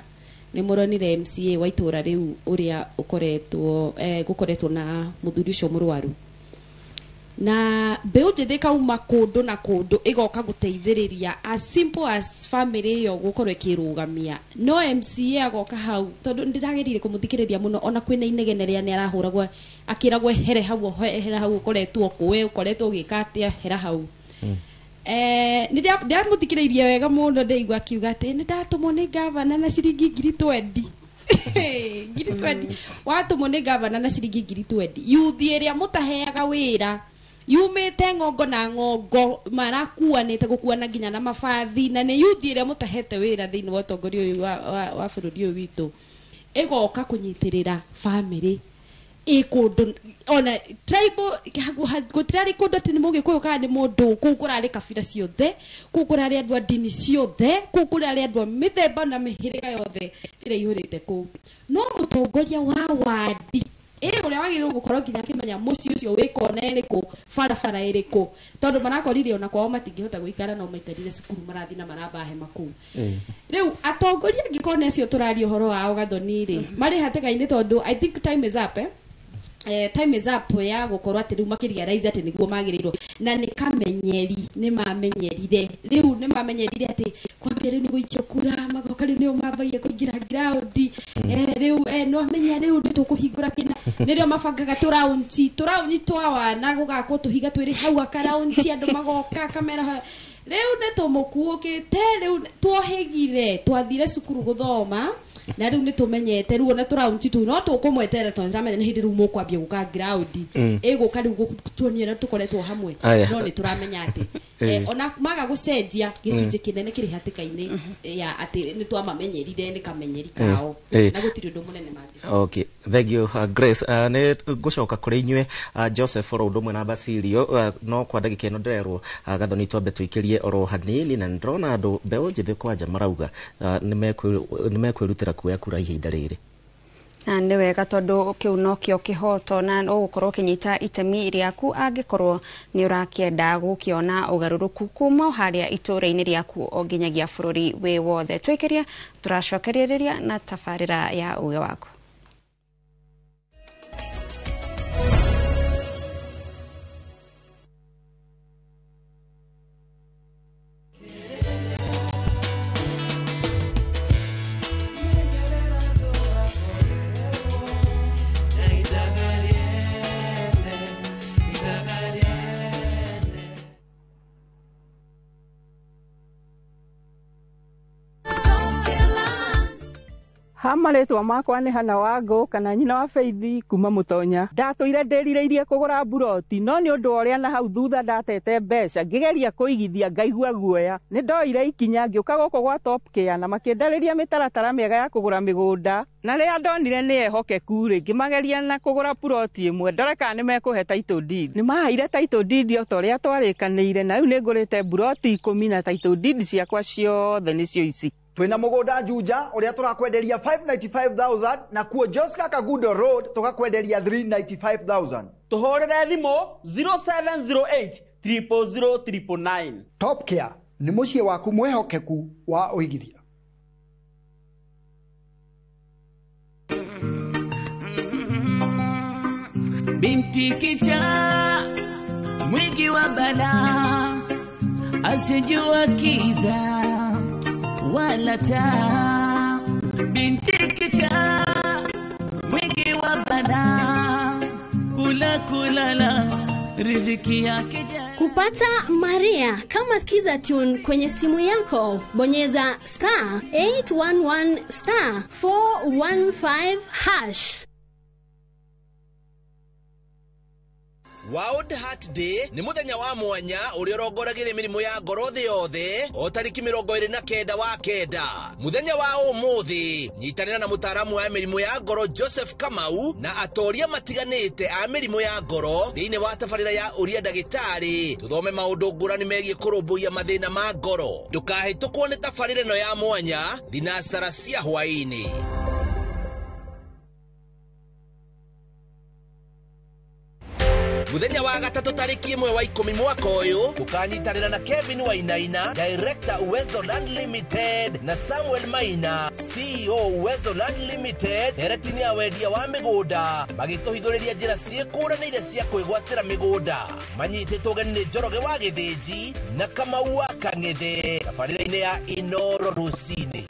nĩ mũronire MCA wa itũra rĩu ũrĩa ũkoretwo gũkoretwo na mũthuri ũcio mũrwaru, na mbeũ njĩthĩ ĩkauma kũndũ na kũndũ ĩgoka gũteithĩrĩria, as simple as family ĩyo gũkorwo ĩkĩrũgamia. No MCA agoka hau, tondũ ndĩragerire kũmũthikĩrĩria mũno, ona kwĩna inegene rĩa nĩ arahũragwo akĩragwo, "Here hau, here hau, ũkoretwo kũ we, ũkoretwo ũgĩka atĩa, hera hau." Nĩ ndamũthikĩrĩirie wega mũno, ndaigua akiuga atĩ nĩ ndatũmwo nĩ gavana na ciringi 20,000. 20,000 watũmwo nĩ gavana na ciringi 20,000. Yuthi ĩrĩa mũtaheaga wĩra yumĩte ng'ongo na ng'ongo, marakuanĩte gũkuana nginya na mabathi, na nĩ yuthi ĩrĩa mũtahete wĩra thĩinĩ wa ũtongoria ũyũ wa bũrũri ũyũ witũ, ĩgoka kũnyitĩrĩra family ĩ kũndũ ona tribal gũtirarĩ kũndũ atĩ nĩ mũgĩkũyũ kana nĩ mũndũ. Kũu kũrarĩ kabira ciothe, kũu kũrarĩ andũ a ndini ciothe, kũu kũrarĩ andũ a mĩthemba na mĩhĩrĩga yothe ĩrĩa ĩihũrĩte kũu. No mũtongoria wa wadi ĩ ũrĩa wagĩrĩirwo gũkorwo nginya akĩmenya mũciĩ ũcio wĩ kona ĩrĩkũ, barabara ĩrĩkũ, tondũ marakorire ona kwao matingĩhota gũikara, no maikarire cukuru marathiĩ na maramba hema kũu. Rĩu atongoria angĩkorwo nĩ acio tũraria ũhoro wao, Gathoni rĩ, marĩ hatĩka-inĩ, tondũ I think time is up, eh? Time is up ya gũkorwo atĩ rĩu makĩrealize atĩ nĩguo magĩrĩirwo na nĩ kamenyeri, nĩ mamenyerire, rĩu nĩ mamenyerire atĩ kwambia rĩu nĩ gũikio kura, magoka rĩu nĩo mambagia kũingĩra ground. Rĩu no amenya rĩu nĩ tũkũhingũra kĩna, nĩrĩo mabangaga tũraunti tũraunti twa wana, gũgakwo tũhiga twĩrĩ hau akaraunti, andũ magoka kamera. Rĩu nĩ tũmũkuũkĩte, rĩu tuohĩgire, twathire cukuru gũthoma, na rĩu nĩ tũmenyete rĩu ona tũraunti tũu no tũkũmweterera, tondũ tũramenya nĩ hĩndĩ rĩu mũkwambia gũka ground. Ĩgũka rĩu tuonie ũrĩa tũkoretwo hamwe. Aya. No nĩ tũramenya atĩ ona maga gũcenjia, gĩcunjĩ kĩnene kĩrĩ hatĩka-inĩ ya atĩ nĩ twamamenyerire, nĩ kamenyeri kao na gũtirĩ ũndũ mũnene mangĩcenjia. Okay, thank you, Grace. Nĩ ngũcoka kũrĩ inyuĩ, Joseph oro ũndũ ũmwe na Basilio, no kwa ndagĩka ĩno ndĩrerwo, Gathoni, twambe tũikĩrie oro hanini, na nĩndĩrona andũ mbeũ njĩthĩ kwanja marauga nĩ mekwĩrutĩra kuoya kura ihinda rĩrĩ. Na nĩ wega, tondũ kĩu nokĩo kĩhoto, na ũgũkorwo ũkĩnyita itemi rĩaku angĩkorwo nĩ ũrakĩenda gũkĩona ũgarũrũku kuma o harĩa itũũra-inĩ rĩaku o nginyagia bũrũri wĩ wothe. Tũikĩria tũracokereria na tabarĩra ya uge waku. Ha marĩtwa makwa nĩ Hana Wangũ kana nyina wa Faith kuma Mũtonya. Ndatũire ndĩrirĩirie kũgũra mburoti no nĩ ũndũ wa ũrĩa na hau thutha ndatete mbeca ngĩgeria kũigithia ngaigua guoya. Nĩ ndoire ikinya ngĩũka gũkũ gwa Top Care na makĩndarĩria mĩtaratara mĩega ya kũgũra mĩgũnda na rĩrĩa ndonire nĩ ehokeku rĩ ngĩmageria na kũgũra puroti ĩmwe ndore kana nĩ mekũhe title deed. Nĩ maheire title deed o ta ũrĩa twarĩkanĩire na rĩu nĩ ngũrĩte mburoti 10 na title deed ciakwa ciothe nĩcio ici. Twina mugunda Juja uria turakwenderia 595,000 na kuo Joska Kagudo Road tukakwenderia 395,000. Tuhurire thimu 0708 000 999. Top Care ni muciĩ waku mwihokeku wa uigithia. Binti kichaa mwingi wa balaa asijua kiza wala taa. Binti kichaa mwingi wa balaa kula kulala riziki yake. Kupata Maria kama Skiza Tune kwenye simu yako, bonyeza star 811 star 415 hash. World Heart Day ni muthenya wa mwanya uria urongoragiria mirimu ya ngoro thi yothe o tariki 29 wa kenda. Muthenya wa umuthi nyitanira na mutaaramu wa mirimu ya ngoro Joseph Kamau na atoria matiganite a mirimu ya ngoro thiini wa tabarira ya uria ndagitari tuthome maundu ngurani megie kurumbuiya mathina ma ngoro. Ndukahĩtũkwo ni tabarira ĩno ya mwanya thinacara cia hwaini. Muthenya wa gatatu tariki 1 wa 10 mwaka uyu tukanyitanira na Kevin Wainaina, Director Uwezo Land Limited, na Samuel Maina, CEO Uwezo Land Limited, nderetini ya wendia wa migunda magituhithuriria njira ciĩkũranĩire cia kwĩgwatĩra mĩgũnda. Manyitĩtwo ũgeni nĩ Njoroge wa Gĩthĩnji na Kamau wa Kang'ethe tabarĩra-inĩ ya Inoro rũcinĩ.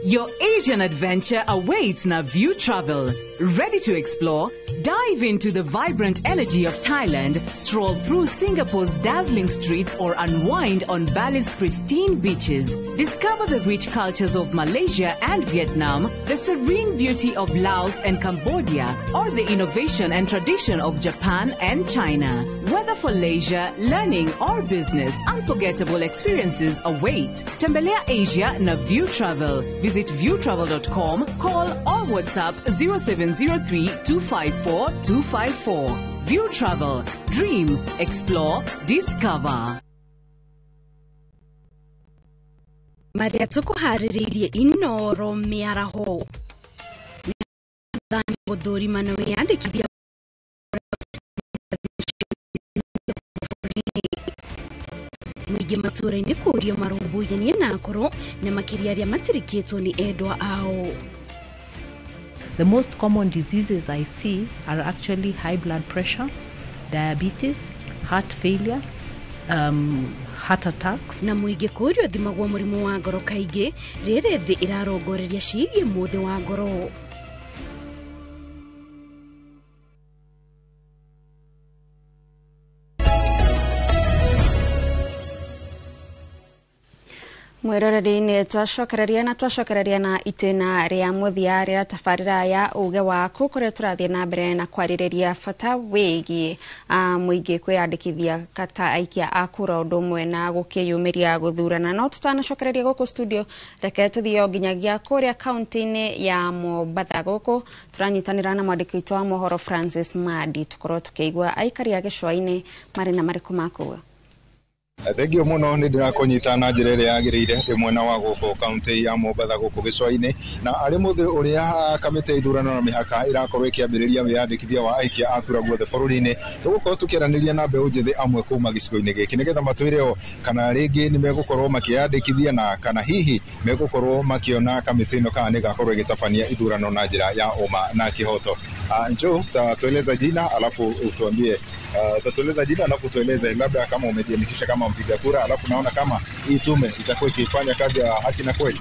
Your Asian adventure awaits na View Travel. Ready to explore? Dive into the vibrant energy of Thailand, stroll through Singapore's dazzling streets, or unwind on Bali's pristine beaches. Discover the rich cultures of Malaysia and Vietnam, the serene beauty of Laos and Cambodia, or the innovation and tradition of Japan and China. Whether for leisure, learning, or business, unforgettable experiences await. Tembelea Asia na View Travel. Visit viewtravel.com, call or WhatsApp 0703 254 254. View Travel. Dream, explore, discover. Maria tukuharĩrĩirie Inoro mĩaraho gũthũrima na wĩyandĩkithia mũingĩ matũũra-inĩ kũũrio marũmbũyanie na akũrũ na makĩria arĩa matirikĩtwo nĩ endwa ao. The most common diseases I see are actually high blood pressure, diabetes, heart failure, heart attacks. Na mũingĩ kũũrio thimagwo mũrimũ wa ngoro kaingĩ rĩrĩ thĩ ĩrarongoreria ciĩgiĩ mũthĩ wa ngoro. Mwiroreri-inĩ twacokereria na itĩna rĩa mũthia rĩa tabarĩra ya uge waku kũrĩa tũrathiĩ na mbere na kwarĩrĩria bata wĩgiĩ mũingĩ kwĩyandĩkithia kata aikia a kura ũndũ ũmwe na gũkĩyumĩria gũthurana. No tutanacokereria gũkũ studio, reke tũthiĩ o nginyagia kũrĩa kaunti-inĩ ya Mombatha. Gũkũ tũranyitanĩra na mwandĩki witũ wa mohoro Francis Madi tũkorwo tũkĩigua aikari a gĩcũa-inĩ marĩ na marĩkũ ma kuga. Thengio muno nĩ ndĩrakũnyita na njĩra ĩrĩa yagĩrĩire ndĩ mwena wa gũkũ kaunti ya Mombatha gũkũ gĩcũa-inĩ, na arĩ mũthĩ ũrĩa kamĩtĩ ya ithurano na mĩhaka ĩrakorwo ĩkĩambĩrĩria wĩyandĩkithia wa aikia a kura guothe bũrũri-inĩ. Tũgũkorwo tũkĩaranĩria na mbeũ njĩthĩ amwe kuma gĩcigo-inĩ gĩkĩ nĩgetha matwĩre o kana rĩngĩ nĩ megũkorwo makĩyandĩkithia na kana hihi megũkorwo makĩona kamĩtĩ ĩno kana nĩ ĩgakorwo ĩgĩtabania ithurano na njĩra ya ũma na kĩhoto. Njoo utatueleza jina alafu utuambie, utatueleza jina alafu tueleze labda kama umejiandikisha kama mpiga kura, alafu naona kama hii tume itakuwa ikifanya kazi ya haki na kweli.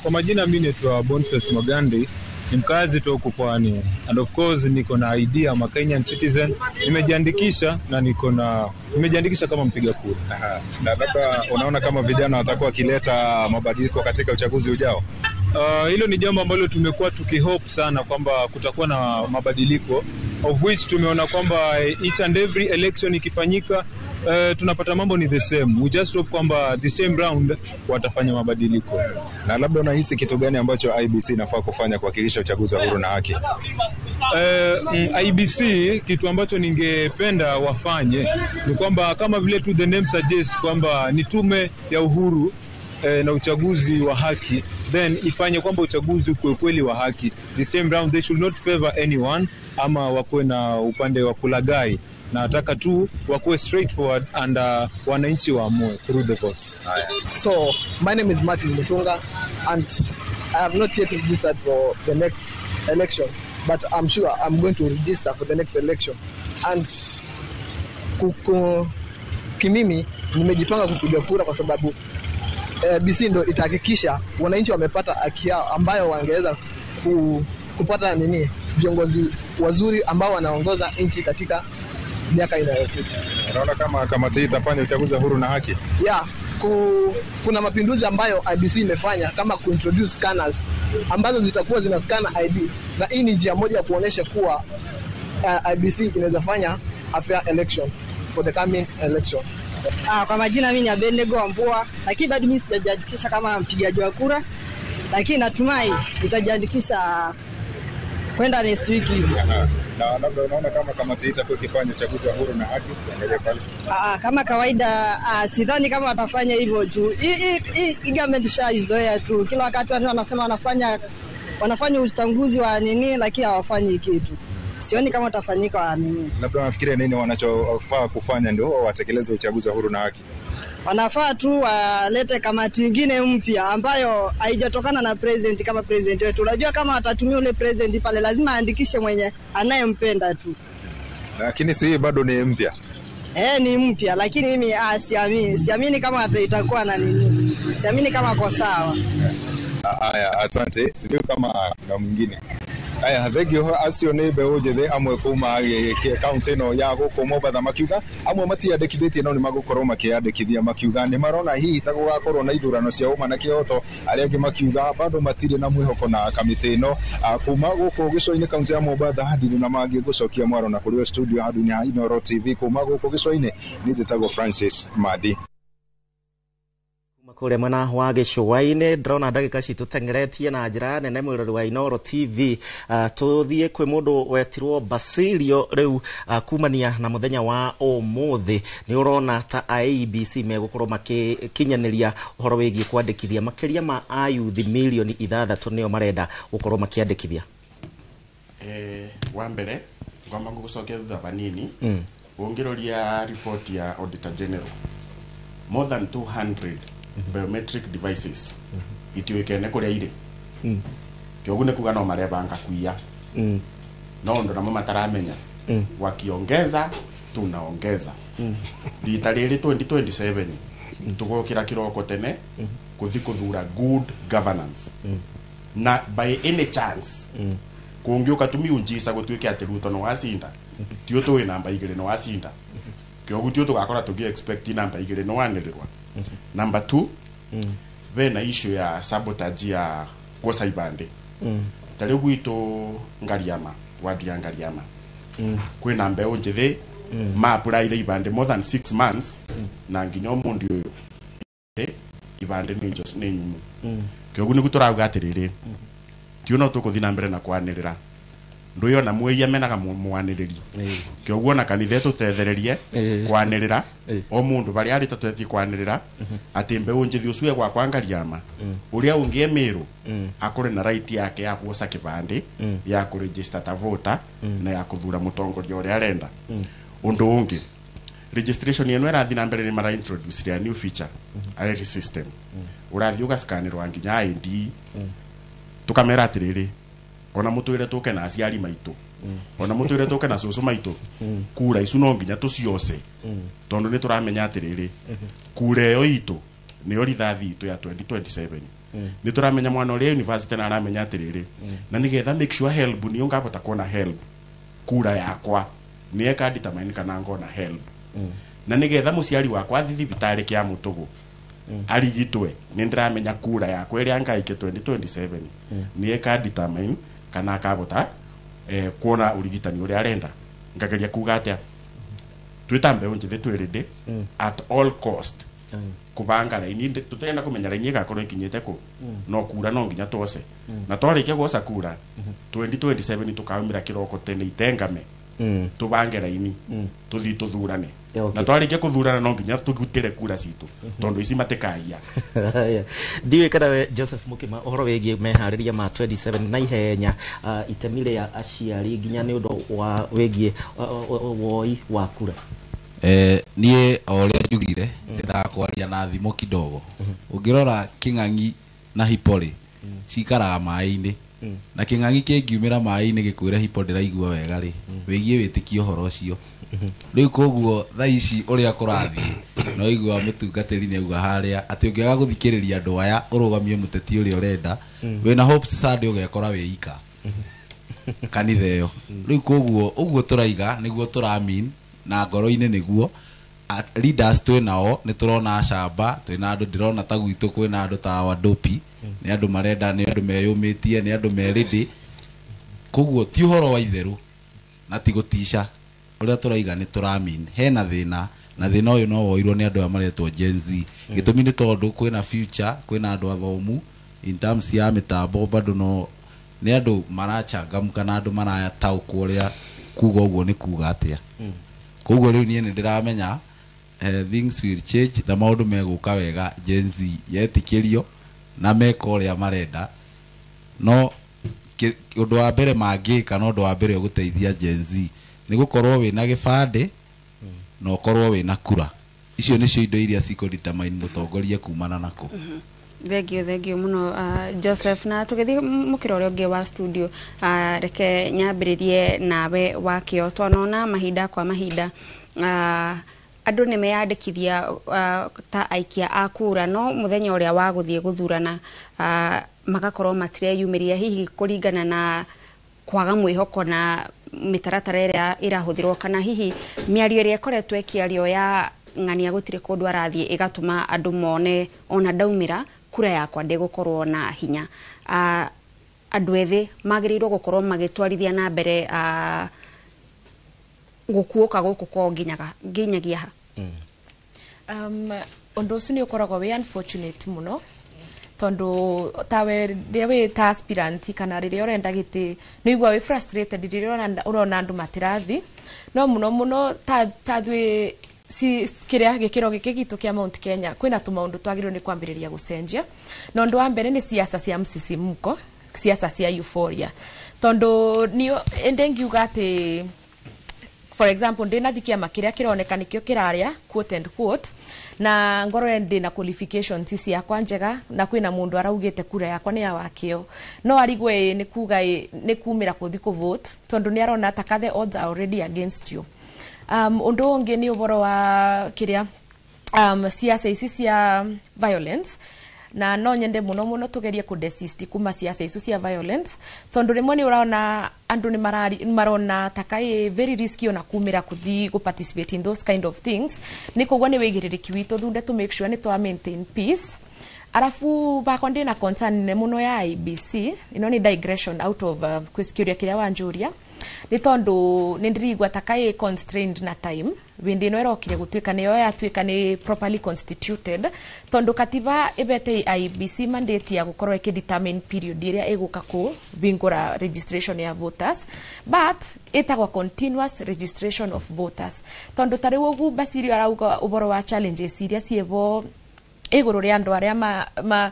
Kwa majina mimi naitwa Boniface Magandi Ni mkazi tu huku pwani, and of course niko na ID, I'm a Kenyan citizen. Nimejiandikisha na nimejiandikisha kama mpiga kura. Na labda unaona kama vijana watakuwa wakileta mabadiliko katika uchaguzi ujao? Hilo ni jambo ambalo tumekuwa tukihope sana kwamba kutakuwa na mabadiliko, of which tumeona kwamba each and every election ikifanyika, tunapata mambo ni the same. We just hope kwamba this time round watafanya mabadiliko. Na labda unahisi kitu gani ambacho IEBC inafaa kufanya kuhakikisha uchaguzi wa huru na haki? IEBC kitu ambacho ningependa wafanye ni kwamba kama vile tu the name suggests kwamba ni tume ya uhuru na uchaguzi wa haki, then ifanye kwamba uchaguzi ukuwe kweli wa haki. This time round they should not favor anyone ama wakuwe na upande wa kulagai. Nataka tu wakuwe straightforward and wananchi waamue through the votes. So my name is Martin Mutunga and I have not yet registered for the next election, but I'm sure I'm going to register for the next election. And kimimi nimejipanga kupiga kura kwa sababu BC ndo itahakikisha wananchi wamepata haki yao ambayo wangeweza kupata nini viongozi wazuri ambao wanaongoza nchi katika miaka inayokuja. Unaona kama kamati hii itafanya uchaguzi huru na haki? Yeah, kuna mapinduzi ambayo IEBC imefanya kama kuintroduce scanners ambazo zitakuwa zina scan ID, na hii ni njia moja ya kuonesha kuwa IEBC inaweza fanya a fair election for the coming election. Kwa majina mimi ni Abednego Wambua, lakini bado mimi sijajiandikisha kama mpigaji wa kura, lakini natumai nitajiandikisha kwenda next week hivi. Na labda unaona kama kamati hii itakuwa ikifanya uchaguzi wa huru na haki? Angalia pale. Kama kawaida, sidhani kama watafanya hivyo juu hii government tushaizoea tu. Kila wakati watu wanasema wanafanya uchaguzi wa nini, lakini hawafanyi kitu. Sioni kama utafanyika wa nini. Labda wanafikiria nini wanachofaa kufanya ndio watekeleze uchaguzi wa huru na haki? Wanafaa tu walete kamati nyingine mpya ambayo haijatokana na president kama president wetu. Unajua kama atatumia ule president pale lazima aandikishe mwenye anayempenda tu. Lakini si bado ni mpya. Ni mpya, lakini mimi siamini kama itakuwa na nini. Siamini kama kwa sawa. Haya, asante. Sijui kama kuna mwingine. Aya, thengio acio nĩ mbeũ njĩthĩ amwe kuma kaunti ĩno ya gũkũ Mombatha makiuga amwe matiandĩkithĩtie no nĩ magũkorwo makĩandĩkithia, makiuga nĩ marona hihi ta gũgakorwo na ithurano cia ũma na kĩhoto, arĩa angĩ makiuga bado matirĩ na mwĩhoko na kamĩtĩ ĩno. Kuma gũkũ gĩcũa-inĩ kaunti ya Mombatha ndirĩ na mangĩ ngũcokia mwaro na kũrĩ o studio handũ-inĩ ha Inooro TV. Kuma gũkũ gĩcũa-inĩ niĩ njĩtagwo Francis Madi. Kũrĩa mwena wa gĩcũa-inĩ ndĩrona ndagĩka citũ teng'eretie na njĩra nene mwĩrori wa Inooro TV. Tũthiĩ kwĩ mũndũ wetirwo Basilio rĩu, kumania na mũthenya wa ũmũthĩ nĩ ũrona ta IEBC megũkorwo makĩkinyanĩria ũhoro wĩgiĩ kwandĩkithia makĩria ma ayuthi milioni 6 nĩo marenda gũkorwo makĩandĩkithia. Wa mbere ngwamba ngũgũcokia thutha vanini. Ũngĩroria report ya Auditor General, more than 200 biometric devices itiwikene kuria iri. Kiogu ni kuga no marebanga kuiya no ndo namo mataramenya. Wakiongeza tunaongeza. Rita riri 2027 tugokira kiroko tene kuthi kuthura good governance. Na by any chance kungiuka tumiunjisa gutuike ati Ruto no wacinda tio twi namba 2 no wacinda kiogu tio tugakora tugi expect namba 2 no wanirirwa. Number 2, vena issue ya sabotage ya kuosa ibande. Tari gwito Ngariama, wadi ya Ngariama. Kwina mbeu njithi ma apply ibande more than 6 months na nginya mundi uyu ibande ni njos ni nyumu. Kiogu ni guturauga atiriri tio no tukuthi na mbere na kwanirira nduyo na mwiya menaga mwaniriri kioguo na kanitha tutethererie kwanirira o mundu bari ari tutethi kwanirira ati mbeu njithi ucue gwakwa Ngariama uria ungi Meru akore na right yake ya kuoca kibandi ya kuregister ta voter na ya kuthura mutongoria uria arenda. Undu ungi registration yenu irathi na mbere ni mara introduce ya new feature IRIS system urathi ugascanirwa nginya ID tukamera atiriri ona mutwire tuke na aciari maitu ona mutwire tuke na cucu maitu kura icu no nginya tuciose tondu ni turamenya atiriri kura iyo itu niyo rithathi itu ya 2027. Nĩ tũramenya mwana ũrĩa university na aramenya atĩrĩrĩ, na nĩgetha make sure HELB nĩyo ngahota kuona HELB, kura yakwa nĩ ĩka determine kana ngona HELB, na nĩgetha mũciari wakwa athiĩ thibitarĩ kĩa mũtũgũ arigitwe, nĩ ndĩramenya kura yakwa ĩrĩa ngaike 2027 nĩ ĩka determine kana akabota kuona ũrigitani ũrĩa arenda. Ngageria kuga atĩa, twĩ mbeũ njĩthĩ twĩ ready at all cost kubanga raini. Tũtirenda kũmenya raini ĩgakorwo ĩkinyĩte kũ, no kura no nginya twose, na twarĩkia gwoca kura 2027 tũkaumĩra kĩroko tene itengame, tũbange raini, tũthiĩ tũthurane, na twarĩkia kũthurana no nginya tũgutĩre kura citũ tondũ ici matikaiya. Ndiũĩ kana we Joseph Mukima, ũhoro wĩgiĩ meharĩria ma 27 na ihenya, itemi rĩa aciari nginya nĩ ũndũ wa wĩgiĩ woi wa kura. Niĩ o ũrĩa njugire, ndendaga kwaria na thimo kidogo. Ũngĩrora kĩng'ang'i na hipo rĩ, cikaraga maĩ-inĩ, na kĩng'ang'i kĩngiumĩra maĩ-inĩ gĩkwĩre hipo ndĩraigua wega rĩ, wĩgiĩ wĩtĩkie ũhoro ũcio. Rĩu koguo thaa ici ũrĩa kũrathiĩ, no igua mũtungatĩri nĩ auga harĩa atĩ ũngĩaga gũthikĩrĩria andũ aya ũrũgamie mũteti ũrĩa ũrenda, wĩna hopes Sunday ũgekora wĩ ika kanitha ĩyo. Rĩu koguo ũguo tũraiga nĩguo tũramin na ngoro-inĩ nĩguo leaders twĩ nao, nĩ tũrona acamba, twĩna andũ, ndĩrona ta gwitũ kwĩna andũ ta Wadopi, nĩ andũ marenda, nĩ andũ meyũmĩtie, nĩ andũ me ready. Koguo ti ũhoro wa itherũ na ti gũtica, ũrĩa tũraiga nĩ tũramin hena thĩna, na thĩna ũyũ no woirwo nĩ andũ aya maretwo Gen Z. Gĩtũmi nĩ tondũ kwĩna future, kwĩna andũ athomu in terms ya mĩtambo, bado no nĩ andũ marachangamka na andũ marataũkwo ũrĩa kuga ũguo nĩ kuga atĩa. Koguo rĩu niĩ nĩ ndĩramenya things will change na maũndũ megũka wega Gen Z yetĩkĩrio na meka ũrĩa marenda. No ũndũ wa mbere mangĩka na ũndũ wa mbere ũgũteithia Gen Z nĩ gũkorwo wĩna gĩbandĩ na ũkorwo wĩna kura. Icio nĩcio indo iria cikũ determine mũtongoria kumana nakũ. Thengio, thengio muno, Joseph. Na tũgĩthiĩ mũkĩra ũrĩa ũngĩ wa studio, reke nyambĩrĩrie nawe wakĩo. Twanona mahinda kwa mahinda andũ nĩ meyandĩkithia ta aikia a kura, no mũthenya ũrĩa wa gũthiĩ gũthurana magakorwo matireyumĩria, hihi kũringana na kwaga mwĩhoko na mĩtaratara ĩrĩa ĩrahũthĩrwo, kana hihi mĩario ĩrĩa ĩkoretwo ĩkĩario ya ng'ania gũtirĩ kũndũ arathiĩ, ĩgatũma andũ mone ona ndaumĩra kura yakwa ndĩgũkorwo na hinya. Andũ ethĩ magĩrĩirwo gũkorwo magĩtwarithia na mbere gũkuũka gũkũ kwao nginyagia ha? Ũndũ ũcio nĩ ũkoragwo wĩ unfortunate mũno, tondũ tawe rĩrĩa wĩ ta aspirant kana rĩrĩa ũrenda gĩtĩ, nĩ ũigua wĩ frustrated rĩrĩa ũrona andũ matirathi. No mũno mũno ta thuĩ si kĩrĩa gĩkĩro gĩkĩ gitũ kĩa Mount Kenya, kwĩna tũmaũndũ twagĩrĩirwo nĩ kwambĩrĩria gũcenjia. Na ũndũ wa mbere nĩ siasa cia msisimko, siasa cia euphoria, tondũ niyo ĩndĩ ngiuga atĩ, for example, ndĩna kĩama kĩrĩa kĩroneka nĩkĩo kĩraria, quote and quote, na ngorwo ndĩna qualifications ciakwa njega, na kwĩna mũndũ araugĩte kura yakwa nĩ ya wakĩo, no arigwe ĩ nĩ kuga ĩ nĩ kumĩra kũthi kũ vote, tondũ nĩ arona taka the odds are already against you. Ũndũ ũngĩ nĩ ũhoro wa kĩrĩa siasa ici cia violence, na no nyende mũno mũno tũgerie kũ desist kuma siasa icio cia violence, tondũ rĩmwe nĩ ũrona andũ nĩ marona taka ĩ very risky ona kumĩra kũthi gũ participate in those kind of things. Nĩ koguo nĩ wĩigĩrĩrĩki witũ thunde to make sure nĩ twa maintain peace. Arabu bakwa ndĩna concern nene mũno ya IEBC. Ĩno nĩ digression out of kĩũria kĩrĩa wanjũria, nĩ tondũ nĩ ndĩrigua taka ĩ constrained na time. Wĩndĩ ĩno ĩrokire gũtuĩka nĩyo yatuĩka nĩ properly constituted, tondũ katiba ĩbete IEBC mandate ya gũkorwo ĩkĩ determine period ĩrĩa ĩgũka kũhingũra registration ya voters, but ĩtagwo continuous registration of voters, tondũ ta rĩu ũguo Basirio arauga ũhoro wa challenges iria ciĩvo igũrũ rĩa andũ arĩa ma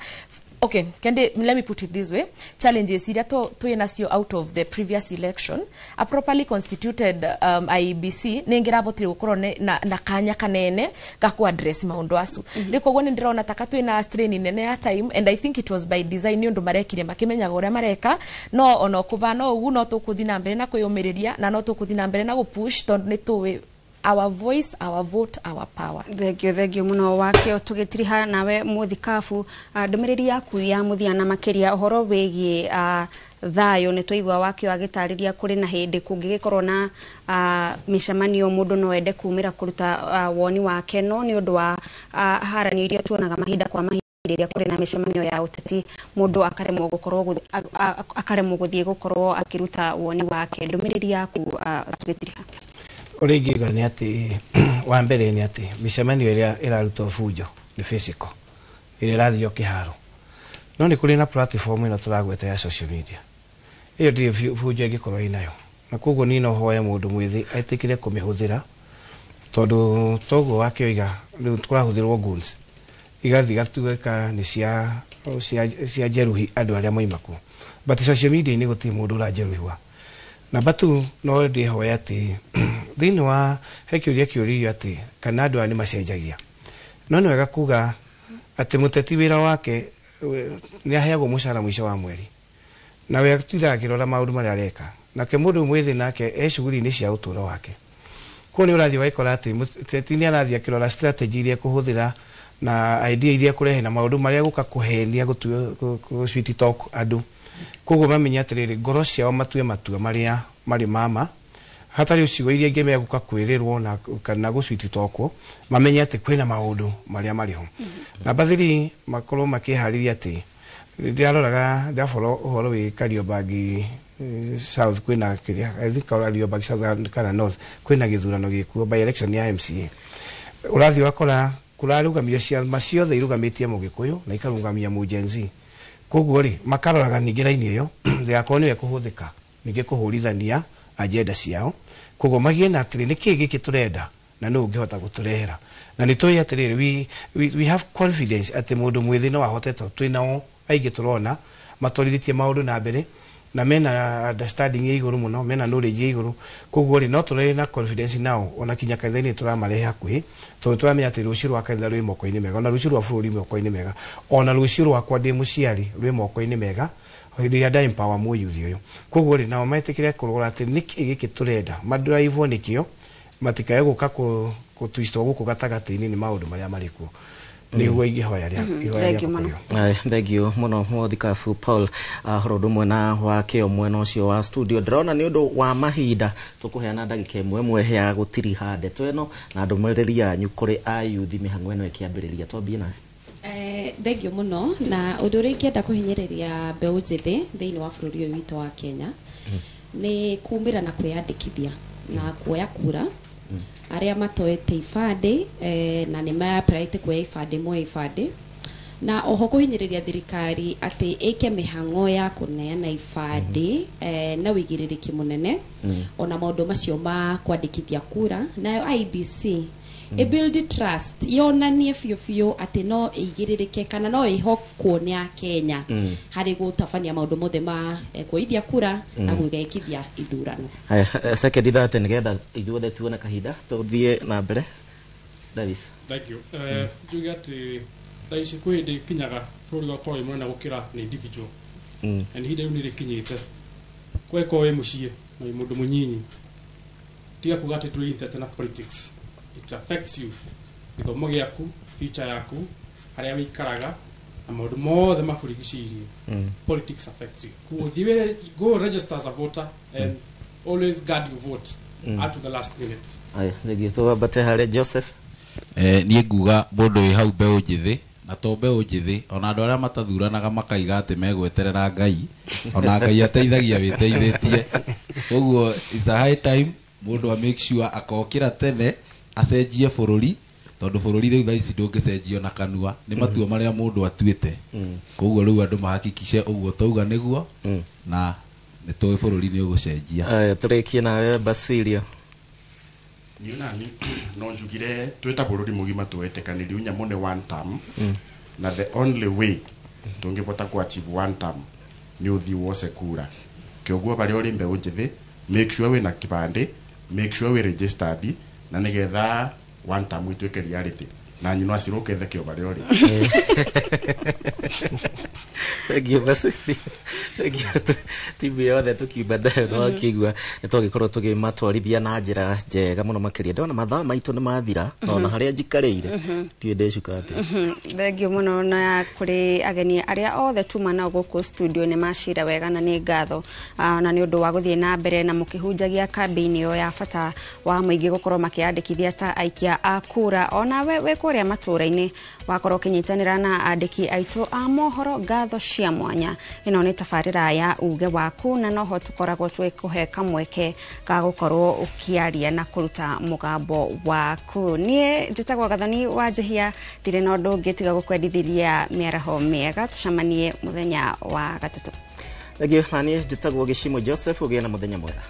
okay, kende, let me put it this way: challenges iria twĩ nacio out of the previous election, a properly constituted IEBC nĩ ngĩrabotire gũkorwo na kanya kanene ga ku address maũndũ acu. Rĩu koguo nĩ ndĩrona taka twĩna strain nene ya time, and I think it was by design, nĩ ũndũ marekire makĩmenyaga ũrĩa mareka. No ona kũbana ũguo, no tũkũthi na mbere na kwĩyũmĩrĩria, na no tũkũthi na mbere na gũpush, tondũ nĩ tũĩ Our voice, our vote, our power. Thengio, thengio muno wakio. Tugitiriha nawe muthikabu, ndumiriri yaku ya muthia na makiria uhoro wigie thayo. Nĩ twaigua wakio agĩtarĩria kũrĩ na hĩndĩ kũngĩgĩkorwo na mĩcemanio mũndũ no ende kumĩra kũruta woni wake, no nĩ ũndũ wa haranio iria tuonaga mahinda kwa mahinda rĩrĩa kũrĩ na mĩcemanio ya ũteti, mũndũ akaremwo gũkorwo akaremwo gũthiĩ gũkorwo akĩruta woni wake. Ndũmĩrĩri yaku tũgĩtiriha? Ũrĩa ingiuga nĩ atĩ, wa mbere nĩ atĩ mĩcemanio ĩrĩa ĩrarutwo bunjo nĩ physical, ĩrĩa ĩrathio kĩharo, no nĩ kũrĩ na platform ĩno tũragweta ya social media, ĩyo ndirĩ bunjo ĩngĩkorwo ĩnayo, na koguo niĩ no hoye mũndũ mwĩthĩ etĩkĩre kũmĩhũthĩra, tondũ toguo wakĩoiga rĩu kũrahũthĩrwo goons igathiĩ gatuĩka nĩ cia jeruhi andũ arĩa moima kuo, but social media-inĩ gũtirĩ mũndũ ũrajeruhiwa. Namba 2, no ndĩhoya atĩ thĩinĩ wa he kĩũria kĩũririo atĩ kana andũ aya nĩ macenjagia, no nĩ wega kuga atĩ mũteti wĩra wake nĩ aheagwo mũcara mũico wa mweri, na we atindaga akĩrora maũndũ marĩa areka, nake mũndũ mwĩthĩ nake e shughuli-inĩ cia ũtũũro wake. Koguo nĩ ũrathiĩ ũgagĩkora atĩ mũteti nĩ arathiĩ akĩrora strategy iria ekũhũthĩra na idea iria ekũrehe na maũndũ marĩa egũka kũhenia, gũ sweet talk andũ, koguo mamenye atĩrĩrĩ, ngoro ciao matue matua marĩa marĩ mama hatarĩ ciugo iria ingĩ megũka kwĩrĩrwo na kana gũ sweet talkwo, mamenye atĩ kwĩna maũndũ marĩa marĩ ho. Namba 3, makorwo makĩharĩria atĩ ndĩraroraga ndĩrafollow ũhoro wĩ Kariobangi South, kwĩna kĩrĩa, I think Kariobangi South kana North, kwĩna gĩthurano gĩkuo, by election ya MCA, ũrathiĩ ũgakora kũrarũgamio ciama ciothe irũgamĩtie mũgĩkũyũ na ikarũgamia mũ Gen Z. Koguo rĩ, makaroraga ningĩ raini ĩyo ndĩgakorwo nĩyo ĩkũhũthĩka ningĩ kũhũrithania agenda ciao, koguo magĩe na atĩrĩ, nĩkĩĩ gĩkĩ tũrenda na nũ ũngĩhota gũtũrehera, na nĩ tũĩ atĩrĩrĩ, we have confidence atĩ mũndũ mwĩthĩ no ahote, tondũ twĩ nao aingĩ tũrona matwarithĩtie maũndũ na mbere na mena understanding ya igũrũ mũno, mena knowledge ya igũrũ. Koguo rĩ, no tũrĩ na confidence nao, ona kinya kanitha-inĩ tũramarehe hakuhĩ, tondũ tũramenya atĩ rũciũ rwa kanitha rwĩ moko-inĩ mega, ona rũciũ rwa bũrũri moko-inĩ mega, ona rũciũ rwakwa ndĩ mũciari rwĩ moko-inĩ mega hĩndĩ ĩrĩa nda empower mũyuthi ũyũ. Koguo rĩ, nao metĩkĩre kũrora atĩ nĩkĩ gĩkĩ tũrenda, madrive nĩkĩo, matikae gũka kũtwistwo gũkũ gatagatĩ-inĩ nĩ maũndũ marĩa marĩ kuo. Nĩguo ingĩhoya rĩa ihoya Thank you rĩakwa mũno. kũrĩ o. Aye, thank you mũno mũthikabu Paul horo ũndũ ũmwe na wakĩo mwena ũcio wa studio. Ndĩrona nĩ ũndũ wa mahinda tũkũheana ndagĩka ĩmwe ĩmwe ya gũtiriha ndeto ĩno na ndũmĩrĩri yanyu kũrĩ ayuthi mĩhang'o ĩno ĩkĩambĩrĩria. Twambie nawe. Thengio mũno. Na ũndũ ũrĩa ingĩenda kũhinyĩrĩria mbeũ njĩthĩ thĩinĩ wa bũrũri ũyũ witũ wa Kenya nĩ kumĩra na kwĩyandĩkithia na kuoya kura. Arĩa matoete ibandĩ na nĩ maapplyĩte kuoya ibandĩ, moe ibandĩ, na oho kũhinyĩrĩria thirikari atĩ ĩke mĩhang'o ya kũneana ibandĩ na wĩigĩrĩrĩki mũnene, ona maũndũ macio ma kwandĩkithia kura. Nayo IEBC ĩ build trust, yonanie biũ biũ atĩ no ĩigĩrĩrĩke kana no ĩhokwo nĩ akenya harĩ gũtabania maũndũ mothe ma kuoithia kura na gwĩgekithia ithurano. Haya, second 30 nĩgetha ithuothe tuone kahinda tũthiĩ na mbere. Davis. Thank you. Njuge atĩ thaa ici kwĩ hĩndĩ ĩkinyaga bũrũri ũgakorwo wĩ mũnene gũkĩra nĩ individual, na nĩ ihinda rĩu nĩ rĩkinyĩte. Kweko wĩ mũciĩ na wĩ mũndũ mũnyinyi, tiga kuga atĩ ndũrĩ interested na politics. It affects you, gĩthomo gĩaku, future yaku, harĩa wĩikaraga na maũndũ mothe makũrigicĩirie. Politics affects you. Koguo thiĩ go register as a voter and always guard your vote up to the last minute. Aya, thengiũ. Twambate harĩ Joseph. Niĩ nguga mũndũ wĩ hau mbeũ njĩthĩ, na to mbeũ njĩthĩ, ona andũ arĩa matathuranaga makaiga atĩ megweterera Ngai, ona Ngai ateithagia wĩteithĩtie. Koguo it's a high time mũndũ a make sure akokĩra tene acenjie bũrũri, tondũ bũrũri rĩu thaa ici ndũngĩcenjio na kanua, nĩ matua marĩa mũndũ atuĩte. Koguo rĩu andũ mahakikice ũguo twauga nĩguo, na nĩ tũĩ bũrũri nĩ ũgũcenjia. Aya, tũrĩkie nawe Basilio. Niĩ nani no njugire twĩ ta bũrũri mũgima twetĩkanĩrie nyamũ nĩ one term, na the only way tũngĩbota ku achieve one term nĩ ũthiĩ wose kura. Kĩoguo barĩa ũrĩ mbeũ njĩthĩ, make sure wĩna kĩbandĩ, make sure wĩ registered, na nĩgetha one term ĩtuĩke reality, na nyino acirũke thekio barĩa ũrĩ. Thank you, Basilio. Thengiũ timu yothe tũkiuma nayo nĩ wakĩigua nĩ twagĩkorwo tũgĩmatwarithia na njĩra njega mũno makĩria. Ndona mathaa maitũ nĩ mathira na ona harĩa njikarĩire ndiũĩ ndĩcuka atĩa. Thengiũ mũno na kũrĩ ageni arĩa othe tuma nao gũkũ studio nĩ macira wega na nĩ ngatho. Na nĩ ũndũ wa gũthiĩ na mbere na mũkĩhunjagia kambĩini ĩyo ya bata wa mũingĩ gũkorwo makĩyandĩkithia ta aikia a kura. Onawe wĩ kũrĩa matũũra-inĩ wakorwo ũkĩnyitanĩra na andĩki aitũ a mohoro, ngatho cia mwanya. Ĩno nĩ tabarĩra ya uge waku na noho tũkoragwo twĩkũhe kamweke ga gũkorwo ũkĩaria na kũruta mũgambo waku. Niĩ njĩtagwo Gathoni wa Njĩhia, ndirĩ na ũndũ ũngĩ tiga gũkwendithĩria mĩaraho mĩega. Tũcemanie mũthenya wa gatatũ. Thengiũ. Na niĩ njĩtagwo Gĩcimo Joseph, ũgĩe na mũthenya mwega.